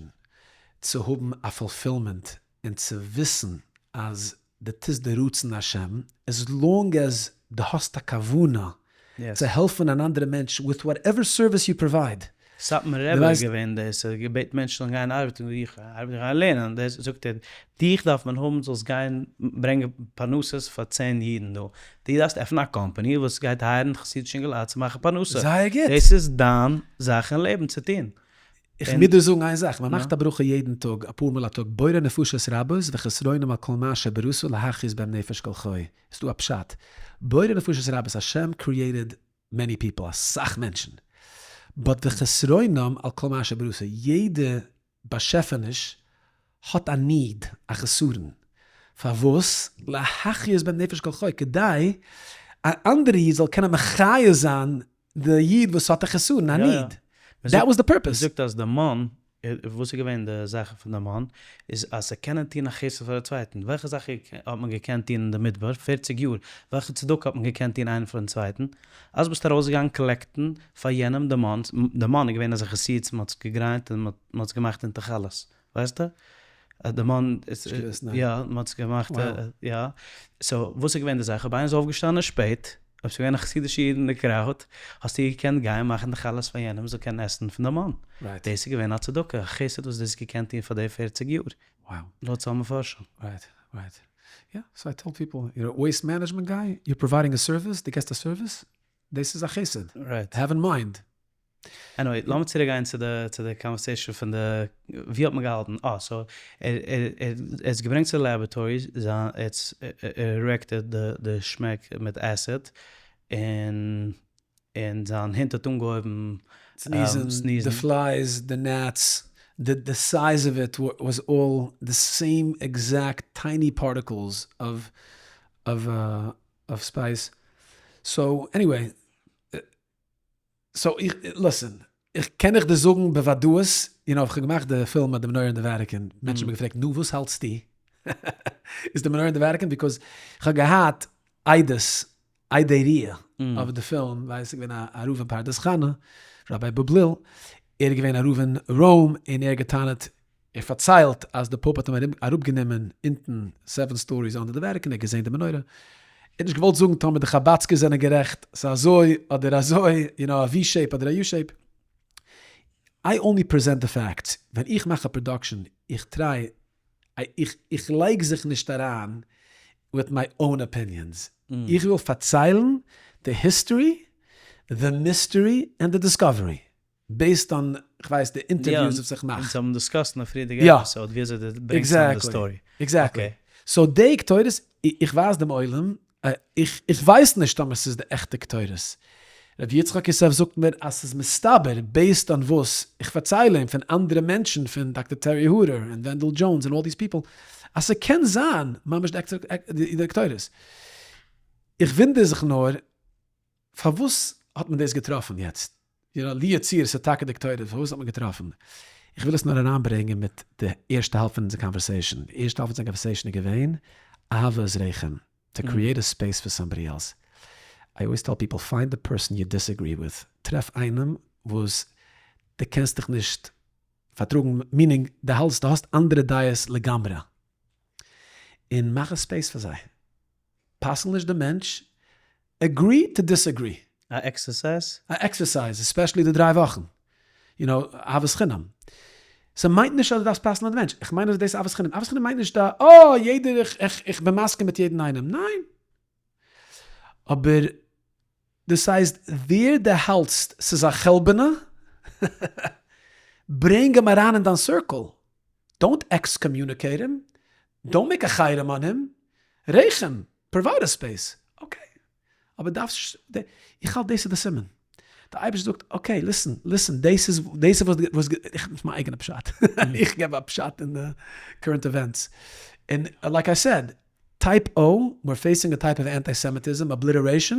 צו האבן א fulfillment און צו וויסן אז דו טוסט די רצון השם, as long as דו האסט א כוונה צו העלפן אן אנדערע מענטש with whatever service you provide. סאטמאר רבי איז געווען דאס, ער האט געבעטן מענטשן זאלן גיין ארבעטן, איך ארבעט איך גיי לערנען, דאס זאגט ער, דיך דארף מען האבן זאלסט גיין ברענגען פרנסות פאר צען אידן דא, דו דארפסט עפענען א קאמפאני וואס גייט hire ן חסידישע אינגעלייט צו מאכן פרנסה, זייער גוט. דאס איז דיין זאך אין לעבן צו טון. איך מוז דיר זאגן איין זאך, מען מאכט א ברכה יעדן טאג, אפאר מאל א טאג, בורא נפשות רבות וחסרונם על כל מה שבראת להחיות בהם נפש כל חי, איז דא א פשט, בורא נפשות רבות, השם created many people, אסאך מענטשן, but וחסרונם על כל מה שבראת, יעדע באשעפעניש האט א need, א חסרון, פארוואס? להחיות בהם נפש כל חי, כדי א אנדערע איד זאל קענען מחיה זיין די איד וואס האט א חסרון, א need, that was the purpose. מ'זאגט אז די מן, וואס איז געווען די זאך פון די מן, איז אז צו קענען טון א חסד פאר די צווייטן, וועלכע זאך האט מען געקענט טון אין די מדבר פערציג יאר, וועלכע צדקה האט מען געקענט טון איינער פארן צווייטן, אז ביסט ארויסגעגאנגען collect ן פאר יענעם די מן, די מן איז געווען אזעלכע seeds מען האט עס גע grind ט און מען האט עס געמאכט אין תכלת, ווייסטו? די מן, יא, מען האט עס געמאכט, יא, so וואס איז געווען די זאך, אויב איינער איז אויפגעשטאנען שפעט, אויב ס'איז געווען א חסידישע איד אין די crowd, האסטו געקענט גיין מאכן די חלות פאר יענעם זאל קענען עסן פון די מן. דאס איז געווען א צדקה, א חסד וואס דו האסט געקענט טון פאר די פערציג יאר. לויט סאם מפרשים. right, right. יא, so I tell people, you're a waste management guy, you're providing a service, דו געסט א service, דאס איז א חסד. have in mind. anyway, לאמיר צוריק גיין צו די צו די conversation פון די ווי האט מען געהאלטן? אה so ער ער ער האט געברענגט צו די laboratory זיין ער האט reacted די די שמעק מיט acid און און זיין הונט האט אנגעהויבן sneeze ן, די flies, די gnats, די די size of it was all the same exact tiny particles of of of spice, so anyway. so איך, listen, איך קען איך דיר זאגן בוודאות, you know, איך האב געמאכט די פילם די מנורה אין די וואטיקאן, מענטשן האבן געפרעגט נו וואס האלטסטו? איז די מנורה אין די וואטיקאן? because איך האב געהאט עדות, עדי ראיה אויף די פילם, ווייל עס איז געווען א רב אין פרדס חנה, ראביי בובליל, ער איז געווען א רב אין רוים, און ער האט געטענה'ט ער פארציילט אז די pope האט אים אראפגענומען אונטן seven stories under די וואטיקאן, ער האט געזען די מנורה, ער האט נישט געוואלט זאגן טאמער די חבדסקער זענען גערעכט, ס'איז אזוי אדער אזוי, you know א V shape אדער א U shape. I only present the facts, ווען איך מאך א production, איך try, איך לייג זיך נישט אריין with my own opinions, איך וויל פארציילן די history, the mystery, and the discovery. based on כ'ווייס די interviews וואס איך מאך. אונז האבן discussed אין א פריערדיגע episode ווי אזוי דו ברענגסט צוזאם די story. exactly. so די קטורת, איך ווייז דעם עולם, איך ווייס נישט טאמער ס'איז די עכטע קטורת. ר' יצחק יוסף זאגט מיר אז ס'איז מסתבר based on וואס איך פארצייל אים פון אנדערע מענטשן פון דאקטער טערי הוטער און ווענדעל דזשאונס און all these people אז ס'קען זיין ממש די קטורת. איך וואונדער זיך נאר פארוואס האט מען דאס געטראפן יעצט? you know, לו יצוייר ס'איז טאקע די קטורת, פארוואס האט מען געטראפן? איך וויל עס נאר אריינברענגען מיט די ערשטע האלב פון אונזער conversation. די ערשטע האלב פון אונזער conversation איז געווען. אהבה איז רחם, to create a space for somebody else. I always tell people find the person you disagree with, טרעף איינעם וואס דו קענסט דיך נישט פארטראגן, meaning דו האלטסט דו האסט אנדערע דעות לגמרי, און מאך א space פאר זיי. פסל נישט די מענטש, agree to disagree. א exercise? א exercise, especially די דריי וואכן, you know, אהבת חינם. ס'מיינט נישט אז דו דארפסט פסל'ן די מענטש, איך מיין אז דאס איז אהבת חינם, אהבת חינם מיינט נישט א אה יעדער איך איך איך בין מסכים מיט יעדן איינעם, ניין! אבער דאס הייסט ווער דו האלטסט ס'איז א חלבנה, ברענג אים אריין אין דיין circle, don't excommunicate אים, don't make א חרם on אים, רחם, provide א space, okay, אבער דארפסט נישט, איך האלט דאס איז די סימן, די אייבערשטער זאגט okay listen, listen, דאס איז, דאס איז וואס, איך מיט מיין אייגענע פשט, איך געב א פשט אין די current events, און like I said, type O, we're facing a type of antisemitism, obliteration,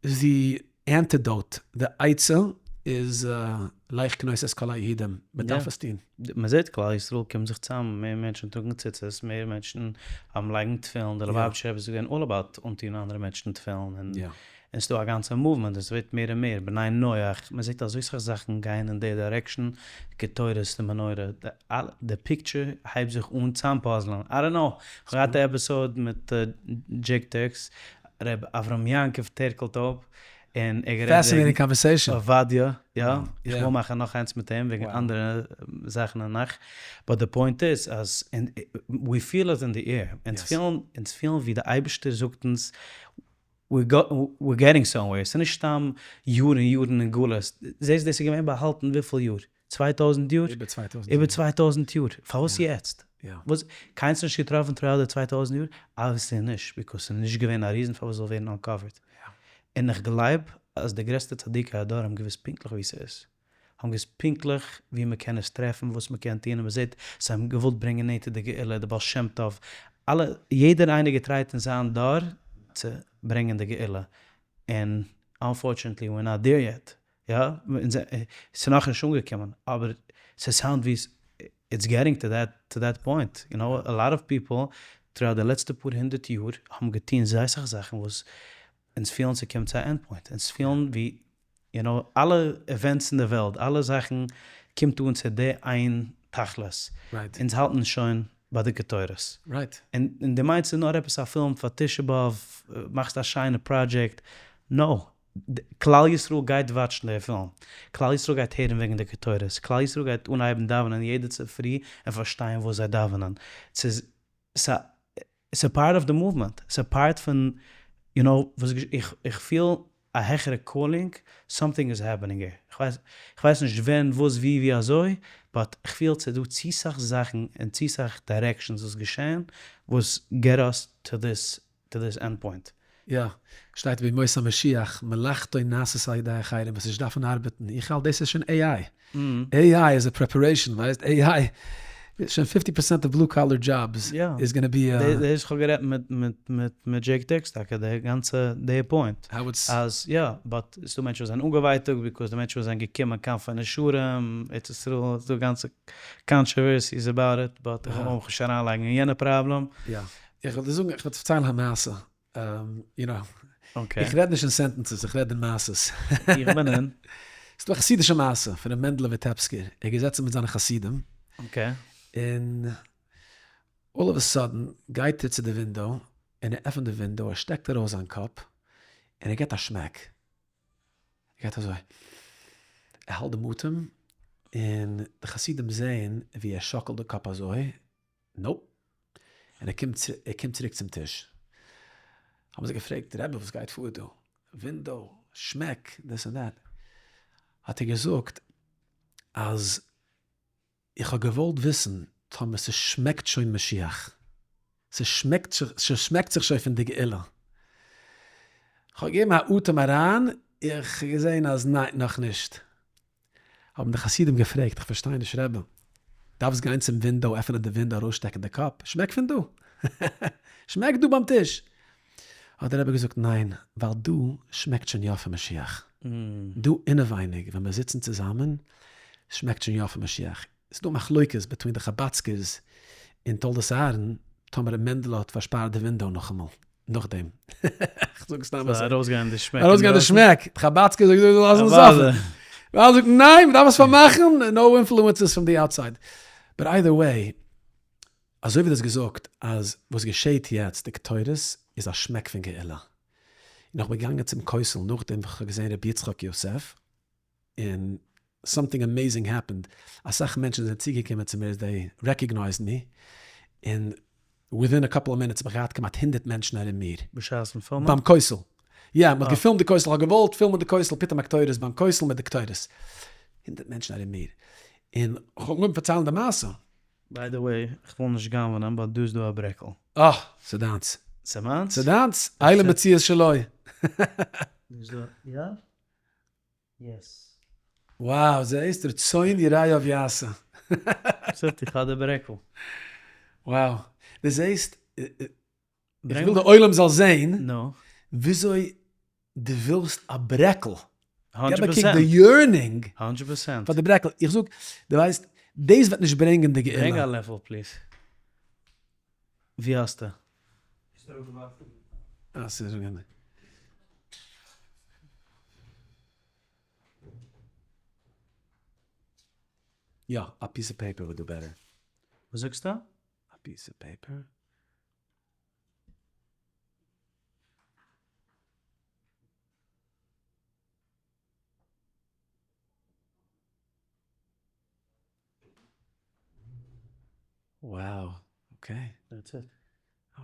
the antidote, די עצה איז לך כנוס את כל היהודים, מען דארף עס טון. מען זעט כלל ישראל קומט זיך צאם, מער מענטשן טראגן ציצית, מער מענטשן לייגן תפילין, די ליובאוויטשער רבי איז געווען all about אנטון אנדערע מענטשן תפילין, און ס'איז דא א גאנצע movement און ס'ווערט מער און מער, בני נח, מען זעט אזוי סאך זאכן גייען אין די direction, קטורת, די מנורה, די picture הייבט זיך אן צאמפאזלען, I don't know, כ'האב געהאט א episode מיט דזשעיק טערקס, ר' אברהם יעקב טערקלטויב, און ער גערעדט וועגן עובדיה, יא, איך וויל מאכן נאך איינס מיט אים וועגן אנדערע זאכן אין נ"ך, but די point איז אז we feel it in the air, אונז פילן, אונז פילן ווי די אייבערשטער זאגט אונז we're getting somewhere, ס'איז נישט סתם יארן און יארן אין גלות, זעסט דאס איז געווען באהאלטן וויפיל יאר? 2000 יאר? איבער 2000 יאר. איבער 2000 יאר. פארוואס יעצט? וואס? קיינער האט נישט געטראפן throughout די 2000 יאר? obviously נישט, because ס'איז נישט געווען א reason פארוואס ס'זאל ווערן uncovered. און איך גלייב אז די גרעסטע צדיקי הדור האבן געוואוסט פונקטליך וואו ס'איז. האבן געוואוסט פונקטליך וואו מ'קען עס טרעפן, וואס מ'קען טון, און מ'זעט זיי האבן געוואלט ברענגען נענטער די גאולה, די בעל שם טוב, אלע, יעדער איינער געטרייט אין זיין דור צו ברענגען די גאולה, און unfortunately we're not there yet. יא, ס'איז נאכנישט אנגעקומען, אבער ס'sound ווי it's getting to that to that point, you know, a lot of people throughout די לעצטע פאר הונדערט יאר האבן געטון זייער סאך זאכן וואס אונז פילן ס'קומט צו א end point, אונז פילן ווי you know אלע events אין די וועלט, אלע זאכן קומט אן צו די איין תכלית, אונז האלטן שוין ביי די קטורת. און דו מיינסט ס'איז נאר עפעס א פילם פאר תשעה באב, מאכסט א שיינע project, no, כלל ישראל גייט watch ן די פילם, כלל ישראל גייט הערן וועגן די קטורת, כלל ישראל גייט אנהייבן דאווענען יעדע צופרי און פארשטיין וואס זיי דאווענען, ס'איז ס'איז part of the movement, ס'איז part פון you know וואס איך איך פיל א העכערע calling, something is happening here, כ'ווייס כ'ווייס נישט ווען וואס ווי ווי אזוי, but כ'פיל ס'איז דא צו סאך זאכן און צו סאך directions וואס געשען וואס get us to this to this end point. יא, שטייט בימות המשיח, מלאכתו נעשית על ידי אחרים, וואס נישט דארפן ארבעטן, איך האלט דאס איז שוין AI, AI איז א preparation, ווייסט, AI, שוין fifty percent of blue collar jobs איז gonna be א. דאס איך האב גערעדט מיט מיט מיט מיט דזשעיק טעקס טאקע די גאנצע די point, אז יא, but ס'דא מענטשן וואס זענען אנגעווייטאגט because די מענטשן וואס זענען געקומען קיין פון נשרים, ארץ ישראל, ס'דא גאנצע controversies about it, but איך וויל מיך נישט אריינלייגן אין יענע פראבלעם. יא. איך וועל דיר זאגן, איך וועל דיר פארציילן א מעשה, you know, איך רעד נישט אין sentences, איך רעד אין מעשות. איך בין אין. ס'איז דא א חסידישע מעשה פון ר' מענדלע וויטעפסקער, ער איז געזעצן מיט זיינע חסידים, און all of a sudden גייט ער צו די window, און ער עפנט די window, ער שטעקט ארויס זיין קאפ, און ער געבט א שמעק, ער גייט אזוי, ער האלט דעם אטעם, און די חסידים זעען ווי ער שאקלט די קאפ אזוי, nope. און ער קומט ער קומט צוריק צום טיש. האבן זיי געפרעגט, רבי וואס גייט פאר דא? window, שמעק, this and that. האט ער געזאגט אז איך האב געוואלט וויסן טאמער ס'שמעקט שוין משיח. ס'שמעקט ס'שמעקט זיך שוין פון די גאולה. כ'האב געגעבן א אטעם אריין, איך האב געזען אז ניין נאכנישט. האבן די חסידים געפרעגט, איך פארשטיי נישט רבי, דארפסט גיין צום window, עפענען די window, ארויסשטעקן די קאפ, שמעק פון דא, שמעק דא ביים טיש. האט דער רבי געזאגט, ניין, ווייל דא שמעקט שוין יא פון משיח, דא אינעווייניג ווען מיר זיצן צוזאמען, שמעקט שוין יא פון משיח. ס'איז דא מחלוקת between די חבדסקערס און תולדות אהרן. טאמער ר' מענדעלע האט פארשפארט די ווינדאו נאכאמאל נאכדעם. כ'זאג סתם אזוי. ארויסגיין די שמעק. ארויסגיין די שמעק. די חבדסקער זאגט זאל לאזן עס אפן. ווייל זאגט ניין מ'דארף עס פארמאכן, נאו אינפלוענסעס פראם די אוטסייד. באט איידער וועי, אזוי ווי דו האסט געזאגט אז וואס געשעהט יעצט די קטורת איז א שמעק פון גאולה. און איך בין געגאנגען צום כותל נאכדעם וואס כ'האב געזעהן רבי יצחק יוסף, און סאמטינג אמעיזינג העפענד, אסאך מענטשן זענען צוגעקומען צו מיר דעי רעקאגנייזד מי, און וויטין א קאפל אוו מינוטס האב איך געהאט כמעט הונדרעט מענטשן ארום מיר. בשעת'ן פילמען? ביים כותל. יא, מ'האט געפילמט די כותל, כ'האב געוואלט פילמען די כותל פיטום הקטורת ביים כותל מיט די קטורת. הונדרעט מענטשן ארום מיר. און כ'האב אנגעהויבן פארציילן די מעשה. ביי די וועי, כ'וויל נישט גנב'נען, באט דא איז דא א ברעקל. אה! ס'דיינס. ס'מיינס? ס'דיינס! אלה מציאות שלו. דא איז דא, יא? יעס. Wow, זעהסט? רצון יראיו יעשה. זאגט איך האב די ברעקל. Wow, דו זעהסט? איך וויל די עולם זאל זעהן וויאזוי דו ווילסט א ברעקל. געב א קוק די yearning פאר די ברעקל. איך זאג, דו ווייסט, דאס וועט נישט ברענגען די גאולה. ברענג א לעפל please. ווי האסטו? אה, ס'איז אנגענומען. יא, א piece of paper would do better. וואס זאגסטו? א piece of paper. Wow, okay. That's it.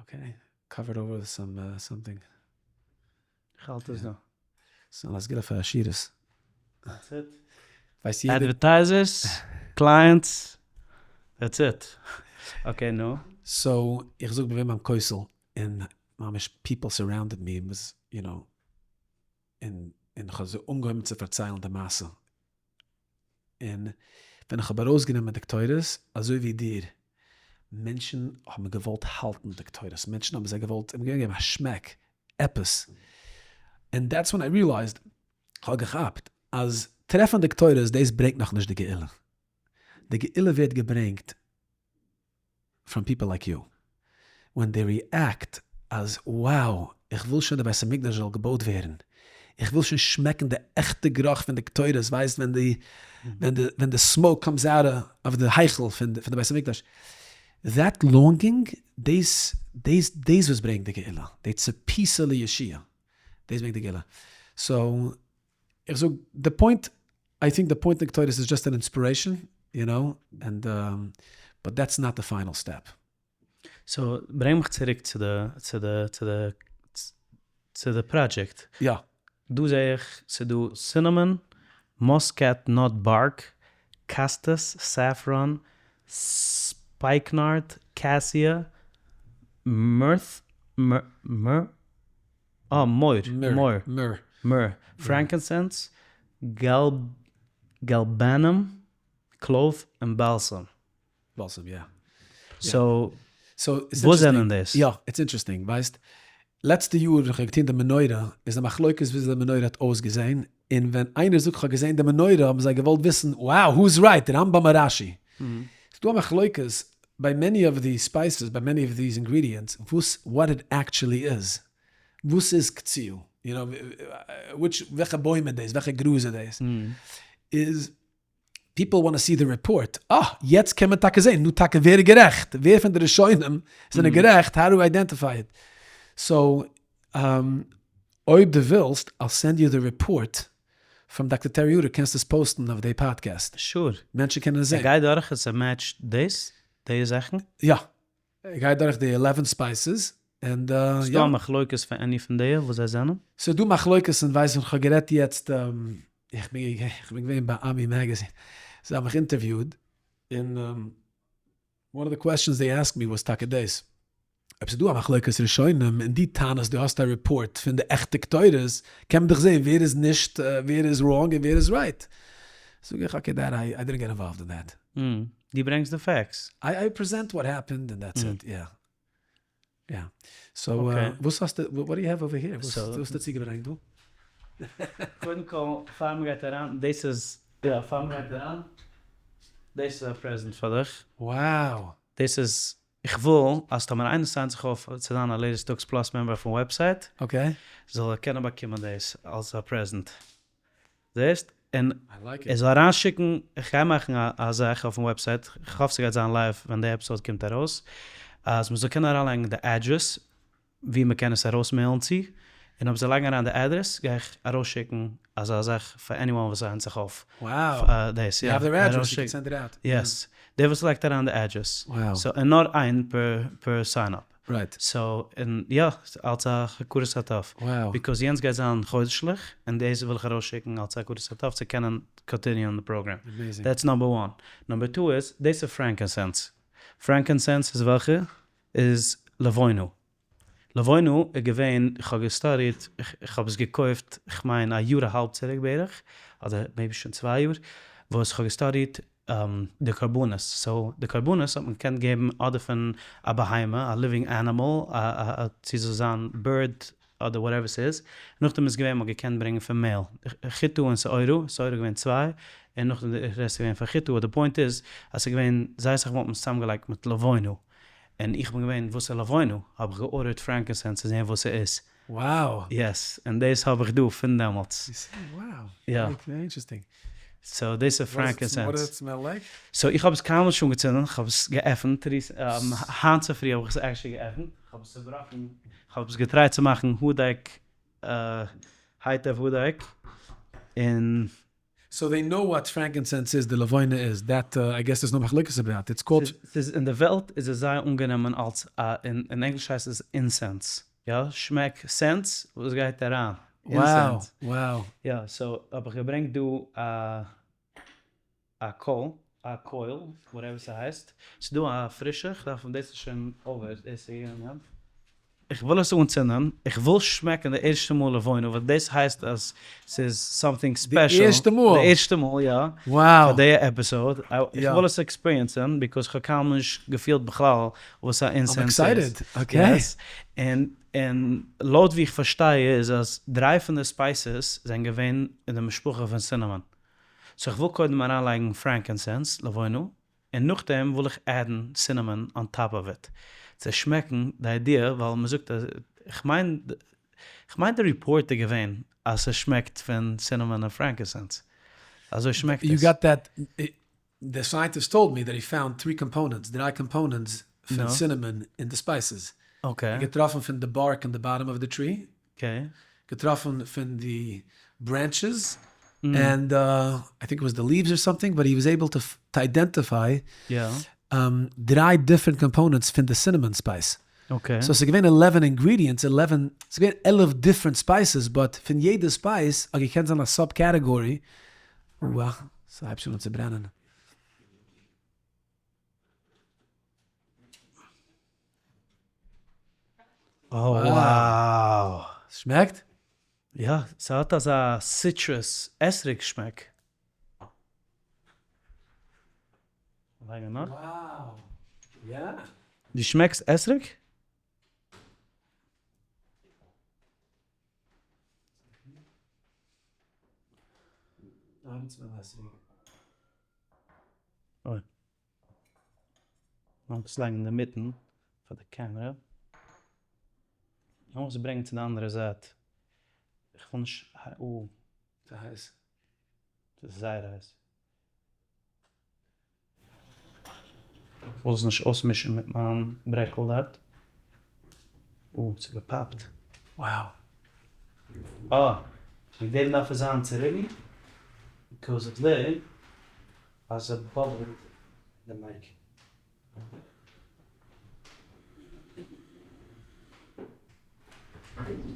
Okay, covered over with some something. איך האלט עס דא. ס'איז א סגולה פאר עשירות. That's it. ווייסט יעדער. Advertisers, clients, that's it. Okay נו. So, איך זאג געווען ביים כותל און ממש people surrounded me וואס you know, און און כ'האב זיי אנגעהויבן צו פארציילן די מעשה. און ווען איך האב ארויסגענומען די קטורת, אזוי ווי דיר, מענטשן האבן געוואלט האלטן די קטורת, מענטשן האבן זיי געוואלט אים געבן א שמעק, עפעס, and that's when I realized, כ'האב געכאפט אז טרעפן די קטורת דאס ברענגט נאכנישט די גאולה, די גאולה ווערט געברענגט from people like you when they react אז wow איך וויל שוין די בית המקדש זאל געבויט ווערן, איך וויל שוין שמעקן די עכטע גערוך פון די קטורת, ווייסט ווען די ווען די ווען די smoke comes out of די היכל פון די בית המקדש, that longing דאס דאס דאס וואס ברענגט די גאולה, די ציפיסה לישועה, דאס ברענגט די גאולה, so איך זאג די point, I think די point אין קטורת איז just אן inspiration, you know, and but that's not די final step. So ברענג מיך צוריק צו די צו די צו די צו די פראדזשעקט. יא. דא זעה איך ס'דא cinnamon, muscat nut bark, costus, saffron, spikenard, cassia, myrrh, myrrh, אה, myrrh, myrrh, myrrh, frankincense, galbanum, clove, און balsam. Balsam, יא. So, וואס זענען דאס? יא, it's interesting, ווייסט, לעצטע יאר ווען כ'האב געטון די מנורה, איז די מחלוקת וויאזוי די מנורה האט אויסגעזען, און ווען איינער זאגט כ'האב געזען די מנורה האבן זיי געוואלט וויסן, wow, who is right, רמב"ם אר רש"י? ס'דא א מחלוקת ביי many of the spices, ביי many of these ingredients, וואס what it actually איז. וואס איז קציעה? You know, which, וועלכע בוים איז דאס? וועלכע גראז איז דאס? איז people want to see the report, אה, יעצט קען מען טאקע זען, נו טאקע ווער איז גערעכט? ווער פון די ראשונים זענען גערעכט? How do identify it? So, אויב דו ווילסט, I'll send you the report from Doctor Terry Uter, קענסט עס post ן אויף די פאדקעסט. Sure. מענטשן קענען עס זען. ער גייט דורך עס, ער match ט דאס, די זאכן? יא. ער גייט דורך די eleven spices און יא. ס'איז דא א מחלוקת פאר any פון די וואס זיי זענען? ס'איז דא מחלוקת און ווייסט ווען כ'האב גערעדט יעצט איך בין איך בין געווען ביי עמי magazine זיי האבן מיך אינטערוויוד און one of the questions they asked me was טאקע דאס אויב ס'איז דא א מחלוקת ראשונים און דו טענה'סט דו האסט א report פון די עכטע קטורת קען מען דאך זעהן ווער איז נישט ווער איז wrong און ווער איז right זאג איך okay that I didn't get involved in that. דו ברענגסט די facts. I present what happened and that's it, יא. יא. So וואס האסטו, what do you have over here? וואס האסטו צוגעברענגט דא? קודם כל, פאר מען גייט אריין, דאס איז, יא, פאר מען גייט אריין, דאס איז א present פאר דיך. Wow! דאס איז. איך וויל אז טאמער איינער סיינט זיך אויף צו זיין א לעיטעסט טוקס פלאס מעמבער אויפן וועבסייט, זאל ער קענען באקומען דאס אלס א פרעזענט. זעסט? און ער זאל אריינשיקן, איך גיי מאכן א זאך אויפן וועבסייט, איך האף ס'גייט זיין לייוו ווען די עפיסאוד קומט ארויס, אז מ'זאל קענען אריינלייגן די אדרעס ווי מ'קען עס ארויסמעילן צו, און אויב זיי לייגן אריין די אדרעס גיי איך ארויסשיקן אזא זאך פאר עניוואן וואס סיינט זיך אויף פאר דאס, יא, יעס, דער וואס לייגט אריין די אדרעס, סאו און נאר איין פער סיין אפ, סאו און יא, אלס א הכרת הטוב, ביקאוז יענץ גייט זיין חודש'ליך, און דאס וויל איך ארויסשיקן אלס הכרת הטוב צו קענען קאנטיניוען די פראגרעם, דעטס נאמבער וואן, נאמבער טו איז, דאס איז פרענקענסענס, פרענקענסענס איז וועלכע? איז לבונה. לבונה איז געווען, איך האב געסטאדיט, איך האב עס געקויפט כ'מיין א יאר א האלב צוריק בערך, אדער מעיבי שוין צוויי יאר, וואס איך האב געסטאדיט די קרבנות, סאו די קרבנות האט מען געקענט געבן אדער פון א בהמה, א ליווינג ענימעל, צו זאל זיין בירד אדער וואטעווער ס'איז, נאכדעם איז געווען מ'האט געקענט ברענגען פון מעהל, חיטה און שעורה, שעורה איז געווען צוויי, און נאכדעם די רעסט איז געווען פון חיטה, די פוינט איז אז ס'איז געווען זייער אסאך מאל האט מען עס צוזאמגעלייגט מיט לבונה, און איך בין געווען וואס איז לבונה, האב איך געארדערט פרענקענסענס צו זעהן וואס ס'איז. Wow. יעס, און דאס האב איך דא פון דעמאלטס. יו סי? Wow. יא. ווערי אינטערעסטינג. סאו דאס איז פרענקענסענס. וואט דאס איט סמעל לייק? סאו איך האב עס קיינמאל נישט אנגעצינדן, איך האב עס געעפנט היינט צופרי האב איך עס עקשעלי געעפנט, איך האב עס צובראכן, איך האב עס געטרייט צו מאכן הדק, היטב הדק, און. סאו דעי נאו וואט פרענקענסענס איז, די לבונה איז, דעט איי געס דערס נאו מחלוקת אבאוט, איטס קאלד. ס'איז אין די וועלט איז עס זייער אנגענומען אלס א, אין ענגליש הייסט עס אינסענס, יא, שמעק סענס וואס גייט אריין, אינסענס. Wow, wow. יא, סאו האב איך געברענגט דא א א קול, א קויל, וואטעווער ס'הייסט, ס'איז דא א פרישע, כ'דארף, דאס איז שוין אווער, דאס איז געגאנגען. איך וויל עס אנצינדען, איך וויל שמעקן די ערשטע מאל לבונה, ווייל דאס הייסט אז ס'איז סאמטינג ספעשל. די ערשטע מאל? די ערשטע מאל, יא. Wow. פאר די עפיסאוד. איך וויל עס עקספיריענסען, ביקאוז כ'האב קיינמאל נישט געפילט בכלל וואס א אינסענס איז. איים עקסייטעד, אקעי. און און לויט ווי איך פארשטיי איז אז דריי פון די ספייסעס זענען געווען אין די משפחה פון סינעמאן. סאו איך וויל קודם אריינלייגן פרענקענסענס, לבונה, און נאכדעם וויל איך עדדן סינעמאן אן טאפ אוו איט, צו שמעקן די איידיע, ווייל מ'זאגט אז, כ'מיין, כ'מיין די ריפארט איז געווען אז ס'שמעקט פון סינעמאן און פרענקענסענס, אזוי שמעקט עס. יו גאט דעט? די סייענטיסט טאלד מי דעט הי פאונד טרי קאמפאונענטס, דריי קאמפאונענטס פון סינעמאן אין די ספייסעס. אקעי. געטראפן פון די בארק אין די באטאם אוו די טרי. געטראפן פון די ברענטשעס, ענד איי טינק איט וואס די ליווס אר סאמטינג, באט הי וואס עיבל טו איידענטיפיי דריי דיפרענט קאמפאונענטס פון די סינעמאן ספייס. סאו ס'איז געווען עלעווען אינגרידיענטס, עלעווען, ס'איז געווען 11 דיפרענט ספייסעס, באט פון יעדע ספייס האט געקענט זיין א סאב קעטעגארי. וואו, ס'הייבט שוין אן צו ברענען. וואו! ס'שמעקט? יא, ס'האט אזא סיטרעס אתרוג שמעק. לייגן נאך? וואו! יא! דו שמעקסט אתרוג? אוי. לאמיר עס לייגן אינדערמיטן פאר די קעמרע. לאמיר עס ברענגען צו די אנדערע זייט. איך וויל נישט או. ס'איז הייס. ס'איז זייער הייס. איך וויל עס נישט אויסמישן מיט מיין ברעקל דארט. או, ס'האט געפאפט. Wow. אה, וועגן דעם דארף עס זיין צוריבן, ביקאוז איך זעה אז ס'באבלט די מייק.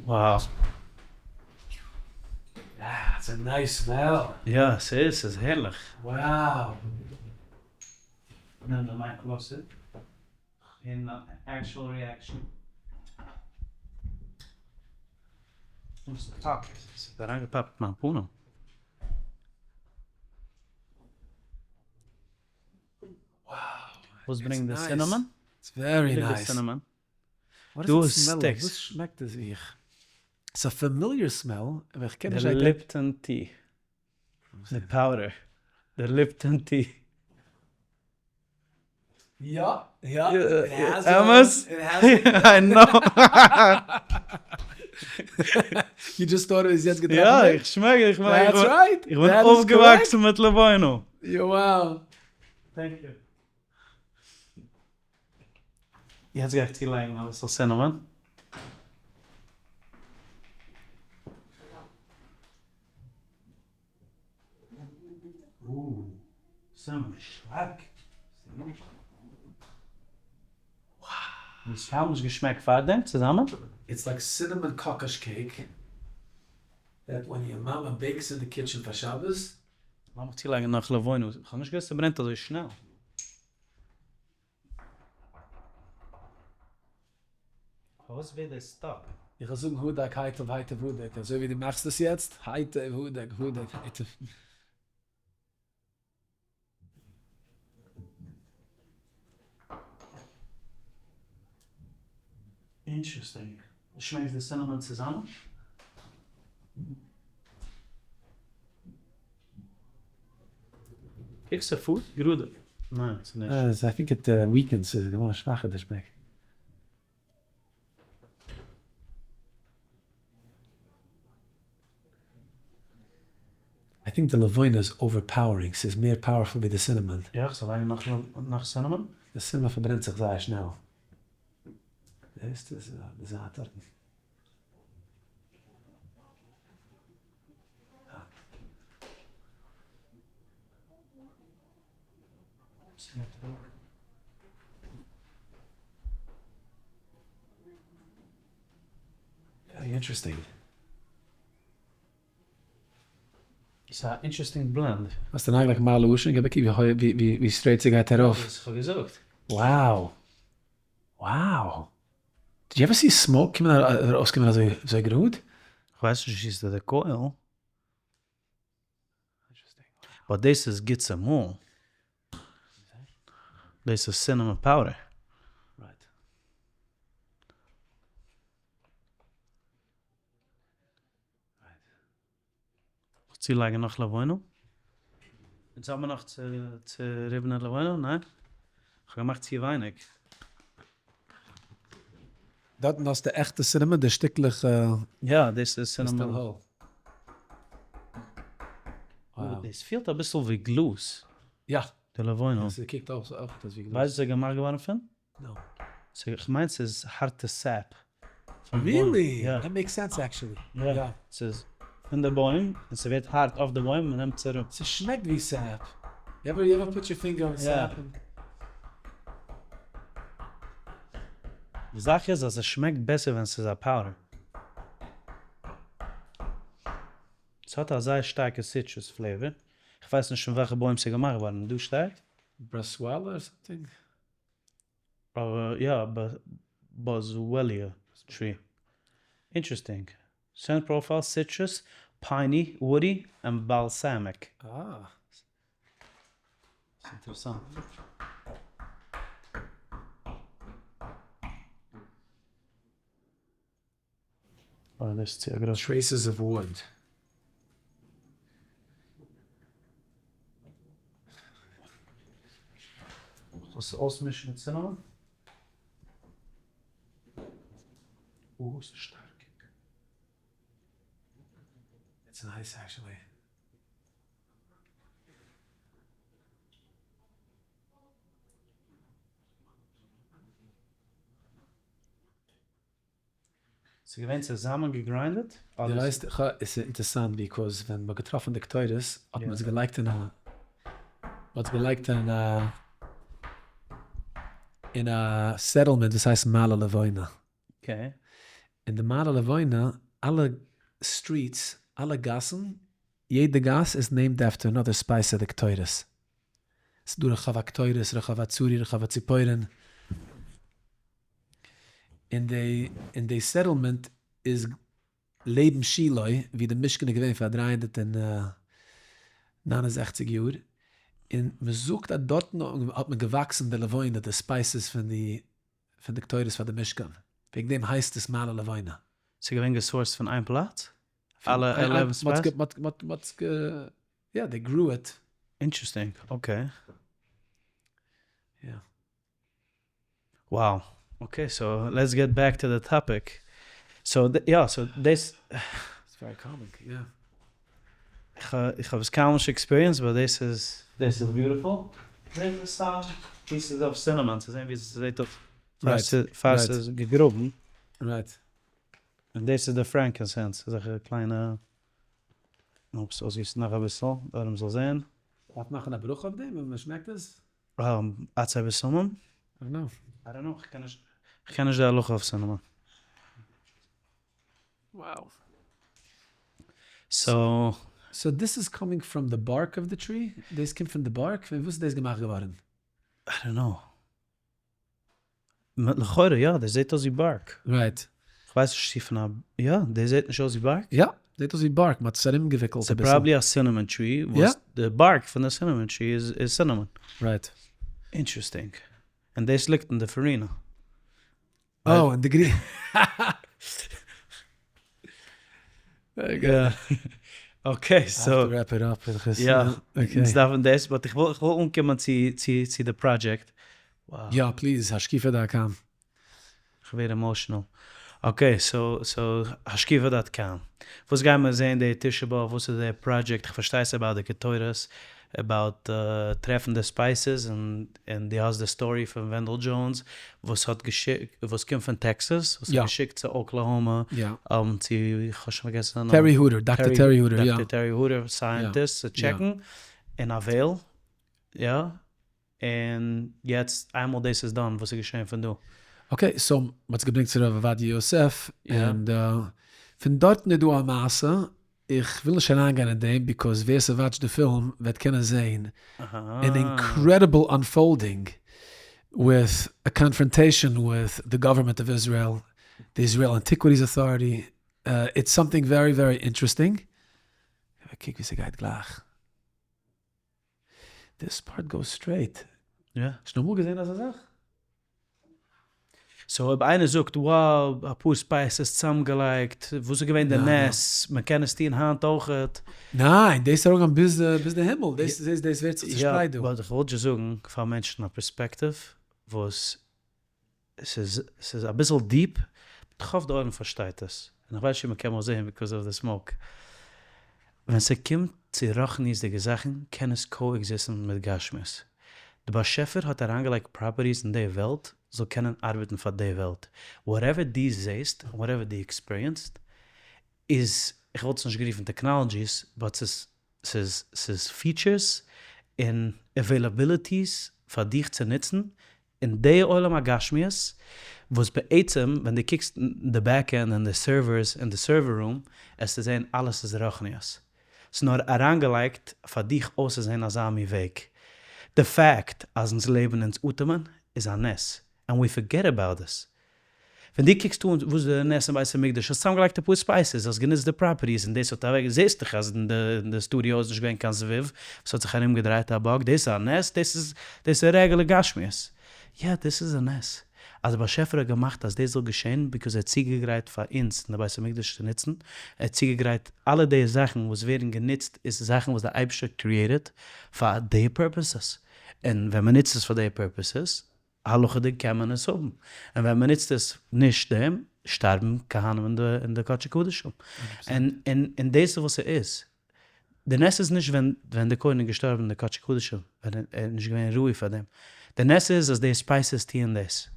Wow. That's a nice smell. יא, ס'איז, ס'איז הערליך. Wow. נעם די מייק קלאוסער. און עקשועל ריעקשאן. און ס'פאפט, ס'האט אריינגעפאפט מיין פנים. וואס ברענגט די סינעמאן? איטס ווערי נייס. דא איז סטיקס. וואס שמעקט עס איך? ס'איז א פעמיליער סמעל, אבער איך קען נישט די ליפטאן טי. די פאודער. די ליפטאן טי. יא, יא, אמת? I know. You just thought איז יעצט געטראפן? יא, איך שמעק, איך בין That's right. איך בין אויפגעוואקסן מיט לבונה. יא wow. Thank you. יעצט גיי איך צולייגן אביסל cinnamon. Cinnamon איז שטארק. האסט קיינמאל נישט געשמעקט פארדעם צוזאמען? It's like cinnamon קאקאש cake that when your מאמע bakes in the kitchen פאר שבת. לאמיך צולייגן נאך לבונה, איך האב נישט געוואוסט ס'ברענט אזוי שנעל. פארוואס ווערט דאס stuck? איך וועל זאגן הדק היטב היטב הדק אזוי ווי דו מאכסט עס יעצט, היטב הדק הדק היטב. Interesting. שמעקסט די cinnamon צוזאמען? קוק ס'פארט גראדע. ניין ס'איז נישט. I think it weakens, ס'איז געווארן שוואכער די שמעק. I think די לבונה איז overpowering, ס'איז מער powerful ווי די cinnamon. יא, כ'זאל לייגן נאך cinnamon? די cinnamon פארברענט זיך זייער שנעל. זעסט עס איז די זייט דארטן. Very interesting. ס'איז א interesting blend. האסט אריינגעלייגט מעלה עשן? געב א קוק ווי straight ס'גייט ארויף. דאס האב איך געזאגט. Wow! Wow! Did you ever see smoke קומען ארויסקומען אזוי גראד? כ'ווייס נישט צו ס'איז די coal. But דאס איז גוט צומאלן. דאס איז cinnamon powder. צולייגן נאך לבונה? אונז האבן נאך צו ריבענען לבונה? ניין? כ'האב געמאכט צו ווייניג. דארטן האסטו עכטע cinnamon, די שטיקלעך. יא, דאס איז cinnamon. דאס פילט אביסל ווי גלאז. יא. די לבונה. ס'קוקט אויך אויס ווי גלאז. ווייסט וואס ס'איז געמאכט געווארן פון? No. כ'מיין ס'איז הארטע sap. Really? That makes sense actually. יא. ס'איז פון די בוים און ס'ווערט הארט אויף די בוים מ'נעמט עס אראפ. ס'שמעקט ווי sap. You ever put your finger on sap? די זאך איז אז ס'שמעקט בעסער ווען ס'איז א powder. ס'האט א זייער שטארקע citrus flavor. כ'ווייס נישט פון וועלכע בוים ס'איז געמאכט געווארן. דא שטייט? Boswellia or something? אבער יא, Boswellia tree. Interesting. Scent profile, citrus, piney, woody, and balsamic. אה. אינטערעסאנט. אוי דאס איז צו א גרויס. Traces of wood. זאלסט אויסמישן מיט cinnamon? אוי ס'איז שטארק. It's nice actually. ס'איז געווען צוזאמען געגריינדעט? דו ווייסט, עס איז אינטערסאנט because ווען מ'האט געטראפן די קטורת האט מען עס געלייגט אין א, מ'האט עס געלייגט אין א, אין א settlement וואס הייסט מעלה לבונה. Okay. אין די מעלה לבונה אלע streets, אלע גאסן, יעדע גאס איז named after another spice of די קטורת. ס'איז דא רחוב הקטורת, רחוב הצורי, רחוב הציפורן. און די און די settlement איז לעבן שילה ווי די משכן איז געווען פאר 369 יאר, און מען זאגט אז דארטן האט מען געוואקסן די לבונה די spices פון די פון די קטורת פאר די משכן, וועגן דעם הייסט עס מעלה לבונה. ס'איז געווען געסאורסט פון איין פלאץ? אלע eleven spices? מ'האט עס גע יא they grew it. Interesting, okay. יא. Wow. Okay so let's get back to the topic. So יא so דאס. It's very calming, יא. איך האב עס קיינמאל נישט experienced but דאס איז דאס איז beautiful. זעט אויס סתם pieces of cinnamon צו זען ווי ס'זעט אויס פאר ס'איז געגראבן. Right. און דאס איז די frankincense אזעלכע קליינע אופס אויסגיסן נאך אביסל דער עולם זאל זען. דארף מאכן א ברכה אויף דעם ווען מ'שמעקט עס? עצי בשמים? I don't know. I don't know, כ'קען נישט, כ'קען נישט די הלכה אויף cinnamon. Wow. So. So this is coming from the bark of the tree? דאס קומט פון די bark? פון וואס איז דאס געמאכט געווארן? I don't know. לכאורה יא, דאס זעט אויס ווי bark. Right. כ'ווייס נישט צו פון א, יא, דאס זעט נישט אויס ווי bark? יא, זעט אויס ווי bark, מ'האט עס ארומגעוויקלט אביסל. ס'איז probably א cinnamon tree, וואס די bark פון די cinnamon tree איז cinnamon. Right. Interesting. און דאס ליגט אין די פארינע. אה, אין די גרינע. Very good. Okay, so. Wrap it up. יא, אונז דארפן דאס, but איך וויל אנקומען צו די פראדזשעקט. יא, please, השקיפה dot com. כ'ווער emotional. Okay, so, so, השקיפה dot com. וואס גייען מיר זעהן די תשעה באב? וואס איז די פראדזשעקט? כ'פארשטיי ס'איז about די קטורת, about טרעפן די spices, און און דו האסט די story פון ווענדל דזשאונס וואס האט געשיקט, וואס קומט פון טעקסעס, וואס האט געשיקט צו אוקלעהאמע, צו, כ'האב שוין פארגעסן זיין נאמען. טערי הוטער, דאקטער טערי הוטער, יא. דאקטער טערי הוטער, scientist, צו טשעקן אין א וועל, יא. און יעצט איינמאל דאס איז done וואס איז געשען פון דא? Okay, so מ'האט עס געברענגט צו ר' עובדיה יוסף, און פון דארטן איז דא א מעשה, איך וויל נישט אריינגיין אין דעם because ווער ס'וואטשט די פילם וועט קענען זעהן אן incredible unfolding with a confrontation with the government of Israel, the Israel Antiquities Authority, it's something very very interesting, קוק ווי ס'גייט גלייך. This part goes straight. יא. שוין אמאל געזען אזא זאך? So אויב איינער זאגט wow אפאר spices צוזאמגעלייגט, וואס איז געווען די נס, מען קען עס טון היינט אויכעט. ניין, דאס איז ארויפגעגאנגען ביז ביז די הימל, דאס איז דאס ווערט זיך צושפרייט דא. יא, but איך וואלט דיר זאגן פאר מענטשן א פערספעקטיוו וואס ס'איז ס'איז אביסל deep, but כ'האף די עולם פארשטייט עס, און איך ווייס נישט צו מ'קען מיך זעהן because of the smoke. ווען ס'קומט צו רוחניות'דיגע זאכן קען עס coexist ן מיט גשמיות. די באשעפער האט אריינגעלייגט properties אין די וועלט זאל קענען ארבעטן פאר די וועלט. Whatever דו זעהסט און whatever דו experience ט איז, איך וואלט עס נישט גערופן technologies, but ס'איז ס'איז ס'איז features און availabilities פאר דיך צו נוצן אין די עולם הגשמיות, וואס בעצם ווען דו קוקסט אין די back end אין די servers אין די server room עסטו זען אלעס איז רוחניות, ס'איז נאר אריינגעלייגט פאר דיך אויסצוזען אזא מין וועג. די fact אז אונז לעבן אונז אטעמען איז א נס, and we forget about this. ווען דו קוקסט אן וואס די נס אין בית המקדש, האסט צוזאמגעלייגט אפאר spices, האסט גענוצט די properties און דאס האט אוועק, זעסט דאך אז אין די סטודיאו איז נישט געווען קיין זבוב וואס האט זיך ארומגעדרייט א bug, דאס איז א נס? דאס איז דאס איז רעגולער גשמיות. יא דאס איז א נס אז דער באשעפער האט געמאכט אז דאס זאל געשען because ער האט צוגעגרייט פאר אונז אין די בית המקדש צו נוצן, ער האט צוגעגרייט אלע די זאכן וואס ווערן גענוצט איז זאכן וואס דער אייבערשטער האט created פאר די purposes, און ווען מען נוצט עס פאר די purposes הלכה'דיג קען מען עס האבן, און ווען מען נוצט עס נישט דעם, שטארבן כהנים אין די קדשי קדשים. און און דאס איז וואס ס'איז. די נס איז נישט ווען ווען די כהן איז געשטארבן אין די קדשי קדשים, ווען ער איז נישט געווען ראוי פאר דעם. די נס איז אז די spices טוען דאס.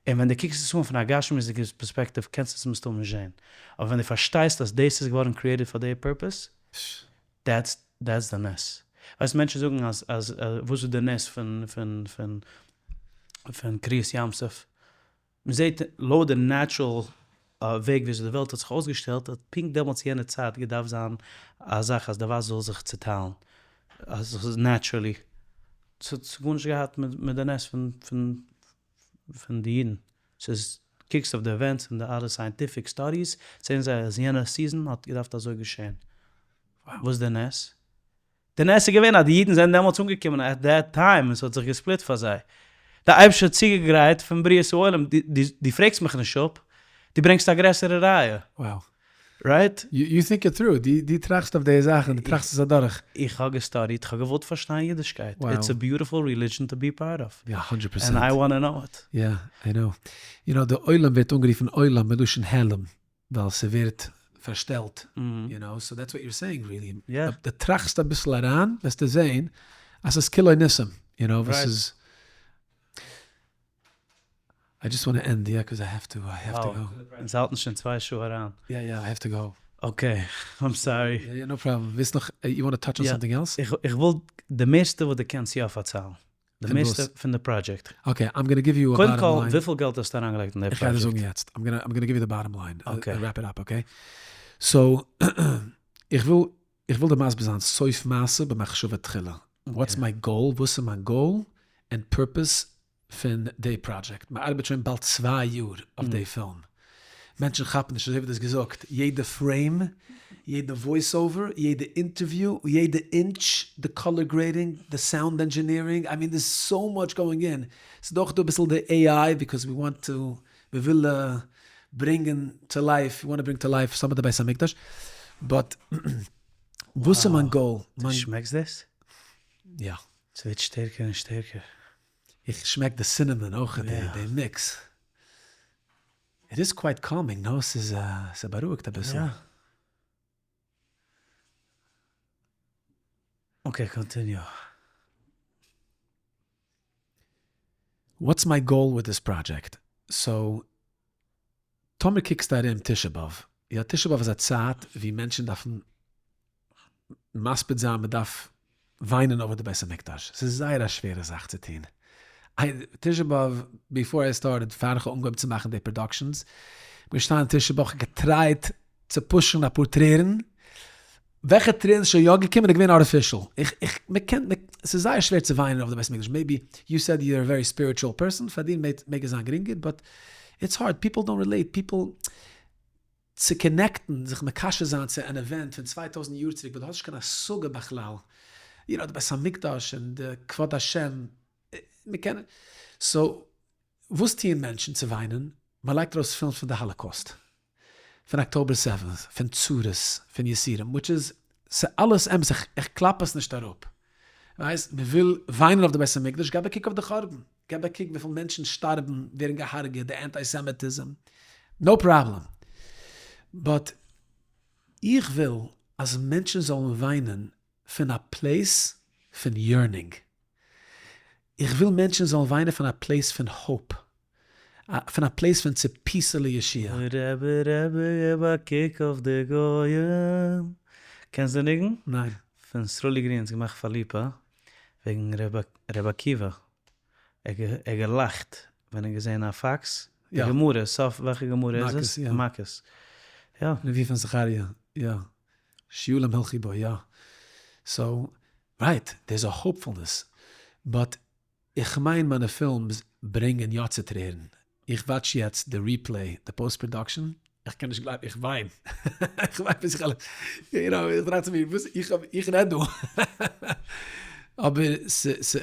און ווען דו קוקסט עס אן פון א גשמיות'דיגע פערספעקטיוו קענסטו עס מסתמא נישט זען. אבער ווען דו פארשטייסט אז דאס איז געווארן created פאר די purpose, that's that's די נס. ווייסט מענטשן זאגן אז אז וואס איז די נס פון פון פון פון קריעת ים סוף? מ'זעט לויט די natural וועג וויאזוי די וועלט האט זיך אויסגעשטעלט האט פונקט דעמאלטס יענע צייט געדארפט זיין א זאך אז די וואסער זאל זיך צוטיילן אז עס איז naturally. ס'האט גארנישט געהאט מיט די נס פון פון פון די אידן, ס'איז קוקסט אויף די events און די אלע scientific studies זעהן זיי אז יענע season האט געדארפט אזוי געשעהן. וואס איז די נס? די נס איז געווען אז די אידן זענען דעמאלטס אנגעקומען at that time און ס'האט זיך געספליט פאר זיי. די אייבערשטער האט צוגעגרייט פון בריאת העולם, דו פרעגסט מיך נישט אפ, דו ברענגסט א גרעסערע ראיה. Wow. Right? You think it through, דו טראכסט אויף די זאכן, דו טראכסט עס אדורך. איך האב געסטאדיט, איך האב געוואלט פארשטיין אידישקייט, it's a beautiful religion to be part of. יא, הונדרעט פערסענט. And I wanna know it. יא, I know. You know, די עולם ווערט אנגערופן עולם מלשון העלם, ווייל ס'ווערט פארשטעלט, you know, so that's what you're saying really. דו טראכסט אביסל אריין וועסטו זען אז ס'איז כולו ניסים, you know, וואס איז. I just wanna end יא cause I have to I have to go. אונז האלטן שוין צוויי שעה אריין. יא יא I have to go. Okay I'm sorry. יא יא no problem. ווילסט נאך you wanna touch on something else? איך וויל די מערסטע וואס דו קענסט יא פארציילן. די מערסטע פון די פראדזשעקט. Okay I'm gonna give you a bottom line. קודם כל וויפיל געלט האסטו אריינגעלייגט אין די פראדזשעקט? איך גיי דיר זאגן יעצט. I'm gonna give you the bottom line. Okay. Wrap it up okay. So איך וויל איך וויל דיר מסביר זיין סוף מעשה במחשבה תחילה. What's my goal? וואס איז מיין goal and purpose פון די פראדזשעקט, מען ארבעט שוין באלד צוויי יאר אויף די פילם, מענטשן כאפן נישט, אזוי ווי דו האסט געזאגט, יעדע frame, יעדע voice over, יעדע אינטערוויו, יעדע אינטש, די color grading, די sound engineering, I mean there's so much going in, ס'איז דאך דא אביסל די AI because we want to, מען וויל ברענגען to life, we want to bring to life some of די בית המקדש, but וואס איז מיין goal? דו שמעקסט דאס? יא. ס'ווערט שטערקער און שטערקער. איך שמעק די cinnamon אויך די mix. It is quite calming, no? ס'איז ס'בארואיגט אביסל. יא. Okay continue. What's my goal with this project? So טאמער קוקסטו ארום תשעה באב, יא תשעה באב איז א צייט ווי מענטשן דארפן מספיד זיין, מען דארף וויינען over די בית המקדש, ס'איז זייער א שווערע זאך צו טון, תשעה באב before I started, פאר איך האב אנגעהויבן צו מאכן די productions, כ'בין געשטאנען תשעה באב, כ'האב געטרייט צו פושן אפאר טרערן, וועלכע טרערן ס'איז שוין יא געקומען איז געווען artificial, איך איך מ'קען ס'איז זייער שווער צו וויינען אויף די בית המקדש, maybe you said you are a very spiritual person, פאר דיר מעג עס זיין גרינגער, but it's hard, people don't relate, people צו קאנעקטן, זיך מקשר זיין צו אן event פון 2000 יאר צוריק וואס דו האסט נישט קיין השגה בכלל, you know די בית המקדש און די כבוד השם, מ'קען, so וואס טוען מענטשן צו וויינען? מען לייגט ארויס פילמס פון די Holocaust, פון October seventh, פון צרות, פון יסורים, which is, ס'אלעס אמת, איך קלאפ עס נישט אראפ, ווייסט, מען וויל וויינען אויף די בית המקדש, געב א קוק אויף די חורבן, געב א קוק וויפיל מענטשן שטארבן, ווערן געהארגעט, די antisemitism, no problem, but איך וויל אז מענטשן זאלן וויינען פון א place פון yearning. איך וויל מענטשן זאלן וויינען פון א place פון hope, פון א place פון ציפית לישועה. אוי רבי רבי געב א קוק אויף די גוים. קענסט די ניגון? ניין. פון סרולי גרין, ס'איז געמאכט פאר ליפא, וועגן ר' עקיבא. ער האט געלאכט ווען ער האט געזען א fox, די גמרא, סוף וועלכע גמרא איז עס? מכות, יא. נביא פון זכריה, יא. שועלים הלכו בו, יא. So, right, there is a hopefulness, but איך מיין מיינע פילמס ברענגען יא צו טרערן. איך watch יעצט די replay, די post production, איך קען נישט גלייבן, איך וויין. איך וויין ביז איך האב, יו נאו, איך טראכט צו מיר, וואס, איך האב, איך רעד דא. אבער ס ס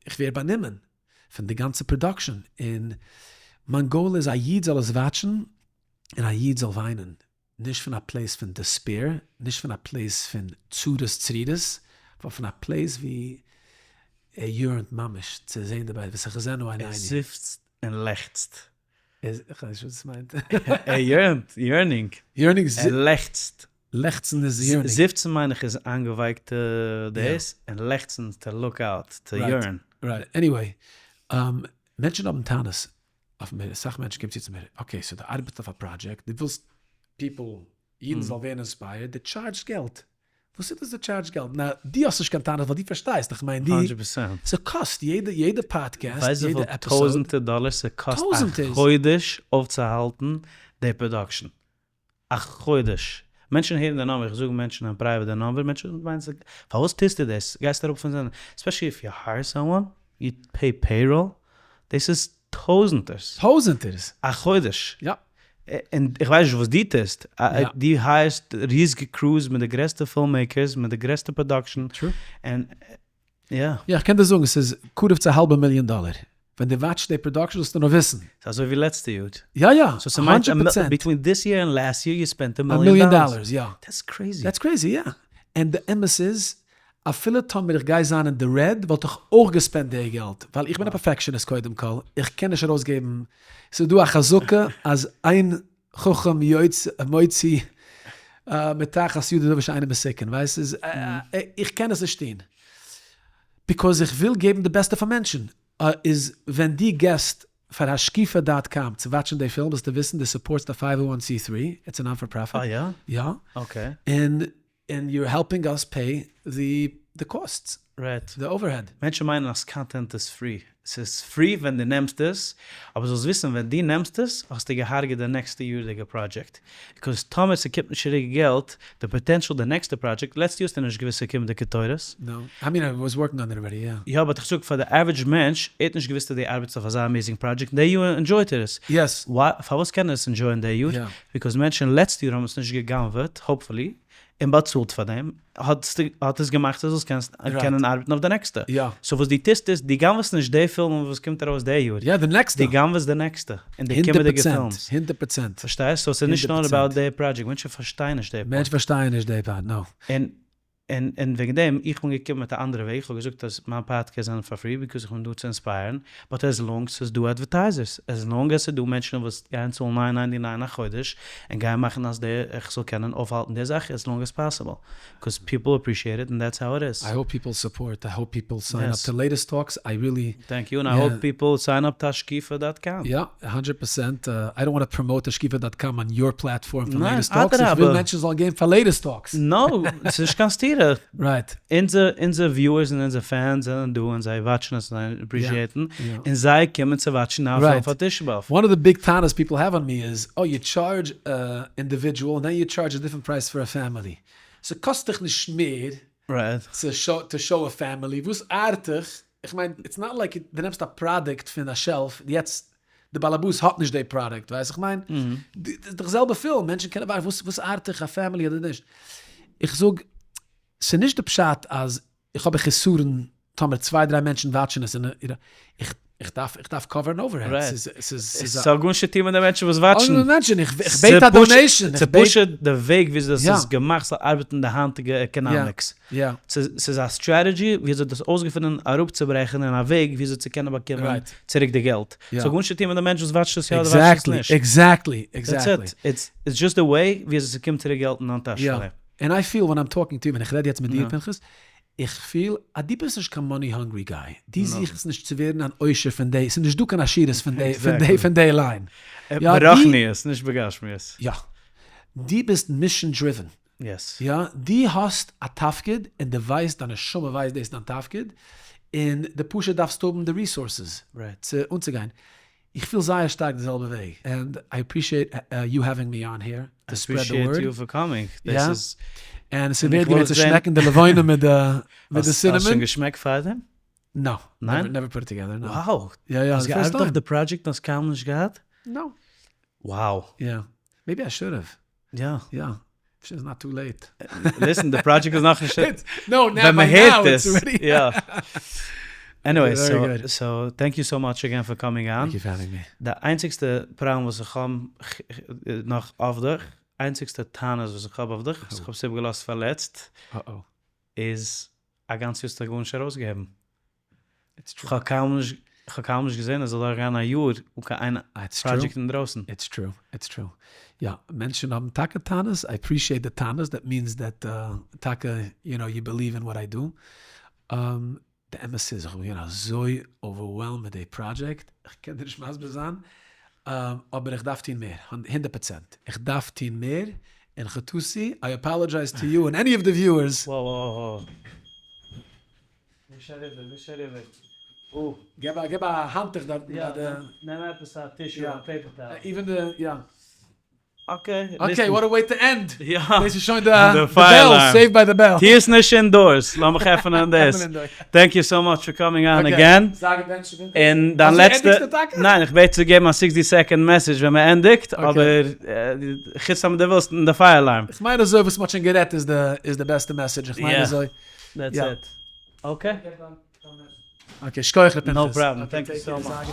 איך ווער באנומען פון די גאנצע production, און מיין goal איז א איד זאל עס וואטשן, און א איד זאל וויינען. נישט פון א place פון despair, נישט פון א place פון צרות צרירות, נאר פון א place ווי ער yearn ט ממש צו זען די בית ותחזינה עינינו. ער זיפצט און לעכצט. איך ווייס נישט וואס דאס מיינט. ער yearn ט, yearning. Yearning ער לעכצט. לעכצן איז yearning. זיפצן מיין איך איז איינגעווייקטע דאס, און לעכצן to look out, to yearn. Right, anyway, מענטשן האבן טענות אויף מיר, אסאך מענטשן קומען צו צו מיר, okay so דו ארבעטסט אויף א פראדזשעקט, דו ווילסט people, אידן זאלן ווערן inspired, דו טשארדזשסט געלט, וואס איז דאס דו טשארדזשסט געלט? נא, דו האסט נישט קיין טענות ווייל דו פארשטייסט, איך מיין דו, ס'קאסט יעדע יעדע פאדקעסט, יעדע episode, טויזענטער דאלער ס'קאסט א חודש אויפצוהאלטן די production, א חודש. מענטשן הערן די number, איך זאג מענטשן אין private די number, מענטשן מיינען זיך, פארוואס טוסטו דאס? גייסט אראפ פון זינען, especially if you hire someone, you pay payroll, דאס איז טויזענטערס. טויזענטערס! א חודש. יא. און איך ווייס נישט וואס דו טוסט, דו הייערסט ריזיגע crews מיט די גרעסטע film makers, מיט די גרעסטע production, און יא. יא, איך קען דיר זאגן, ס'איז קרוב צו א האלבע מיליאן דאלער. ווען דו watch סט די production זאלסטו נאר וויסן. ס'איז אזוי ווי לעצטע יאר. יא יא, so ס'מיינט הונדרעט פראצענט. between this year and last year you spent a א מיליאן מיליאן דאלערס. דאלערס, יא. That's crazy. That's crazy, יא. און די אמת איז, אפילו טאמער איך גיי זיין אין די red וואלט איך אויך גע spend ט די געלט, ווייל איך בין א perfectionist קודם כל, איך קען נישט ארויסגעבן, ס'איז דא א חזקה אז אין חכם יוצא מוציא מתחת ידו דבר שאינו מתוקן, ווייסט, ס'איז איך קען עס נישט טון, because איך וויל געבן די בעסטע פאר מענטשן, איז ווען דו געסט פאר השקיפה dot com צו watch ן די פילם זאלסטו וויסן דו support סט א five o one c three, it's a non for profit, אה יא? יא, okay. און און you're helping us pay the the costs, right. The overhead. מענטשן מיינען אז content איז free, ס'איז free ווען דו נעמסט עס, אבער זאלסט וויסן ווען דו נעמסט עס האסטו געהארגעט די נעקסטע יארדיגע project, because טאמער ס'קומט נישט צוריק געלט, די potential די נעקסטע פראדזשעקט, לעצטע יאר האסטו נישט געוואוסט ס'קומט די קטורת. No, I mean I was working on it already, יא. יא but איך זאג פאר די average מענטש, ער האט נישט געוואוסט אז דו ארבעטסט אויף אזא amazing project, און די יאר enjoy ט ער עס. Yes. פארוואס קען ער עס enjoy ען די יאר? יא. Because מענטשן לעצטע יאר האבן עס נישט גע'גנב'עט, hopefully, און באצאלט פאר דעם, האט עס געמאכט אז זאלסט קענען ארבעטן אויף די נעקסטע. So וואס דו טוסט איז, דו גנב'סט נישט די פילם וואס קומט ארויס די יאר. יא, די נעקסטע. דו גנב'סט די נעקסטע, און די קומענדיגע films. הונדערט פראצענט. פארשטייסט? So ס'איז נישט נאר about די פראדזשעקט, מענטשן פארשטייען נישט די part. מענטשן פארשטייען נישט די part, no. און און און וועגן דעם, איך בין געקומען מיט א אנדערע וועג, איך האב געזאגט אז מיין פאדקעסט זענען פאר free because איך בין דא צו inspire ן, but as long ס'איז דא advertisers, as long as ס'איז דא מענטשן וואס גייען צאלן ניין ninety nine א חודש, און גייען מאכן אז די איך זאל קענען אויפהאלטן די זאך as long as possible, because people appreciate it and that's how it is. I hope people support, I hope people sign up to Latest Talks, I really. Thank you, און I hope people sign up to השקיפה dot com. יא, הונדרעט פערסענט, I don't want promote השקיפה dot com on your platform פאר Latest Talks, איך וויל מענטשן זאלן גיין פאר Latest Talks. No, ס'איז נישט קיין סתירה. Right. אונזער אונזער viewers און אונזער fans זענען דא און זיי watch ן עס און זיי appreciate ן, און זיי קומען צו watch ן א פילם פאר תשעה באב. One of the big טענות people have on me איז, oh you charge א individual און then you charge a different price for א family. ס'קאסט דיך נישט מער צו show א family, וואס ארט דיך? איך מיין it's not like דו נעמסט א פראדוקט פון א shelf, יעצט די באלעבאס האט נישט די פראדוקט, ווייסט איך מיין? ס'איז דאך זעלבע פילם, מענטשן קענען ווארטן, וואס וואס ארט דיך א family אדער נישט? איך זאג, ס'איז נישט די פשט אז איך האב א חסרון טאמער צוויי דריי מענטשן watch ן עס און איך איך דארף איך דארף cover ן overhead, ס'איז ס'איז ס'איז א. ס'האט גארנישט צו טון מיט די מענטשן וואס watch ן. אדער מענטשן, איך בעט א donation. ס'איז פשוט די וועג וויאזוי דאס איז געמאכט זאל ארבעטן די היינטיגע economics. ס'איז א strategy וויאזוי דאס אויסגעפונען אראפצוברעכן און א וועג וויאזוי צו קענען באקומען צוריק די געלט. ס'האט גארנישט צו טון מיט די מענטש וואס watch ט עס יא אדער watch ט עס נישט. Exactly, exactly. That's it. It's just די וועי וויאזוי ס'קומט צוריק געלט אין דיין טאש פאר דעם. און I feel when I'm talking to you, ווען איך רעד יעצט מיט דיר פנחס, איך פיל אז דו ביסט נישט קיין money hungry guy, דו זוכסט נישט צו ווערן אן עושר פון די, ס'איז נישט דא קיין עשירות פון די, פון די, פון די line. ברוחניות, נישט בגשמיות. יא. דו ביסט mission driven. Yes. יא, דו האסט א תפקיד און דו ווייסט, דיין נשמה ווייסט דאס איז דיין תפקיד, און דו פשוט דארפסט האבן די resources צו אנצוגיין. איך פיל זייער שטארק די זעלבע וועג, and I appreciate you having me on here to spread the word. I appreciate you for coming. יא, און עס איז ווערד געווען צו שמעקן די לבונה מיט די cinnamon. האסט שוין געשמעקט פארדעם? No. ניין? Never put it together, no. Wow! יא יא, האסט געארבעט אויף די פראדזשעקט און האסט קיינמאל נישט געהאט? No. Wow! יא. Maybe I should have. יא. יא. אפשר איז not too late. Listen, די פראדזשעקט איז נאכנישט. No, now by now it's already. יא. Anyway, so thank you so much again for coming on. Thank you for having me. די איינציגסטע פראבלעם וואס איך האב נאך אויף דיך, איינציגסטע טענות וואס איך האב אויף דיך, וואס איך האב עס איבערגעלאזט פאר לעצט, איז א גאנץ יאר האסטו גארנישט ארויסגעגעבן. כ'האב קיינמאל נישט, כ'האב קיינמאל נישט געזען אז ס'זאל דורכגיין א יאר אן קיין איין פראדזשעקט אינדרויסן. It's true, it's true. יא, מענטשן האבן טאקע טענות, I appreciate די טענות, that means that טאקע you know you believe in what I do. די אמת איז איך בין געווען אזוי overwhelmed מיט די פראדזשעקט, איך קען דיר נישט מסביר זיין, אבער איך דארף טון מער, הונדערט פראצענט, איך דארף טון מער, און חטאתי, I apologize to you and any of the viewers. וויש אריבער, וויש אריבער. או. געב א, געב א האנטוך דארטן ביי די. נעם עפעס א tissue, א paper towel. Even די, יא. Okay. Okay, what a way to end. יא. דאס איז שוין די bell, saved by the bell. טו עס נישט indoors, לאמיך עפענען דאס. Thank you so much for coming on again. זיי געבענטשט פנחס. און דיין לעצטע, ניין איך בעט צו געבן א sixty second message ווען מען ענדיגט, אבער חוץ אויב דו ווילסט אין די fire alarm. איך מיין אזוי וואס מ'האט שוין גערעדט איז די בעסטע message, איך מיין אזוי. That's it. Okay. Okay, שכוח ר' פנחס. No problem, thank you so much.